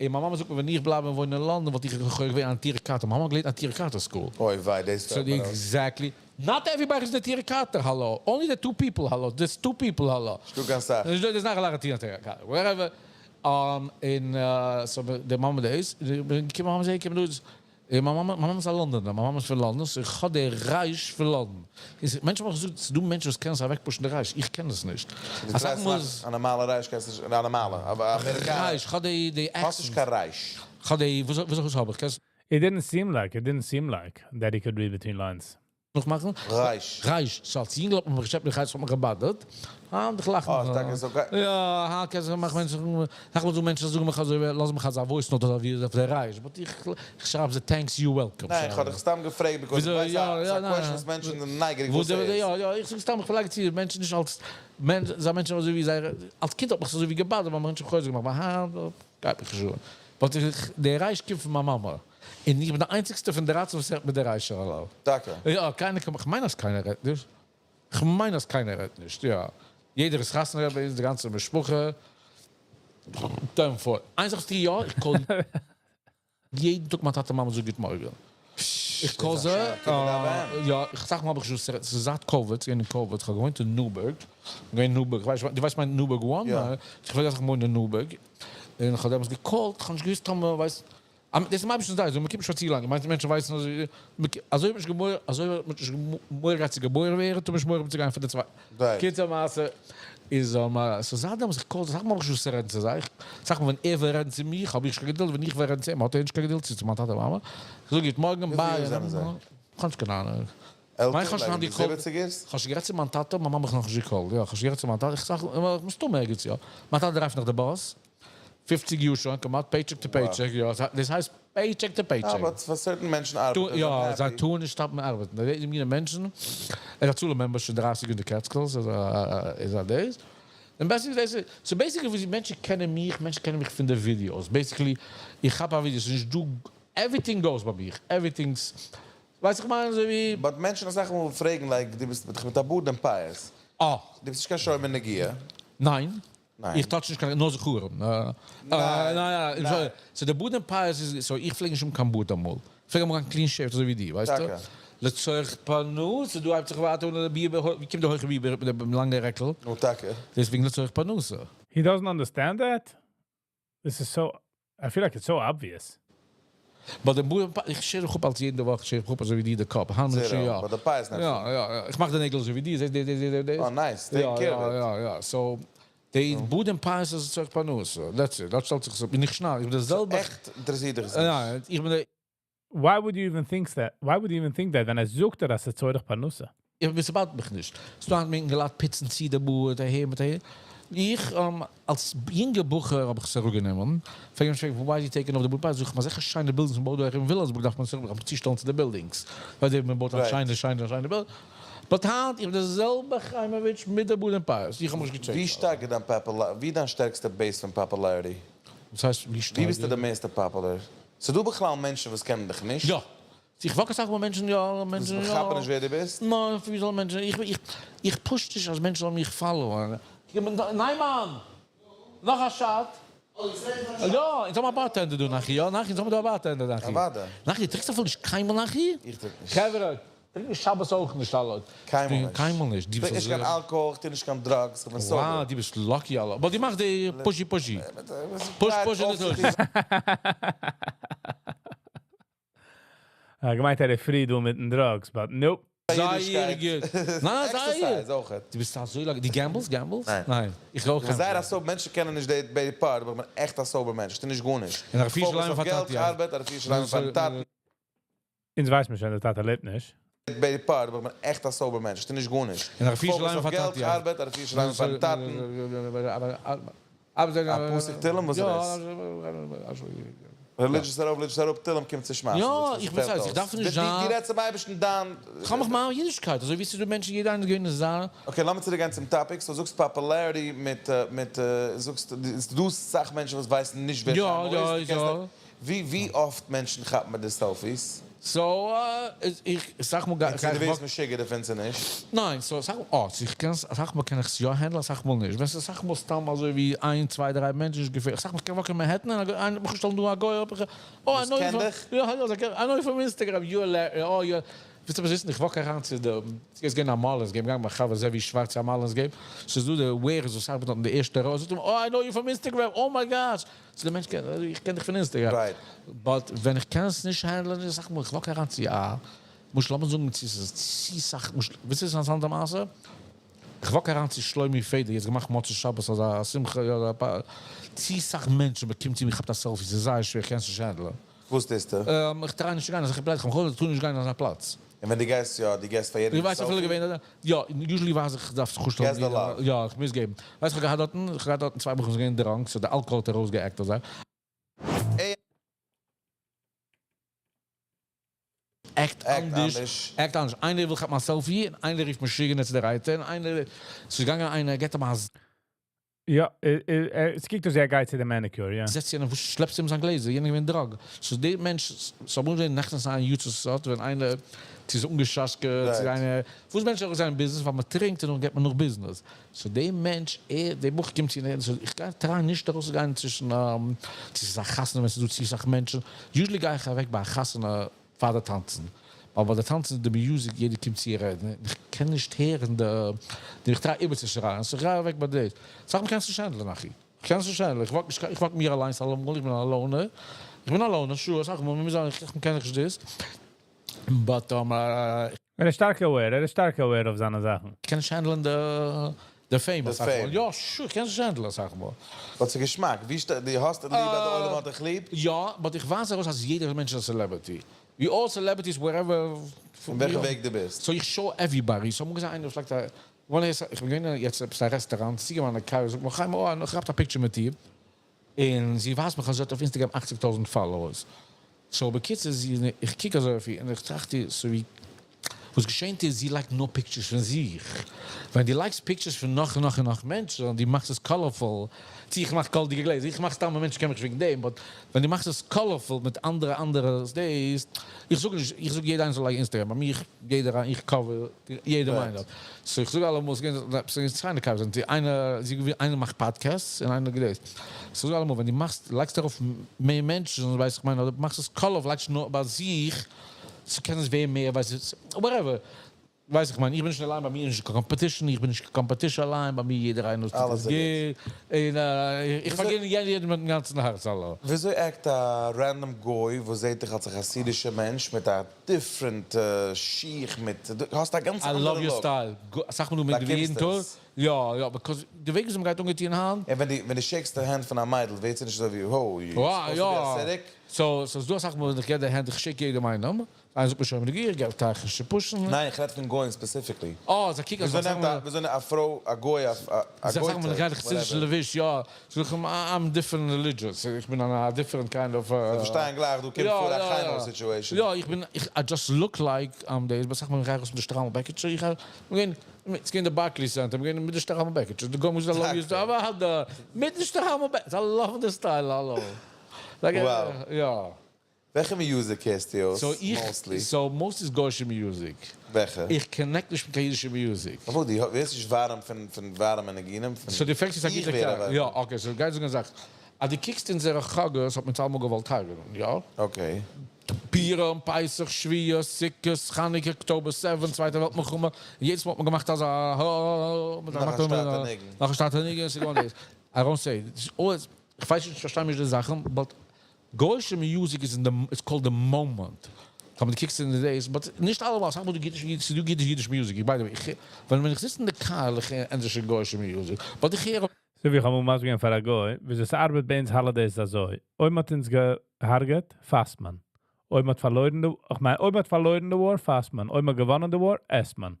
און מיין מאמע זאגט מיר, ווען איך בלייב וואוינען אין לאנדאן, וואלט איך געווען אין נטורי קרתא. מיין מאמע האט געלערנט אין נטורי קרתא school. אוי וויי, דאס So exactly. Not everybody is נטורי קרתא, hello. Only the two people, hello. There's two people, hello. דו קענסט זאגן. דאס איז נאך א נטורי קרתא. Wherever. אין, so, די מאמע דאס, בין געקומען, מאמע זאגט, קום דו, מיין מאמע, מיין מאמע איז א לאנדאנער, מיין מאמע איז פון לאנדאן, so איך האב די רייש פון לאנדאן. איז, מענטשן האבן געזאגט, ס'דא מענטשן וואס קענען עס אוועקפושן די רייש, איך קען עס נישט. דו טרייסט מאכן א נארמאלע רייש קענסט נישט, א נארמאלע, אבער אמעריקאנער. רייש, איך האב די, די האסט נישט קיין רייש. איך האב די, וואס, וואס האב איך? קענסט It didn't seem like, it didn't seem like that he could read between lines. נאך מאכן? רייש. רייש. So אלס יונגל האט מען מיך געשעפט מיט רייש, האט מיך געבאדערט. אה, איך לאך. אה, טאקע איז okay. יא, הא, קענסט מאכן מענטשן, זאג מאל דו מענטשן זאגן מיך אזוי, לאז מיך אזא voice note אזוי ווי אויף דער רייש. But איך, איך שרייב זיי thanks you welcome. ניין, איך האב דיך סתם געפרעגט, because איך ווייס א, ס'איז א question וואס מענטשן זענען נייגעריג וואס ס'איז. יא, יא, איך זאג סתם, איך פארלייג צו מענטשן נישט אלס, מענטש, זיי מענטשן אזוי ווי זיי, אלס קינד האט מיך אזוי ווי געבאדערט, ווייל מענטשן האבן חוזק געמאכט, אבער הא, גייט מיך נישט אן. But איך, דער רייש קומט פון מיין מאמע. און איך בין דער איינציגסטער פון דער ראצע וואס רעדט מיט דער רייש האלא. טאקע. יא, קיינער קען, איך מיין אז קיינער רעדט נישט. איך מיין אז קיינער רעדט נישט, יא. יעדער איז חתונה געהאט ביי אונז, די גאנצע משפחה. דעם פאר. איין זאך טו יא, איך call יעדן טאג מיין טאטע מאמע זאג גוט מארגן. איך call זיי, יא, איך אסאך מאל האב איך שוין ס'איז זייט COVID, ס'איז געווען אין COVID, כ'האב געוואוינט אין Newburgh, געווען אין Newburgh, כ'ווייס נישט, דו ווייסט מיין Newburgh one? איך פלעג אסאך מאל וואוינען אין Newburgh, און כ'האב דעמאלטס גע call ט, כ'האב נישט געוואוסט טאמער ווייסט, דאס איז ממש נישט זיי, מ'קומט נישט פאר צו לאנג, מיינסט מענטשן ווייסן אז אזוי האט מען נישט געמורא, אזוי האט מען נישט מורא געהאט צו געבוירן ווערן, טאר מען נישט מורא האבן צו גיין פאר די צווייטע. קיצור מעשה איז so זייט דעמאלטס איך call אסאך מאל האב איך נישט וואס צו רעדן צו זיי, אסאך מאל ווען ער וויל רעדן צו מיך האב איך נישט קיין געדולד, ווען איך וויל רעדן צו אים האט ער נישט קיין געדולד צו צו מיין טאטע מאמע, איך זאג גוט מארגן bye, איך האב נישט קיין אהנונג. עלטער, like אין די זיבעציגערס? כ'האב שוין גערעדט צו מיין טאטע, מיין מאמע האב איך נאכנישט גע call ט, יא כ'האב שוין גערעדט צו מיין טאטע, איך זאג מסתמא ערגעץ יא, מיין טאטע drive ט נאך די באס, פופציג יאר שוין כמעט, paycheck to paycheck, יא, דאס הייסט paycheck to paycheck. אבער פאר certain מענטשן ארבעט עס, יא, זיי טארן נישט stop ן ארבעטן, די מינע מענטשן, ער איז א הצלה member שוין דרייסיג יאר אין די Catskills, איז א דאס, און basically דאס איז, so basically וואס מענטשן קענען מיך, מענטשן קענען מיך פון די ווידיאוס, basically איך כאפ א ווידיאו, ס'איז נישט דא, everything goes ביי מיך, everything's, ווייסט איך מיין אזוי ווי. But מענטשן אסאך מאל פרעגן like דו ביסט מיט א בארד און פאות. אה. דו ביסט נישט קיין שומר נגיעה. ניין. ניין. איך touch נישט קיין, נאר זכרים. ניין. ניין ניין. So די בארד און פאות איז, so איך פלעג נישט האבן קיין בארד אמאל. איך פלעג אמאל גיין clean shaved אזוי ווי דו, ווייסטו. טאקע. לצורך פרנסה, דא הייבט זיך ווייטער אן די ביבער, ווי קומט די הויכע ביבער מיט די לאנגע רעקל? נו טאקע. דעסוועגן לצורך פרנסה. He doesn't understand that? This is so, I feel like it's so obvious. But די בארד, איך שער זיך אפ אלץ יעדע וואך, שער איך אפ אזוי ווי דיר די קאפ, האנט זערא, יא. But די פאות נעמסטו. יא, יא, יא, איך מאך די נעגל אזוי ווי דיר, זעסט די, די, די, די. אה nice, take care of it. יא, יא, יא, so, די בארד און פאות איז לצורך פרנסה, that's it, דארט שטעלט זיך עס אפ, בין איך שנעל, איך בין די זעלבע. עכט אינטערעסירט דיך עס נישט. ניין, איך בין די. Why would you even think that? Why would you even think that ווען ער זאגט דיר אז ס'איז צורך פרנסה? איך בין ס'באדערט מיך נישט. ס'דא היינט מענטשן געלאזט פיצן צו די בארד אהער מיט אהער. איך אלס יונגע בחור האב איך עס אראפגענומען. פרעג מיך נישט why you taking off די בארד זאג איך אזעלכע שיינע buildings מען בויט דא ארום וויליאמסבורג דארף מען עס אראפ צושטעלן צו די buildings. ווייל די מען בויט היינט שיינע שיינע שיינע buildings. But היינט איך בין די זעלבע חיימאוויטש מיט די בארד און פאות. איך האב מיך נישט געטשעקט. ווי שטארק איז דיין popularity? ווי איז דיין שטערקסטע base פון popularity? וואס הייסט ווי שטארק? ווי ביסטו די מערסטע popular? ס'דא בכלל מענטשן וואס קענען דיך נישט? יא. איך walk אסאך מאל מענטשן יא, מענטשן יא. וואס כאפן נישט ווער דו ביסט? ניין, ווי זאלן מענטשן, איך איך push נישט אז מענטשן זאלן מיך follow ען. ניין מאן! נאך א shot? יא, אונז האבן א bartender דא נחי, יא נחי, אונז האבן דא א bartender נחי. אוודאי. נחי, דו טרינקסט אפילו נישט קיינמאל נחי? איך טרינק נישט. חברה, טרינק נישט שבת אויך נישט אלע. קיינמאל נישט. קיינמאל נישט. איך טרינק נישט קיין אלקאהאל, איך טו נישט קיין drugs, איך בין sober. Wow, דו ביסט lucky אלע. But דו מאכסט די pushy pushy. Push push אין די טויש. אה, געמיינט ער איז free דא מיטן drugs, but nope. זייער גוט. ניין, זייער. Exercise אויכעט. דו ביסט אזוי lucky. דו gamble סט? Gamble סט? ניין. ניין. איך אויך איך בין זייער א sober, מענטשן קענען נישט די די part, אבער איך בין עכט א sober מענטש, איך טו נישט גארנישט. און א פיש Focus ליין אויף פאר געלט, טאטי. ארבעט, א פיש ליין פארן טאטן. אונז ווייסט מען שוין, דער טאטע לעבט נישט. די part, אבער איך בין עכט א sober מענטש, איך טו נישט גארנישט. און א פיש Focus ליין אויף פאר געלט, טאטי. ארבעט, א פיש ליין פארן טאטן. א פסוק תהלים וואס איז דאס? Religious ארויף, religious אראפ, תהלים קומט צו שמייסן. יא, איך ווייס, איך דארף נישט זיין. דו רעדסט צום אייבערשטן דיין. איך האב מיך מיין אידישקייט, אזוי ווי ס'איז דא מענטשן יעדער איינער איז געווען אין זיין. Okay, לאמיר צוריק גיין צום topic, so זאגסט popularity מיט מיט זאגסט ס'דא סאך מענטשן וואס ווייסן נישט ווער חיים איז, דו קענסט ווי ווי אפט מענטשן כאפן מיט די selfies? So איך אסאך מאל גיי איך. און צו דו ווערסט משוגע דערפון צו נישט? ניין, so אסאך מאל, אה, איך קען עס, אסאך מאל קען איך עס יא handle ן אסאך מאל נישט, ווען ס'איז אסאך מאל סתם אזוי ווי איין צוויי דריי מענטשן נישט געפערליך, אסאך מאל כ'קען walk ן אין מאנהעטן און איינער האט מיך געשטעלט דא א גוי האב איך אה וואס קען דיך? יא יא זיי קענען, I know you from Instagram, you are אה יא, ווילסט עפעס וויסן איך walk אריין צו די, ס'איז געווען א mall איז געווען מיין חבר זעווי שווארץ א mall איז געווען, ס'איז דא די warehouse וואס ארבעט דארט אין די ערשטע row, זאגט אים אה I know you from Instagram, oh my gosh. צו די מענטש קען איך קען דיך פון Instagram. But ווען איך קען עס נישט handle ן איז אסאך מאל איך walk אריין צו א למשל לאמיר זאגן צו ס'איז צו סאך למשל ווילסט וויסן אן אנדערע מעשה? איך walk אריין צו שלומי פעדער יעצט געמאכט מוצאי שבת אזא שמחה יא צו סאך מענטשן מ'קומט צו מיר כאפט א selfie ס'איז זייער שווער איך קען עס נישט handle ן. וואס טוסטו? איך try נישט צו גיין אזעלכע פלעצער, כ'האב געהאט טאר נישט גיין אין אזא פלאץ. און ווען דו גייסט יא, דו געסט פאר יעדעם איך ווייס אפילו selfie? געווען יא, usually ווייז איך דארף זיך אפשטעלן. געסט די love. יא, איך מוז געבן. ווייסט איך האב געהאט דארטן, איך האב געהאט דארטן צוויי בחורים זענען געווען drunk, so די אלקאהאל האט ארויסגע act אזוי. Act אנדערש, act אנדערש. איינער וויל כאפן א selfie, און איינער רופט משוגענער צו די רייטער, און איינער, ס'איז געגאנגען איינער, געבט אים א. יא, עס קוקט אויס ער גייט צו די manicure, יא. זעצט יענער, וואס שלעפסטו אים זיין גלעזער, יענער געווען drunk. So דער מענטש, so מוז זיין נעכטן זיין יוטוב סארט, ווען איינער צו איז אנגעשאסקעט, צו איינער, וואס מענטש אויך זיין business, ווייל מען טרינקט און דאן געט מען נאך business. So דער מענטש, ער, דער בחור קומט צו און so איך גיי try נישט ארויסצוגיין צווישן, צו ס'איז א חתונה ווען ס'איז דא צו סאך מענטשן. Usually גיי איך אוועק ביי א חתונה פאר די טאנצן. ווייל ביי די טאנצן איז די music, יעדער קומט צו רעדן, איך קען נישט הערן די, איך try איבערצושרייען, so איך גיי אוועק ביי דאס. זאך מען קען עס נישט handle ן, אחי. איך קען עס נישט handle ן, איך walk נישט, איך walk מיר אליינס אלעמאל, איך בין א loner. איך בין א loner, sure, אסאך מאל, מיר זאגן, איך קען נישט דאס. But, ער איז שטארק aware, ער איז שטארק aware אויף זיינע זאכן. איך קען נישט handle ן די, די fame, די אסאך מאל. fame. יא, sure, איך קען עס נישט handle ן אסאך מאל. וואס איז געשמאק? ווי דו האסט ליב, אז דער עולם האט דיך ליב? יא, but איך ווייס ארויס, אז יעדער מענטש איז א celebrity. We all celebrities wherever. אין וועלכע וועג דו ביסט. So איך show everybody. So מוז איינער פלעגט א, ווען איך בין געווען יעצט אין א רעסטוראנט, זי געווען אין קאר, זאגט מיר, חיים, oh, איך האב א picture מיט דיר. און זי ווייסט מיך, אז זי האט אויף Instagram 80.000 followers. So, בקיצור, זי, איך קוק אזוי אויף איר, און איך טראכט איר, so ווי, וואס געשעט איז, זי like ט נאר pictures פון זיך. ווען דו like סט pictures פון נאך און נאך און נאך מענטשן, און דו מאכסט עס colorful, צי איך מאך גאלדיגע גלעזער, איך מאך סתם, א מענטש קען מיך וועגן דעם, but ווען דו מאכסט עס colorful מיט אנדערע, אנדערע days, איך זאג נישט, איך זאג יעדער איינער זאל לייגן Instagram, ביי מיר, יעדער, איך cover, יעדער מיינער. So איך זאג אלעמאל, עס גייט צוויי covers, און די איינע, זי איינער מאכט podcasts און איינער געדעס. So זאג אלעמאל, ווען דו מאכסט, לייגסט דערויף מער מענטשן, ווייס איך מיין, אדער מאכסט עס colorful, לייגסט נאר ביי זיך, so קען עס ווערן מער, ווייס איך, whatever. ווייס איך מיין, איך בין נישט אליין, ביי מיר איז נישט קיין competition, איך בין נישט קיין competition אליין, ביי מיר יעדער איינער טוט אלעס עס איז גוט. און איך פארגין יעדן מיטן גאנצן הארץ, אלע. וויאזוי act א random גוי, וואס זעט דיך אלס א חסידישער מענטש מיט א different שיך, מיט, דו האסט א גאנץ I אנדערע love your look. style. זאג מיר דו מיט באקומסט יעדן טאג? עס. יא, יא, because די וועג ווי מ'גייט אנגעטון היינט. און ווען דו, ווען דו shake סט די האנט פון א מיידל, ווערט זי נישט אזוי ווי, oh, you Wow, supposed to be יא. aesthetic? So, so דו זאגסט מיר, איך געב די האנט, איך shake יעדעם איינעם. איינער זאגט מיר שוין, איך געב טייך push ן. ניין, איך רעד פון גויים specifically. Oh, זאג קוק, וויאזוי נעמט א, וויאזוי א פרוי, א גוי, א זאג מיר, גוי'טע, איך חסידיש whatever. לבוש, יא. זאג איך, I'm different religious. איך בין א different kind of, זיי פארשטייען גלייך, דו קומסט יא, פאר א יא, חיימאל יא. situation. יא, איך בין, איך, I just look like I'm there, but זאג מיר, איך גיי ארויס מיט די שטריימל בעקיטשע, איך גיי, מיר גייען, מיר גייען אין די Barclays Center, מיר גייען מיט די שטריימל בעקיטשע. די גוי מוז love you, טאקע. אבער האט די, מיט די שטריימל בעקיטשע, I love the style, hello. Like, Wow. יא. וועלכע music הערסטו אויס, So איך, mostly? So most איז גוי'שע music. וועלכע? איך connect נישט מיט קיין אידישע music. אבער דו ווערסט נישט ווארעם פון ווארעמע ניגונים? פון So דו פרעגסט, איך איך זאג, ווער ווארעם. יא, okay, so גיי זאגן א זאך. אז דו קוקסט אין אונזערע חגאות, האט מען אלעמאל געוואלט הרג'ענען, יא? Okay. פורים, פסח, שבועות, סוכות, חנוכה, October 7, צווייטע וועלט מלחמה. יעדעס מאל האט מען געמאכט אזא, מיט א נאך א מאכט מען שטאטע ניגון. נאך א שטאטע ניגון, ס'איז געווארן דאס. I don't say, it's always, איך ווייס נישט, איך פארשטיי נישט די זאכן, but גוי'שע music is in the, it's called the moment. קאם, דו קוקסט אין די days, but נישט אלעמאל, זאג מאל, דו גייסט נישט, דו גייסט נישט אידיש music. By the way, איך, ווען איך זיץ אין די קאר, איך הער ענדערש גוי'שע music. But איך הער So ווי איך האב אמאל געווען פאר א גוי, ווי עס ארבעט ביי אונז holidays אזוי. אויב מ'האט אונז געהרג'עט, פאסט מען. אויב מ'האט פארלוירן די, איך מיין, אויב מ'האט פארלוירן די war, פאסט מען. אויב מ'האט געוואונען די war, עסט מען.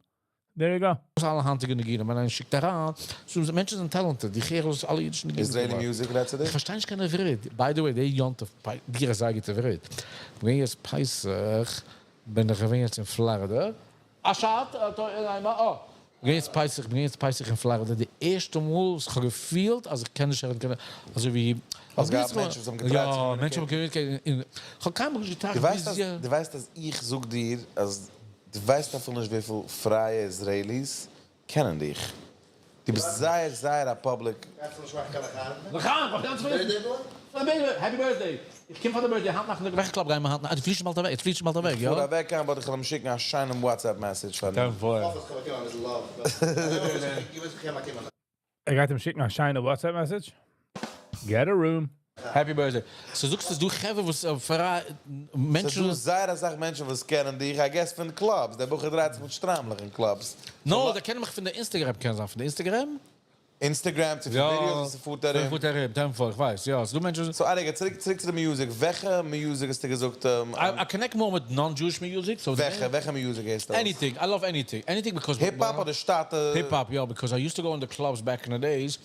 There you go. אלע היינטיגע ניגונים, ווען איינער שיקט אריין, so מענטשן זענען talented, די הערן אויס אלע אידישע ניגונים. Israeli music, רעדסטו איך דיר? פארשטיי נישט קיין עברית. By the way, די יום טוב, דיר זאג איך עברית. ווען יעצט פסח, בין איך געווען יעצט אין פלארידע. א שאד, ניין, oh. ווען יעצט פסח, בין יעצט פסח אין פלארידע, די ערשטע מאל, וואס איך האב געפילט, אז איך קען נישט הערן, קיין, אזוי ווי, אז גאב מענטשן, וואס האבן געטרייט יא, צו מענטשן האבן גערעדט, איך האב קיינמאל נישט געטראכט, דו ווייסט, ווי אז, זי- דו ווייסט, אז איך זאג דיר, אז דו ווייסט אפילו נישט, וויפיל פרייע Israelis קענען דיך. דו ביסט זייער, זייער א public. לחיים, איך האב Happy birthday. איך קום פאר די birthday, האנט נאך, וועלכע club גייען מיר האנט? דו פליסט באלד אוועק, דו פליסט באלד אוועק, יא? פאר אוועק, אבער איך וועל אים שיקן א שיינעם WhatsApp message פון אים. ער גייט אים שיקן א שיינע WhatsApp message. Get a room. Happy birthday. So זאגסט דו חברה וואס פרייע מענטשן ס'דא זייער א סאך מענטשן וואס קענען דיך, I guess פון clubs. דער בחור דרייט זיך מיט שטריימלעך אין clubs. No, דא קענען מיך פון די Instagram, קען זיין, פון די Instagram? Instagram, צו videos, וואס פארט ארום. פארט ארום, דעם איך ווייס, יא, ס'דא מענטשן So, א רגע, צוריק, צוריק צו די music. וועלכע music האסטו געזאגט? I connect more with non-Jewish music. So וועלכע, וועלכע music איז דאס? Anything. I love anything. Anything because Hip-Hop אדער שטאטע? Hip-Hop, yeah, because I used to go in the clubs back in the days.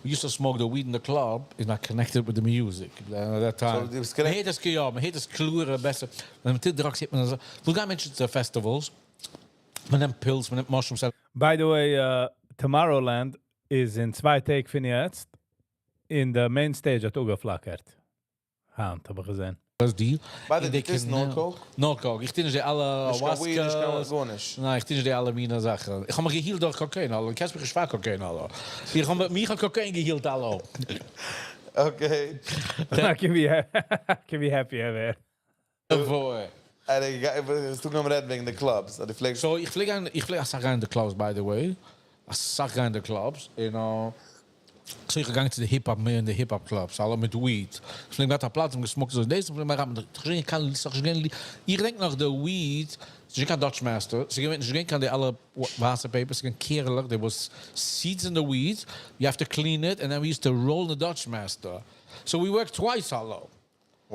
We used to smoke the weed in the club. Is not connected with the music at that time. So, דו ביסט connected. מ'הערט דאס, יא, מ'הערט דאס קלארער, בעסער. ווען מ'טוט drugs, הערט מען אזוי. וואו גייען מענטשן צו festivals? מ'נעמט pills, מ'נעמט mushrooms. By the way, Tomorrowland. איז אין 2 טעג פון יעצט, אין די main stage האט אפגעפלאקערט. היינט האב איך געזען. די By the way, נאר coke? נאר coke. איך טו נישט די אלע נישט קיין weed, נישט קיין ayahuasca. גארנישט. ניין, איך טו נישט די אלע מיני זאכן. איך האב מיך געהיילט דורך cocaine, אלע. קענסט מיך שוואך cocaine, אלע. איך האב מיך האט cocaine געהיילט, אלע. Okay. Can be happy ever. Boy. עס טוט נאר רעדן וועגן די clubs. דו פלעגסט So, איך פלעג א סאך גיין אין די clubs, by the way. א סאך גיין אין די clubs. So, איך געגאנגען צו די hip-hop, מער אין די hip-hop clubs, אלע מיט weed. איך פלעג געהאט א פלאץ, און געסמאקט אזוי דאס, און פלעג מיר איך קיין איך געדענק נאך די weed, ס'איז נישט קיין Dutch Master, ס'איז געווען נישט קיין די אלע ווייסע papers, ס'איז געווען קערלעך, there was seeds in the weed, you have to clean it, and then we used to roll the Dutch Master. So we worked twice, hello.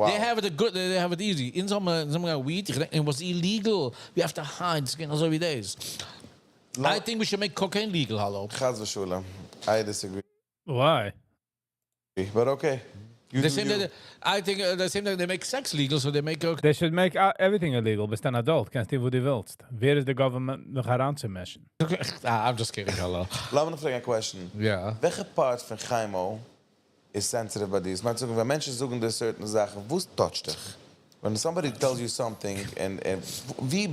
They have it good, they have it easy. אין זומער weed, איך געדענק, it was illegal. We have to hide, ס'איז געווען אזוי ווי דאס. I think we should make cocaine legal, hello. חס ושלום. I disagree. Why? But okay. You The do same you. that, I think the same that they make sex legal, so they make They should make everything illegal. ביסט אן adult, קענסט טון וואס דו ווילסט. ווער איז די government נאך אריינצומישן? Ah, I'm just kidding, hello. לאמיר נאך פרעגן א question. Yeah. וועלכע part פון Chaimo איז sensitive ביי דיר? מיינט זאגן, ווען מענטשן זאגן דיר certain זאכן, וואס touch ט דיך? When somebody tells you something and ווי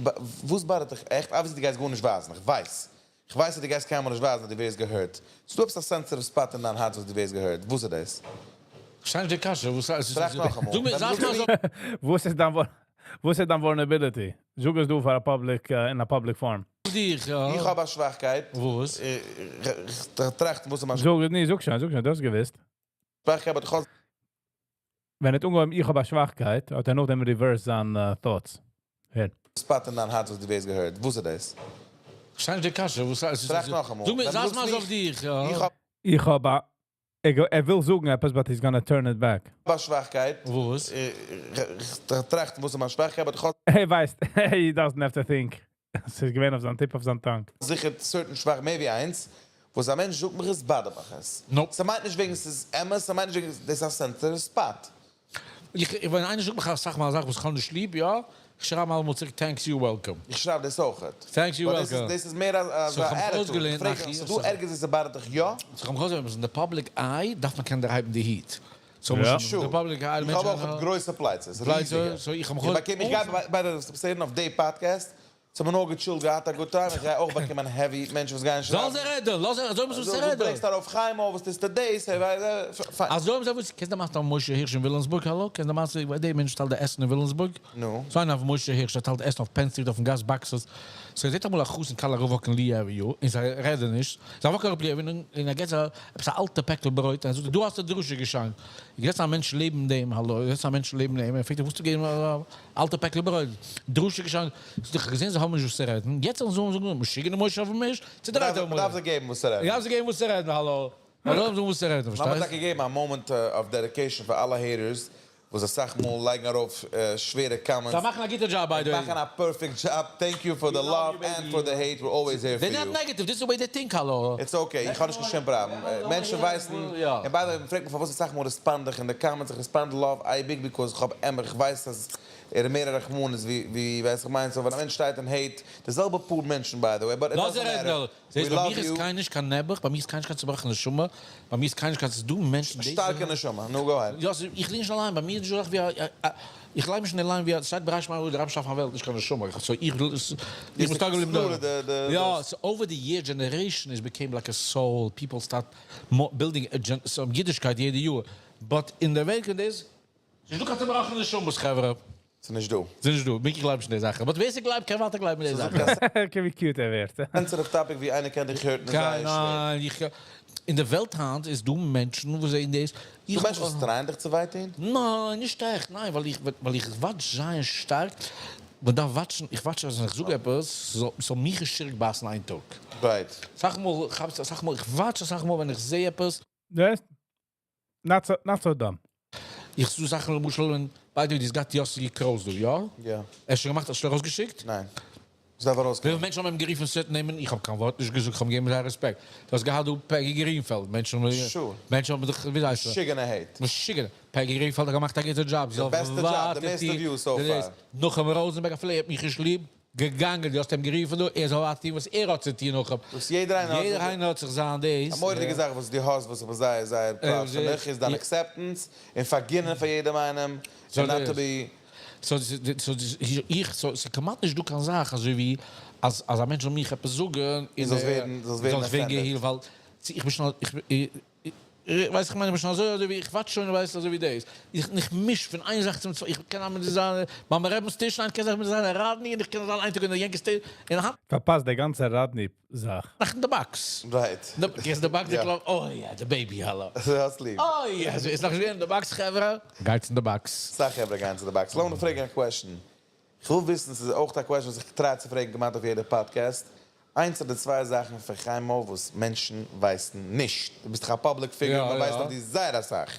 וואס באדערט דיך עכט? Obviously, דו גייסט גארנישט ווייזן. איך ווייס. איך ווייס, אז דו גייסט קיינמאל נישט ווייזן, אז דו ווערסט געהurt. So, דו האסט א sensitive spot אין דיין הארץ, וואס דו ווערסט געהurt. וואס איז דאס? שיין די קשיא, וואס הייסט? פרעג נאך אמאל. דו מיר ווען זאג דו מאל אזוי. וואס איז דיין, וואס איז דיין vulnerability? זאג עס דו פאר א public, אין א public forum. דיך, יא. איך האב א שוואכקייט. וואס? איך טראכט, וואס איז מיין זאג, ניין, זאג שוין, זאג שוין, דו האסט געוואוסט. שוואכקייט, אבער טראצדעם ווען ער האט אנגעהויבן, איך האב א שוואכקייט, האט ער נאך דעם reverse זיין thoughts. הער. Spot אין דיין הארץ, וואס דו ווערסט געהurt. וואס איז דאס? שיין די קשיא, וואס הייסט? פרעג נאך אמאל. דו מיר ווען זאג דו מאל זאגסט אויף דיך, יא. איך האב איך האב א... ער וויל זאגן עפעס, but he's gonna turn it back. א שוואכקייט. וואס? איך טראכט, וואס איז מיין שוואכקייט, אבער טראצדעם ער ווייסט, he doesn't have to think. עס איז געווען אויף זיין tip אויף זיין tongue. זיכער certain שוואך, מער ווי איינס, וואס א מענטש זאגט מיר, עס באדערט מיך עס. Nope. ס'מיינט נישט וועגן עס איז אמת, ס'מיינט נישט וועגן, דאס איז א sensitive spot. איך, ווען איינער זאגט מיך, זאג מאל, זאג, וואס איך האב נישט ליב, יא? איך שרייב מאל, מוז איך, thanks, you welcome. איך שרייב דאס אויך. Thanks, you But this is, welcome. דאס איז מער א So, איך האב attitude. אויסגעלערנט פרעג, נאך so hier, דו ערגעץ איז באדערט דיך, יא? So, איך האב געזאגט, אין the public eye דארף מען קענען דערהייבן די hit. So, Ja. in the public eye, איך האב אויך גרויסע פלייצעס, פלייצע, ריזיגע. so איך האב איך באקום, איך גיי ביי די זען אויף די podcast, so מיר נאר געchillt, געהאט א good time, איך גיי אויך באקומען heavy מענטשן וואס גייען זאל זיי רעדן, לאז זיי, אזוי מוז So, זיי דו רעדן. ברענגסט דארויף Chaimo, וואס איז today, say, fine. אזוי מוז זיי, קענסט דו מאכן משה הירש אין וויליאמסבורג, האלא? קענסט דו מאכן, דער מענטש טיילט די עסן אין וויליאמסבורג? No. So איינער אויף משה הירש, ער טיילט עסן אויף Penn Street, אויפן גאס boxes. So ער זעט אמאל א חתן כלה walk ן Lee Avenue, און זיי רעדן נישט. זיי walk ן אויף Lee Avenue, און ער געט עפעס א אלטע פעקל ברויט, ער זאגט, דו האסט די דרשה געשאנקען. איך זעץ א מענטש לעבן דעם, האלא, איך זעץ א מענטש לעבן דעם, ער פרעגט, וואס דו געבן אלטע פעקל ברויט? דרשה געשאנקען. זאגט, איך געזען, זיי האבן נישט וואס צו רעדן. יעצט זאלן זיי זאגן, משוגענע משה אויפן מענטש, צו דריי דארף דארף זיי געבן וואס צו רעדן. יא, זיי געבן וואס צו רעדן, האלא. האלא, זיי וואס צו רעדן, לאמיר פארשטייסט? טאקע געבן א moment of dedication פאר אלע haters, וואס א סאך מאל לייגן ארויף שווערע comments. זיי מאכן א גוטע job, by the way. מאכן א perfect job. Thank you for the We love love you, and baby. for the hate. We're always here for They're not you. negative, this is the way they think, hallo. It's okay. איך האב נישט קיין שום פראבלעם. מענטשן ווייסן, יא. און by the way, פרעגט מיך, פארוואס איך זאג מאל respond איך אין די comments, איך respond love אייביג because איך האב אמער, איך ווייס, אז ער מער רחמנות ווי ווייס איך מיין, so ווען א מענטש שטייט און hate, די זעלבע פאר מענטשן, by the way, but it לאז doesn't ער רעדן, matter. זעסט, We ביי love מיר איז you. קיין נישט קיין נעבעך, ביי מיר איז קיין נישט קיין צעבראכענע נשמה, ביי מיר איז קיין נישט קיין, דו מענטשן, די שטארקע נשמה. No, go ahead. יא, איך ליג נישט אליין, ביי מיר איז אזוי ווי איך לייג מיך נישט אליין ווי זייט בראש מאל דער אבשאף פון וועלט נישט קיין נשמה. איך so איך איך מוז טאג לעבן. The יא, so over the year generation is became like a soul. People start building a some יידישקייט יעדע יאר. But אין דער וועלט איז ס'איז דא קיין צעבראכענע נשמות, חברה. ס'איז נישט דא. ס'איז נישט דא. איך גלייב נישט אין די זאכן. But ווער ס'גלייבט, קען ווייטער גלייבן אין די זאכן. קוק ווי cute ער ווערט. Sensitive topic ווי איינער קען דיך hurt, קיין, ניין, איך, אין דער וועלט היינט איז דא מענטשן, וואו זיי אין דאס. דו מענטשן וואס try ען דיך צו וויי טון? ניין, נישט עכט. ניין, ווייל איך watch זייער שטארק. מען דארף watch ן, איך watch, אז איך זאג עפעס, זאל מיך נישט בייסן איין טאג. זאג מאל, איך זאג מאל, איך watch, זאג מאל, ווען איך זע עפעס. Yes? Not so dumb. איך זאג זאכן, למשל, ווען, by the way, דאס גייט יאסי קרויס, דו, יא? יא. האסט שוין געמאכט, האסט שוין ארויסגעשיקט? ניין. עס דארף ארויסקומען. ווי מענטשן האבן אים גערופן, certain נעמען, איך האב קיין ווארט נישט געזאגט, איך האב געגעבן זיי רעספעקט. דו האסט געהאט, דו, Peggy Greenfeld, מענטשן האבן, מענטשן האבן דיך, ווי הייסט ער? משוגענע hate. משוגענע. Peggy Greenfeld האט געמאכט א גוטע job. The best job, the best view so far. נחום ראזנבערג, אפילו ער האט מיך נישט ליב. געגאנגען, דו האסט אים גערופן דא, ער זאל ווייטער טון וואס ער האט צו טון נאך. וואס יעדער איינער האט. יעדער איינער האט זיך זיין דאס. א מורא'דיגע זאך וואס דו האסט וואס איך בין זייער זייער proud פון דיך איז דיין acceptance און פארגינען פאר יעדעם איינעם און not to be. So איך, so ס'איז כמעט נישט דא קיין זאך אזוי ווי אז אז א מענטש זאל מיך עפעס זאגן און זאלסט ווערן זאלסט ווערן offended. ווייל איך בין שוין ווייסט איך מיין איך בין שוין אזוי אזוי ווי איך וואטש שוין ווייסט אזוי ווי דאס איך איך מיש פון איין זאך צום צווייטן איך קען אמאל זיין ביים רבינ'ס טיש איין קען זיך מיט זיין ראדני און איך קען זיין איין טאג אין די יענקיס טיש און היינט פארפאסט די גאנצע ראדני זאך. נאך די box. Right. קענסט די box די קלאפ אוי יא די baby האלא. האסט ליב. אוי יא איז נאך נישט געווען אין די box חברה גייטס אין די box. סאך חברה גייען צו די box. לאמיר דיך פרעגן א question. כ'וויל וויסן, ס'איז אויך א question וואס איך try צו פרעגן כמעט אויף יעדע פאדקעסט, איינס אדער צוויי זאכן פון חיימאו וואס מענטשן ווייסן נישט. דו ביסט דאך א public figure, מען ווייסט אויף דיר זייער אסאך.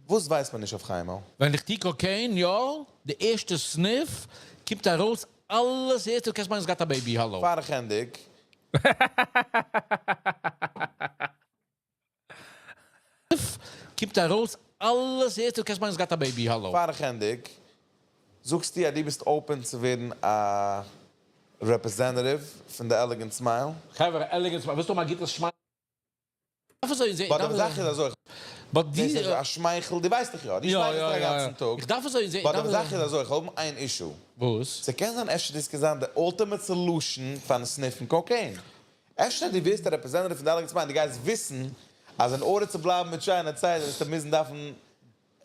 וואס ווייסט מען נישט אויף חיימאו? ווען איך טו cocaine, יא, די ערשטע sniff קומט ארויס אלעס הערסטו, קענסט מיינען עס גייט א baby, האלא. פאר איך ענדיג. קומט ארויס אלעס הערסטו קענסט מיינען עס גייט א baby האלא. פאר איך ענדיג, זאגסטו אז דו ביסט open צו ווערן א representative פון די Elegant Smile? חברה, Elegant Smile, ווילסט האבן א גוטע שמייכל? But די זאך איז אזוי, דאס איז א שמייכל, דו ווייסט דאך יא, דו שמייכלסט דאך א גאנצן טאג. איך דארף אזוי זעהן. But די זאך איז אזוי, איך האב איין issue. וואס? ס'קען זיין אפשר דאס קען זיין די ultimate solution פארן sniff ן cocaine. אפשר דו ווערסט א representative פון די Elegant Smile, דו גייסט וויסן אז אין order צו בלייבן מיט שיינע ציין וועסטו מוזן דארפן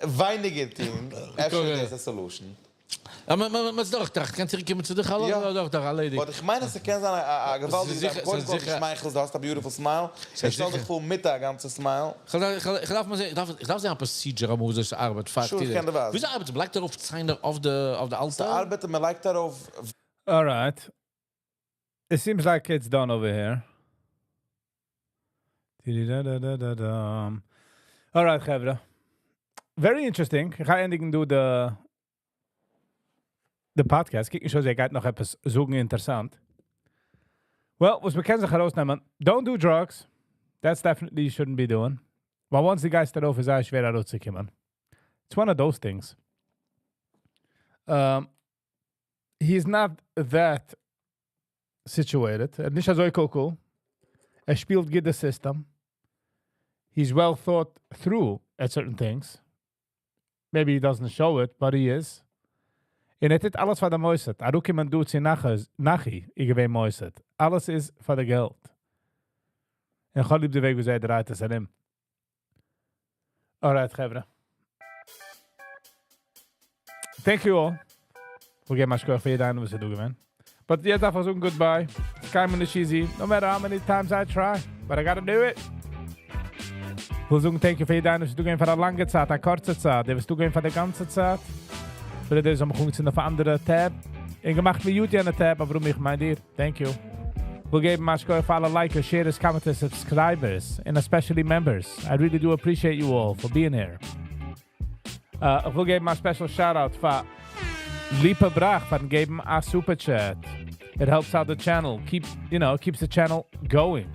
ווייניגער טון, אפשר איז דאס א solution. מען מוז דורכטראכטן, קען צוריק קומען צו דיך ארלעדיגט. But איך מיין אז ס'קען זיין א געוואלדיגע זאך, קודם כל דו שמייכלסט, דו האסט א beautiful smile, איך שטעל דיך פאר מיט א גאנצע smile. איך דארף מיר זעהן, איך דארף זעהן א procedure אמאל וויאזוי ס'ארבעט פאר איך טו דאס. וויאזוי ארבעט עס? מ'לייגט ארויף ציינער אויף די אלטע? ס'ארבעט מ'לייגט ארויף. Alright. It seems like it's done over here. Alright חברה. Very interesting. איך גיי ענדיגן דא די די פאדקעסט. קוק נישט אויס ער גייט נאך עפעס זאגן אינטערסאנט. Well, וואס מ'קען זיך ארויסנעמען, don't do drugs. That's definitely you shouldn't be doing. ווייל once דו גייסט ארויף איז זייער שווער ארויסצוקומען. It's one of those things. He is not that situated. ער איז נישט אזוי קוקו. ער שפילט גוט די system. He is well thought through at certain things. Maybe he doesn't show it, but he is. און ער טוט אלעס פאר די מוסד. אראפקומען דא צו נחי איז געווען מוסד. אלעס איז פאר די געלט. און כ'האב ליב די וועג וויאזוי ער דרייט עס ארום. Alright חברה. Thank you all. כ'וויל געבן א שכוח פאר יעדע איינער וואס איז דא געווען. But יעצט דארף איך זאגן goodbye. ס'איז קיינמאל נישט easy, no matter how many times I try, but I gotta do it. כ'וויל זאגן thank you פאר יעדע איינער וואס איז דא געווען פאר א לאנגע צייט, א קורצע צייט, דער וואס איז דא געווען פאר די גאנצע צייט. אפילו די וואס האבן מיך אנגעצינדן אויף א אנדערע tab, און געמאכט mute יענע tab, אברומי איך מיין דיר, thank you. כ'וויל געבן א שכוח פאר אלע likers, sharers, commenters, subscribers, און especially members. I really do appreciate you all for being here. איך וויל געבן א special shout out פאר ליפא בראך פארן געבן א super chat. It helps out the channel, keep, you know, keeps the channel going.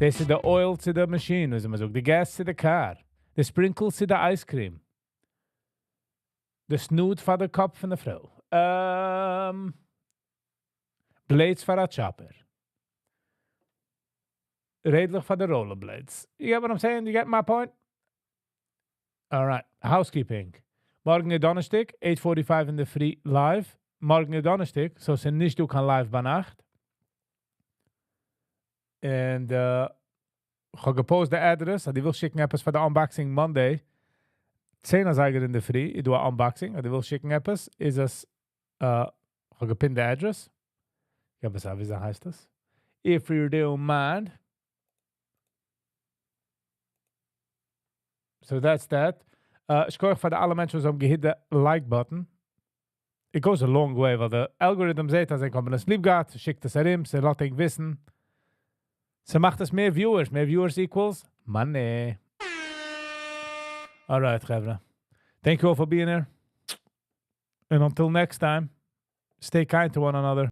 דאס איז די oil צו די מאשין, ווי מען זאגט, די gas צו די קאר, די sprinkles צו די ice cream, די סנוד פאר די קאפ פון די פרוי, blades פאר א chopper, רעדלעך פאר די roller blades. You get what I'm saying? You get my point? Alright, housekeeping. מארגן איז דאנערשטאג, eight forty five אינדערפרי live. מארגן איז דאנערשטאג, so ס'איז נישט דא קיין live ביינאכט. און איך האב גע post די address, אז דו ווילסט שיקן עפעס פאר די unboxing Monday, 10 אזייגער אינדערפרי איז דא א unboxing, אז דו ווילסט שיקן עפעס, איז עס, איך האב גע pin ט די address. געב עס א, וויאזוי הייסט עס? If you don't mind. So that's that. שכוח פאר די אלע מענטשן וואס האבן גע hit די like button. It goes a long way, ווייל די algorithm זעט אז ענק האבן עס ליב געהאט, שיקט עס ארום, ס'לאזט ענק וויסן. ס'מאכט עס מער viewers, מער viewers equals money. Alright חברה. Thank you all for being here. And until next time, stay kind to one another.